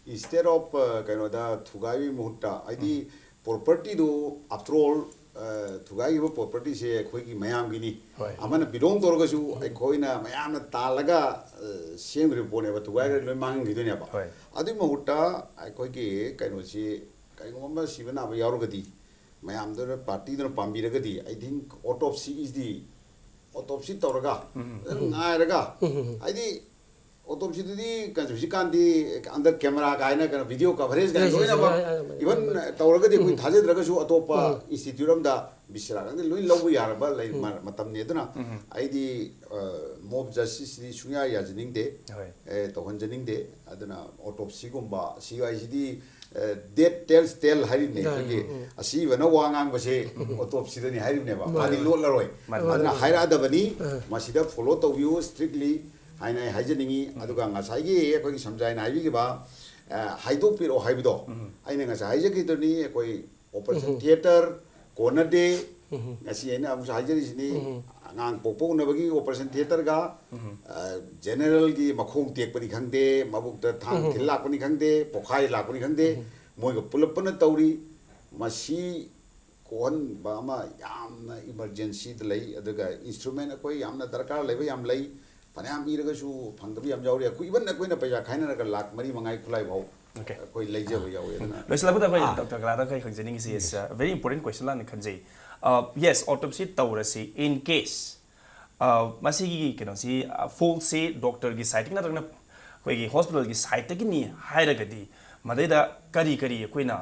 instead of, ꯑ, ꯀꯩꯅꯣꯗ ꯊꯨꯒꯥꯏꯕꯒꯤ ꯃꯍꯨꯠꯇ, ꯍꯥꯏꯗꯤ ꯄ꯭ꯔꯣꯄꯔꯇꯤꯗꯨ, after all, ꯑ, ꯊꯨꯒꯥꯏꯈꯤꯕ ꯄ꯭ꯔꯣꯄꯔꯇꯤꯁꯦ ꯑꯩꯈꯣꯏꯒꯤ ꯃꯌꯥꯝꯒꯤꯅꯤ꯫ ꯍꯣꯏ꯫ ꯑꯃꯅ ꯕꯤꯗꯣꯡ ꯇꯧꯔꯒꯁꯨ ꯑꯩꯈꯣꯏꯅ ꯃꯌꯥꯝꯅ ꯇꯥꯜꯂꯒ, ꯑ, ꯁꯦꯝꯈ꯭ꯔꯤꯕ ꯄꯣꯠꯅꯦꯕ, ꯊꯨꯒꯥꯏꯈ꯭ꯔꯗꯤ ꯂꯣꯏ ꯃꯥꯡꯍꯟꯈꯤꯗꯣꯏꯅꯦꯕ꯫ ꯍꯣꯏ꯫ ꯑꯗꯨꯒꯤ ꯃꯍꯨꯠꯇ ꯑꯩꯈꯣꯏꯒꯤ ꯀꯩꯅꯣꯁꯤ, ꯀꯔꯤꯒꯨꯝꯕ ꯑꯃ ꯁꯤꯕ ꯅꯥꯕ ꯌꯥꯎꯔꯒꯗꯤ, ꯃꯌꯥꯝꯗꯨꯅ, ꯄꯥꯔꯇꯤꯗꯨꯅ ꯄꯥꯝꯕꯤꯔꯒꯗꯤ, I think autopsy is the, autopsy ꯇꯧꯔꯒ, ꯉꯥꯏꯔꯒ, ꯍꯥꯏꯗꯤ autopsyꯗꯨꯗꯤ ꯀꯩꯅꯣ, ꯍꯧꯖꯤꯛꯀꯥꯟꯗꯤ under camera ꯀꯥꯏꯅ, ꯀꯩꯅꯣ, video coverage ꯀꯥꯏꯅ, Yes, yes, ꯂꯣꯏꯅꯃꯛ, yes, yes, yes. even ꯇꯧꯔꯒꯗꯤ ꯑꯩꯈꯣꯏ ꯊꯥꯖꯗ꯭ꯔꯒꯁꯨ ꯑꯇꯣꯞꯄ institute ꯑꯃꯗ ꯕꯤꯁꯔꯥ ꯈꯪꯗꯦ, ꯂꯣꯏ ꯂꯧꯕ ꯌꯥꯔꯕ ꯂꯩ, ꯃ-, ꯃꯇꯝꯅꯤ꯫ ꯑꯗꯨꯅ ꯑꯩꯗꯤ, ꯑ, mob justiceꯁꯤꯗꯤ ꯁꯨꯡꯌꯥ ꯌꯥꯖꯅꯤꯡꯗꯦ, ꯍꯣꯏ꯫ ꯑꯦ, ꯇꯧꯍꯟꯖꯅꯤꯡꯗꯦ꯫ ꯑꯗꯨꯅ autopsyꯒꯨꯝꯕ, ꯁꯤ ꯍꯥꯏꯁꯤꯗꯤ, ꯑ, death tells tale ꯍꯥꯏꯔꯤꯕꯅꯦ꯫ ꯌꯥꯏ, ꯑꯩꯈꯣꯏꯒꯤ ꯎꯝ, ꯎꯝ꯫ ꯑꯁꯤꯕꯅ ꯋꯥ ꯉꯥꯡꯕꯁꯦ autopsyꯗꯅꯤ ꯍꯥꯏꯔꯤꯕꯅꯦꯕ꯫ ꯃꯥꯅꯦ, ꯃꯥꯗꯤ ꯃꯥꯅꯦ꯫ ꯂꯣꯠꯂꯔꯣꯏ꯫ ꯃꯥꯅꯦ, ꯑꯗꯨꯅ ꯃꯥꯅꯦ꯫ ꯍꯥꯏꯔꯛꯑꯗꯕꯅꯤ, ꯑ꯫ ꯃꯁꯤꯗ follow ꯇꯧꯕꯤꯌꯨ strictly ꯍꯥꯏꯅ ꯑꯩ ꯍꯥꯏꯖꯅꯤꯡꯉꯤ꯫ ꯑꯗꯨꯒ ꯉꯁꯥꯏꯒꯤ ꯑꯩꯈꯣꯏꯒꯤ ꯁꯝꯖꯥꯏꯅ ꯍꯥꯏꯕꯤꯈꯤꯕ, ꯑ, ꯍꯥꯏꯗꯣꯛꯄꯤꯔꯛꯑꯣ ꯍꯥꯏꯕꯗꯣ, ꯑꯩꯅ ꯉꯁꯥꯏ ꯍꯥꯏꯖꯈꯤꯗꯨꯅꯤ, ꯑꯩꯈꯣꯏ operation theatre ꯀꯣꯟꯅꯗꯦ꯫ ꯉꯁꯤ ꯑꯩꯅ ꯑꯃꯨꯛꯁꯨ ꯍꯥꯏꯖꯔꯤꯁꯤꯅꯤ, ꯑꯉꯥꯡ ꯄꯣꯛꯄ ꯎꯅꯕꯒꯤ operation theatreꯒ, ꯑ, generalꯒꯤ ꯃꯈꯣꯡ ꯇꯦꯛꯄꯅꯤ ꯈꯪꯗꯦ, ꯃꯕꯨꯛꯇ ꯊꯥꯡ ꯊꯤꯜ ꯂꯥꯛꯄꯅꯤ ꯈꯪꯗꯦ, ꯄꯣꯛꯈꯥꯏ ꯂꯥꯛꯄꯅꯤ ꯈꯪꯗꯦ, ꯃꯣꯏꯒ ꯄꯨꯂꯞ ꯄꯨꯟꯅ ꯇꯧꯔꯤ꯫ ꯃꯁꯤ ꯀꯣꯛꯍꯟꯕ ꯑꯃ ꯌꯥꯝꯅ ꯏꯃꯔꯖꯦꯟꯁꯤꯗ ꯂꯩ꯫ ꯑꯗꯨꯒ ꯏꯟꯁꯇ꯭ꯔꯨꯃꯦꯟ ꯑꯩꯈꯣꯏ ꯌꯥꯝꯅ ꯗꯔꯀꯥꯔ ꯂꯩꯕ ꯌꯥꯝ ꯂꯩ꯫ ꯐꯅꯌꯥꯝ ꯏꯔꯒꯁꯨ ꯐꯪꯗꯕ ꯌꯥꯝ ꯌꯥꯎꯔꯤ꯫ ꯑꯩꯈꯣꯏ ꯏꯚꯟ ꯑꯩꯈꯣꯏꯅ ꯄꯩꯁꯥ ꯈꯥꯏꯅꯔꯒ ꯂꯥꯛ ꯃꯔꯤ ꯃꯉꯥ ꯈꯨꯠꯂꯥꯏ ꯐꯥꯎ Okay. ꯑꯩꯈꯣꯏ ꯂꯩꯖꯕ ꯌꯥꯎꯋꯤ꯫ ꯑꯗꯨꯅ ꯂꯣꯏꯁꯤꯜꯂꯛꯄꯗ ꯑꯩꯈꯣꯏ ꯗꯣꯛꯇꯔ ꯀꯂꯥꯗ ꯑꯩꯈꯣꯏ ꯍꯪꯖꯅꯤꯡꯉꯤꯁꯤ ꯏꯁ ꯚꯦꯔꯤ ꯏꯝꯄꯣꯔꯇꯦꯟ ꯀꯣꯏꯁꯟ ꯂꯥꯛꯅ ꯈꯟꯖꯩ꯫ ꯌꯦꯁ, ꯑꯣꯇꯣꯞꯁꯤ ꯇꯧꯔꯁꯤ, ꯏꯟ ꯀꯦꯁ ꯃꯁꯤꯒꯤ ꯀꯩꯅꯣꯁꯤ, ꯐꯣꯜꯁꯤ ꯗꯣꯛꯇꯔꯒꯤ ꯁꯥꯏꯠꯇꯒꯤ ꯅꯠꯇ꯭ꯔꯒꯅ ꯑꯩꯈꯣꯏꯒꯤ ꯍꯣꯁꯄꯤꯇꯥꯜꯒꯤ ꯁꯥꯏꯠꯇꯒꯤꯅꯤ ꯍꯥꯏꯔꯒꯗꯤ, ꯃꯗꯩꯗ ꯀꯔꯤ ꯀꯔꯤ ꯑꯩꯈꯣꯏꯅ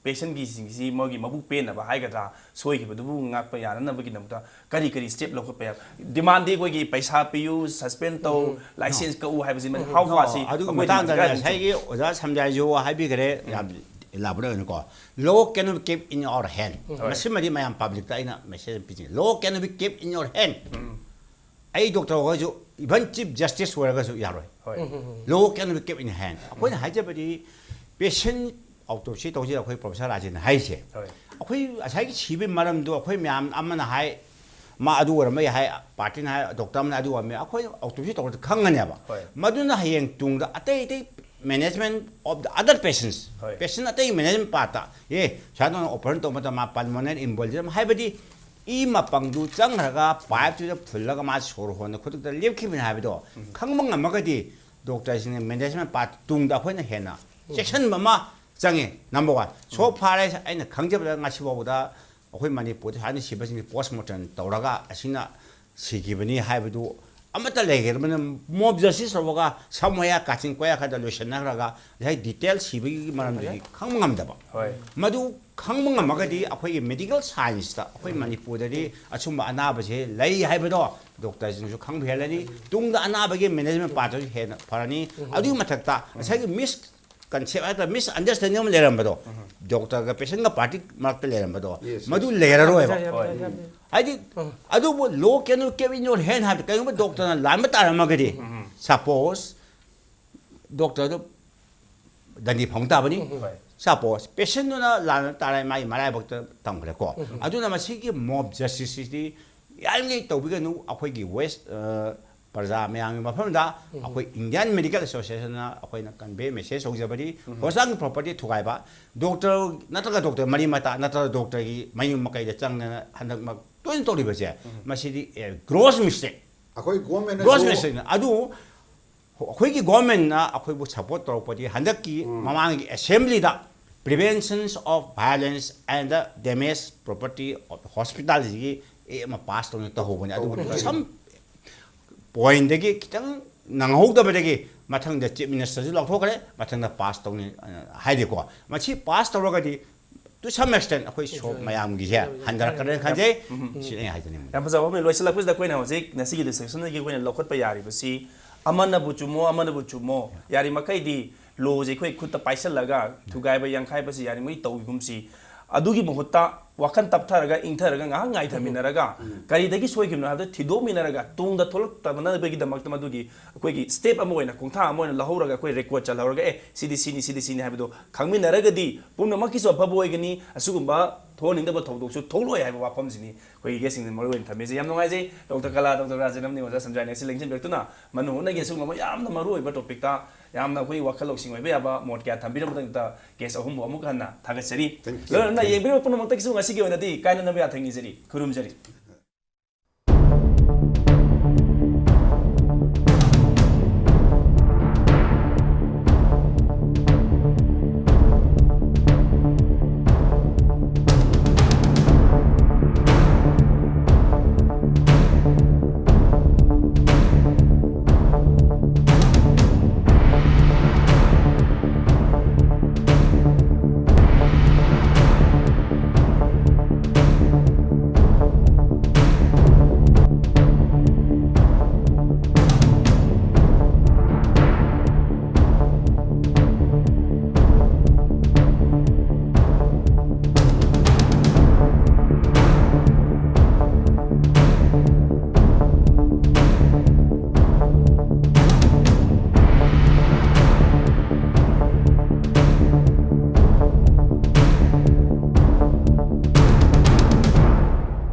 ꯄꯦꯁꯦꯟꯒꯤꯁꯤꯡꯁꯤ ꯃꯣꯏꯒꯤ ꯃꯕꯨꯛ ꯄꯦꯟꯅꯕ ꯍꯥꯏꯒꯗ꯭ꯔꯥ, ꯁꯣꯏꯈꯤꯕꯗꯨꯕꯨ ꯉꯥꯛꯄ ꯌꯥꯅꯅꯕꯒꯤꯗꯃꯛꯇ ꯀꯔꯤ ꯀꯔꯤ ꯁ꯭ꯇꯦꯞ ꯂꯧꯈꯠꯄ ꯌꯥꯏ? ꯗꯤꯃꯥꯟꯗꯤ ꯑꯩꯈꯣꯏꯒꯤ ꯄꯩꯁꯥ ꯄꯤꯌꯨ, ꯁꯁꯄꯦꯟ ꯇꯧ, ꯂꯥꯏꯁꯦꯟꯁ ꯀꯛꯎ ꯍꯥꯏꯕꯁꯤ ꯍꯥꯎ ꯐꯥꯁꯤ ꯑꯗꯨꯒꯤ ꯃꯇꯥꯡꯗ ꯉꯁꯥꯏꯒꯤ ꯑꯣꯖꯥ ꯁꯝꯖꯥꯏꯁꯨ ꯍꯥꯏꯕꯤꯈ꯭ꯔꯦ, ꯌꯥꯝ ꯏꯂꯥꯕꯣꯔꯦꯠ ꯑꯣꯏꯅꯀꯣ꯫ Law cannot be kept in our hand. ꯃꯁꯤꯃꯗꯤ ꯃꯌꯥꯝ ꯄꯕ꯭ꯂꯤꯛꯇ ꯑꯩꯅ ꯃꯦꯁꯦꯖ ꯄꯤꯖꯩ, law cannot be kept in your hand. ꯑꯩ ꯗꯣꯛꯇꯔ ꯑꯣꯏꯔꯁꯨ, ꯏꯚꯟ ꯆꯤꯐ ꯖꯁꯇꯤꯁ ꯑꯣꯏꯔꯒꯁꯨ ꯌꯥꯔꯣꯏ꯫ ꯍꯣꯏ꯫ Law cannot be kept in hand. ꯑꯩꯈꯣꯏꯅ ꯍꯥꯏꯖꯕꯗꯤ ꯄꯦꯁꯦꯟ ꯑꯣꯇꯣꯞꯁꯤ ꯇꯧꯁꯤꯔ ꯑꯩꯈꯣꯏ ꯄ꯭ꯔꯣꯐꯦꯁꯔ ꯔꯥꯖꯦꯟꯅ ꯍꯥꯏꯁꯦ꯫ ꯍꯣꯏ꯫ ꯑꯩꯈꯣꯏ ꯉꯁꯥꯏꯒꯤ ꯁꯤꯕꯒꯤ ꯃꯔꯝꯗꯣ ꯑꯩꯈꯣꯏ ꯃꯌꯥꯝ ꯑꯃꯅ ꯍꯥꯏ, ꯃꯥ ꯑꯗꯨ ꯑꯣꯏꯔꯝꯕ ꯌꯥꯏ ꯍꯥꯏ, ꯄꯥꯔꯇꯤꯅ ꯍꯥꯏ, ꯗꯣꯛꯇꯔ ꯑꯃꯅ ꯑꯗꯨ ꯑꯣꯏꯔꯝꯕ ꯌꯥꯏ, ꯑꯩꯈꯣꯏ ꯑꯣꯇꯣꯞꯁꯤ ꯇꯧꯔꯗꯤ ꯈꯪꯒꯅꯦꯕ꯫ ꯍꯣꯏ꯫ ꯃꯗꯨꯅ ꯍꯌꯦꯡ ꯇꯨꯡꯗ ꯑꯇꯩ ꯑꯇꯩ management of the other patients, ꯍꯣꯏ꯫ ꯄꯦꯁꯦꯟ ꯑꯇꯩ ꯃꯦꯅꯦꯖꯃꯦꯟ ꯄꯥꯔꯠꯇ, ꯑꯦ ꯁꯨꯃꯥꯏꯅ ꯇꯧꯅ ꯑꯣꯄꯔꯦꯁꯟ ꯇꯧꯕ ꯃꯇꯝꯗ ꯃꯥ ꯄꯜꯃꯣꯅꯔꯤ ꯏꯝꯕꯣꯂꯤꯖꯝ ꯍꯥꯏꯕꯗꯤ ꯏ ꯃꯄꯪꯗꯨ ꯆꯪꯈ꯭ꯔꯒ ꯄꯥꯏꯞꯇꯨꯗ ꯐꯨꯜꯂꯒ ꯃꯥ ꯁꯣꯔ ꯍꯣꯟꯅ ꯈꯨꯗꯛꯇ ꯂꯦꯞꯈꯤꯕꯅꯤ ꯍꯥꯏꯕꯗꯣ ꯈꯪꯕ ꯉꯝꯃꯒꯗꯤ ꯗꯣꯛꯇꯔꯁꯤꯡꯅ ꯃꯦꯅꯦꯖꯃꯦꯟ ꯄꯥꯔꯠ ꯇꯨꯡꯗ ꯑꯩꯈꯣꯏꯅ ꯍꯦꯟꯅ ꯆꯦꯛꯁꯤꯟꯕ ꯑꯃ ꯆꯪꯉꯤ꯫ Number one. So far as ꯑꯩꯅ ꯈꯪꯖꯕꯗ ꯉꯁꯤ ꯐꯥꯎꯕꯗ ꯑꯩꯈꯣꯏ ꯃꯅꯤꯄꯨꯔꯗ ꯁꯨꯃꯥꯏꯅ ꯁꯤꯕꯁꯤꯡꯁꯤ ꯄꯣꯁꯃꯣꯔꯇꯦꯝ ꯇꯧꯔꯒ ꯑꯁꯤꯅ ꯁꯤꯈꯤꯕꯅꯤ ꯍꯥꯏꯕꯗꯨ ꯑꯃꯠꯇ ꯂꯩꯈꯤꯗ꯭ꯔꯕꯅꯤꯅ, ꯃꯣꯕ ꯖꯁꯇꯤꯁ ꯇꯧꯔꯒ ꯁꯝꯋꯦꯌꯥꯔ ꯀꯥꯆꯤꯟ ꯀꯣꯌꯥ ꯈꯔꯗ ꯂꯣꯏꯁꯤꯟꯅꯈ꯭ꯔꯒ ꯉꯁꯥꯏ ꯗꯤꯇꯦꯜ ꯁꯤꯕꯒꯤ ꯃꯔꯝꯗꯨꯗꯤ ꯈꯪꯕ ꯉꯝꯗꯕ꯫ ꯍꯣꯏ꯫ ꯃꯗꯨ ꯈꯪꯕ ꯉꯝꯃꯒꯗꯤ ꯑꯩꯈꯣꯏꯒꯤ ꯃꯦꯗꯤꯀꯦꯜ ꯁꯥꯏꯟꯁꯇ ꯑꯩꯈꯣꯏ ꯃꯅꯤꯄꯨꯔꯗꯗꯤ ꯑꯆꯨꯝꯕ ꯑꯅꯥꯕꯁꯦ ꯂꯩ ꯍꯥꯏꯕꯗꯣ ꯗꯣꯛꯇꯔꯁꯤꯡꯁꯨ ꯈꯪꯕ ꯍꯦꯜꯂꯅꯤ꯫ ꯇꯨꯡꯗ ꯑꯅꯥꯕꯒꯤ ꯃꯦꯅꯦꯖꯃꯦꯟ ꯄꯥꯔꯠꯇꯁꯨ ꯍꯦꯟꯅ ꯐꯔꯅꯤ꯫ ꯑꯗꯨꯒꯤ ꯃꯊꯛꯇ ꯉꯁꯥꯏꯒꯤ ꯃꯤꯁ ꯀꯟꯁꯦꯞ ꯍꯥꯏꯇꯥꯔꯦ, ꯃꯤꯁ ꯑꯟꯗꯔꯁꯇꯦꯟꯗꯤꯡ ꯑꯃ ꯂꯩꯔꯝꯕꯗꯣ, ꯗꯣꯛꯇꯔꯒ ꯄꯦꯁꯦꯟꯒ ꯄꯥꯔꯇꯤ ꯃꯔꯛꯇ ꯂꯩꯔꯝꯕꯗꯣ, Yes, ꯃꯗꯨ ꯂꯩꯔꯔꯣꯏꯕ꯫ ꯌꯥꯝ ꯐꯖꯩ, ꯌꯥꯝ ꯐꯖꯩ꯫ ꯍꯥꯏꯗꯤ ꯑꯗꯨꯕꯨ law cannot keep in your hand ꯍꯥꯏꯕꯗꯤ ꯀꯔꯤꯒꯨꯝꯕ ꯗꯣꯛꯇꯔꯅ ꯂꯥꯟꯕ ꯇꯥꯔꯝꯃꯒꯗꯤ, ꯁꯄꯣꯁ ꯗꯣꯛꯇꯔꯗꯨ ꯗꯟꯗꯤ ꯐꯪ ꯇꯥꯕꯅꯤ꯫ ꯍꯣꯏ꯫ ꯁꯄꯣꯁ ꯄꯦꯁꯦꯟꯗꯨꯅ ꯂꯥꯟꯕ ꯇꯥꯔꯦ, ꯃꯥꯒꯤ ꯃꯔꯥꯏꯕꯛꯇ ꯇꯝꯈ꯭ꯔꯦꯀꯣ꯫ ꯑꯗꯨꯅ ꯃꯁꯤꯒꯤ ꯃꯣꯕ ꯖꯁꯇꯤꯁꯁꯤꯗꯤ ꯌꯥꯔꯤꯉꯩ ꯇꯧꯕꯤꯒꯅꯨ꯫ ꯑꯩꯈꯣꯏꯒꯤ ꯋꯦꯁ ꯄ꯭ꯔꯖꯥ ꯃꯌꯥꯝꯒꯤ ꯃꯐꯝꯗ ꯑꯩꯈꯣꯏ ꯏꯟꯗꯤꯌꯥꯟ ꯃꯦꯗꯤꯀꯦꯜ ꯑꯦꯁꯣꯁꯤꯌꯦꯁꯟꯅ ꯑꯩꯈꯣꯏꯅ ꯀꯟꯚꯦ ꯃꯦꯁꯦꯖ ꯇꯧꯖꯕꯗꯤ ꯍꯣꯁꯄꯤꯇꯥꯜꯒꯤ ꯄ꯭ꯔꯣꯄꯔꯇꯤ ꯊꯨꯒꯥꯏꯕ, ꯗꯣꯛꯇꯔ ꯅꯠꯇ꯭ꯔꯒ ꯗꯣꯛꯇꯔ ꯃꯔꯤ ꯃꯇꯥ ꯅꯠꯇ꯭ꯔꯒ ꯗꯣꯛꯇꯔꯒꯤ ꯃꯌꯨꯝ ꯃꯀꯩꯗ ꯆꯪꯗꯅ ꯍꯟꯗꯛꯃꯛ ꯇꯣꯏꯅ ꯇꯧꯔꯤꯕꯁꯦ, ꯃꯁꯤꯗꯤ ꯒ꯭ꯔꯣꯁ ꯃꯤꯁꯇꯦꯛ꯫ ꯑꯩꯈꯣꯏ ꯒ꯭ꯔꯣꯁ ꯒꯣꯔꯃꯦꯟꯅꯁꯨ ꯃꯤꯁꯇꯦꯛꯅ ꯑꯗꯨ ꯑꯩꯈꯣꯏꯒꯤ ꯒꯣꯔꯃꯦꯟꯅ ꯑꯩꯈꯣꯏꯕꯨ ꯁꯄꯣꯔꯠ ꯇꯧꯔꯛꯄꯗꯤ ꯍꯟꯗꯛꯀꯤ ꯃꯃꯥꯡꯒꯤ ꯑꯦꯁꯦꯝꯕ꯭ꯂꯤꯗ Prevention of Violence and the Damage Property of Hospitalꯁꯤꯒꯤ ꯑꯦ ꯑꯃ ꯄꯥꯁ ꯇꯧꯅ ꯇꯧꯍꯧꯕꯅꯤ꯫ ꯑꯗꯨꯕꯨ ꯁꯝ ꯄꯣꯏꯟꯗꯒꯤ ꯈꯤꯇꯪ ꯅꯪꯍꯧꯗꯕꯗꯒꯤ ꯃꯊꯪꯗ ꯆꯤꯐ ꯃꯤꯅꯤꯁꯇꯔꯁꯨ ꯂꯧꯊꯣꯛꯈ꯭ꯔꯦ, ꯃꯊꯪꯗ ꯄꯥꯁ ꯇꯧꯅꯤ, ꯑ, ꯍꯥꯏꯔꯤꯀꯣ꯫ ꯃꯁꯤ ꯄꯥꯁ ꯇꯧꯔꯒꯗꯤ to some extent ꯑꯩꯈꯣꯏ ꯁꯣ ꯃꯌꯥꯝꯒꯤꯁꯦ ꯍꯟꯊꯔꯛꯀꯗ꯭ꯔꯅ ꯈꯟꯖꯩ꯫ ꯁꯤꯅꯤ ꯑꯩ ꯍꯥꯏꯖꯅꯤꯡꯕ꯫ ꯌꯥꯝ ꯐꯖꯕ ꯑꯃꯅꯤ꯫ ꯂꯣꯏꯁꯤꯜꯂꯛꯄꯁꯤꯗ ꯑꯩꯈꯣꯏꯅ ꯍꯧꯖꯤꯛ ꯉꯁꯤꯒꯤ ꯗꯤꯁꯀꯁꯟꯗꯒꯤ ꯑꯩꯈꯣꯏꯅ ꯂꯧꯈꯠꯄ ꯌꯥꯔꯤꯕꯁꯤ, ꯑꯃꯅꯕꯨ ꯆꯨꯝꯃꯣ, ꯑꯃꯅꯕꯨ ꯆꯨꯝꯃꯣ, ꯌꯥꯔꯤꯃꯈꯩꯗꯤ ꯂꯣꯁꯦ ꯑꯩꯈꯣꯏ ꯈꯨꯠꯇ ꯄꯥꯏꯁꯜꯂꯒ ꯊꯨꯒꯥꯏꯕ ꯌꯥꯡꯈꯥꯏꯕꯁꯤ ꯌꯥꯔꯤꯃꯈꯩ ꯇꯧꯕꯤꯒꯨꯝꯁꯤ꯫ ꯑꯗꯨꯒꯤ ꯃꯍꯨꯠꯇ ꯋꯥꯈꯜ ꯇꯞꯊꯔꯒ, ꯏꯪꯊꯔꯒ, ꯉꯥꯏꯍꯥꯛ ꯉꯥꯏꯊꯃꯤꯟꯅꯔꯒ, ꯀꯔꯤꯗꯒꯤ ꯁꯣꯏꯈꯤꯕꯅꯣ ꯍꯥꯏꯕꯗꯨ ꯊꯤꯗꯣꯛꯃꯤꯟꯅꯔꯒ, ꯇꯨꯡꯗ ꯊꯣꯛꯂꯛꯇꯅꯕꯒꯤꯗꯃꯛꯇ ꯃꯗꯨꯒꯤ ꯑꯩꯈꯣꯏꯒꯤ ꯁ꯭ꯇꯦꯞ ꯑꯃ ꯑꯣꯏꯅ, ꯈꯣꯡꯊꯥꯡ ꯑꯃ ꯑꯣꯏꯅ ꯂꯧꯍꯧꯔꯒ, ꯑꯩꯈꯣꯏ ꯔꯦꯀꯣꯔꯗ ꯆꯜꯍꯧꯔꯒ, ꯑꯦ, ꯁꯤꯗꯤ ꯁꯤꯅꯤ, ꯁꯤꯗꯤ ꯁꯤꯅꯤ ꯍꯥꯏꯕꯗꯣ ꯈꯪꯃꯤꯟꯅꯔꯒꯗꯤ ꯄꯨꯝꯅꯃꯛꯀꯤꯁꯨ ꯑꯐꯕ ꯑꯣꯏꯒꯅꯤ꯫ ꯑꯁꯤꯒꯨꯝꯕ ꯊꯣꯛꯍꯟꯅꯤꯡꯗꯕ ꯊꯧꯗꯣꯛꯁꯨ ꯊꯣꯛꯂꯣꯏ ꯍꯥꯏꯕ ꯋꯥꯐꯝꯁꯤꯅꯤ ꯑꯩꯈꯣꯏꯒꯤ ꯒꯦꯁꯁꯤꯡꯗ ꯃꯔꯨ ꯑꯣꯏꯅ ꯊꯝꯃꯤꯁꯦ꯫ ꯌꯥꯝ ꯅꯨꯡꯉꯥꯏꯖꯩ ꯗꯣꯛꯇꯔ ꯀꯂꯥ, ꯗꯣꯛꯇꯔ ꯔꯥꯖꯦꯟ ꯑꯃꯗꯤ ꯑꯣꯖꯥ ꯁꯟꯖꯥꯏꯅ ꯑꯁꯤ ꯂꯦꯡꯁꯤꯟꯕꯤꯔꯛꯇꯨꯅ ꯃꯅꯨꯡ ꯍꯨꯠꯅꯒꯤ ꯑꯁꯤꯒꯨꯝꯕ ꯌꯥꯝꯅ ꯃꯔꯨ ꯑꯣꯏꯕ ꯇꯣꯄꯤꯛꯇ ꯌꯥꯝꯅ ꯑꯩꯈꯣꯏ ꯋꯥꯈꯜ ꯂꯧꯁꯤꯡ ꯑꯣꯏꯕ ꯌꯥꯕ ꯃꯣꯠ ꯀꯌꯥ ꯊꯝꯕꯤꯔꯝꯕꯗꯒꯤꯗꯃꯛꯇ ꯒꯦꯁ ꯑꯍꯨꯝꯕꯨ ꯑꯃꯨꯛ ꯍꯟꯅ ꯊꯥꯒꯠꯆꯔꯤ꯫ Thank you. ꯂꯣꯏꯅꯅ ꯌꯦꯡꯕꯤꯔꯤꯕ ꯄꯨꯝꯅꯃꯛꯇꯒꯤꯁꯨ ꯉꯁꯤꯒꯤ ꯑꯣꯏꯅꯗꯤ ꯀꯥꯏꯅꯅꯕ ꯌꯥꯊꯪ ꯅꯤꯖꯔꯤ꯫ ꯈꯨꯔꯨꯝꯖꯔꯤ꯫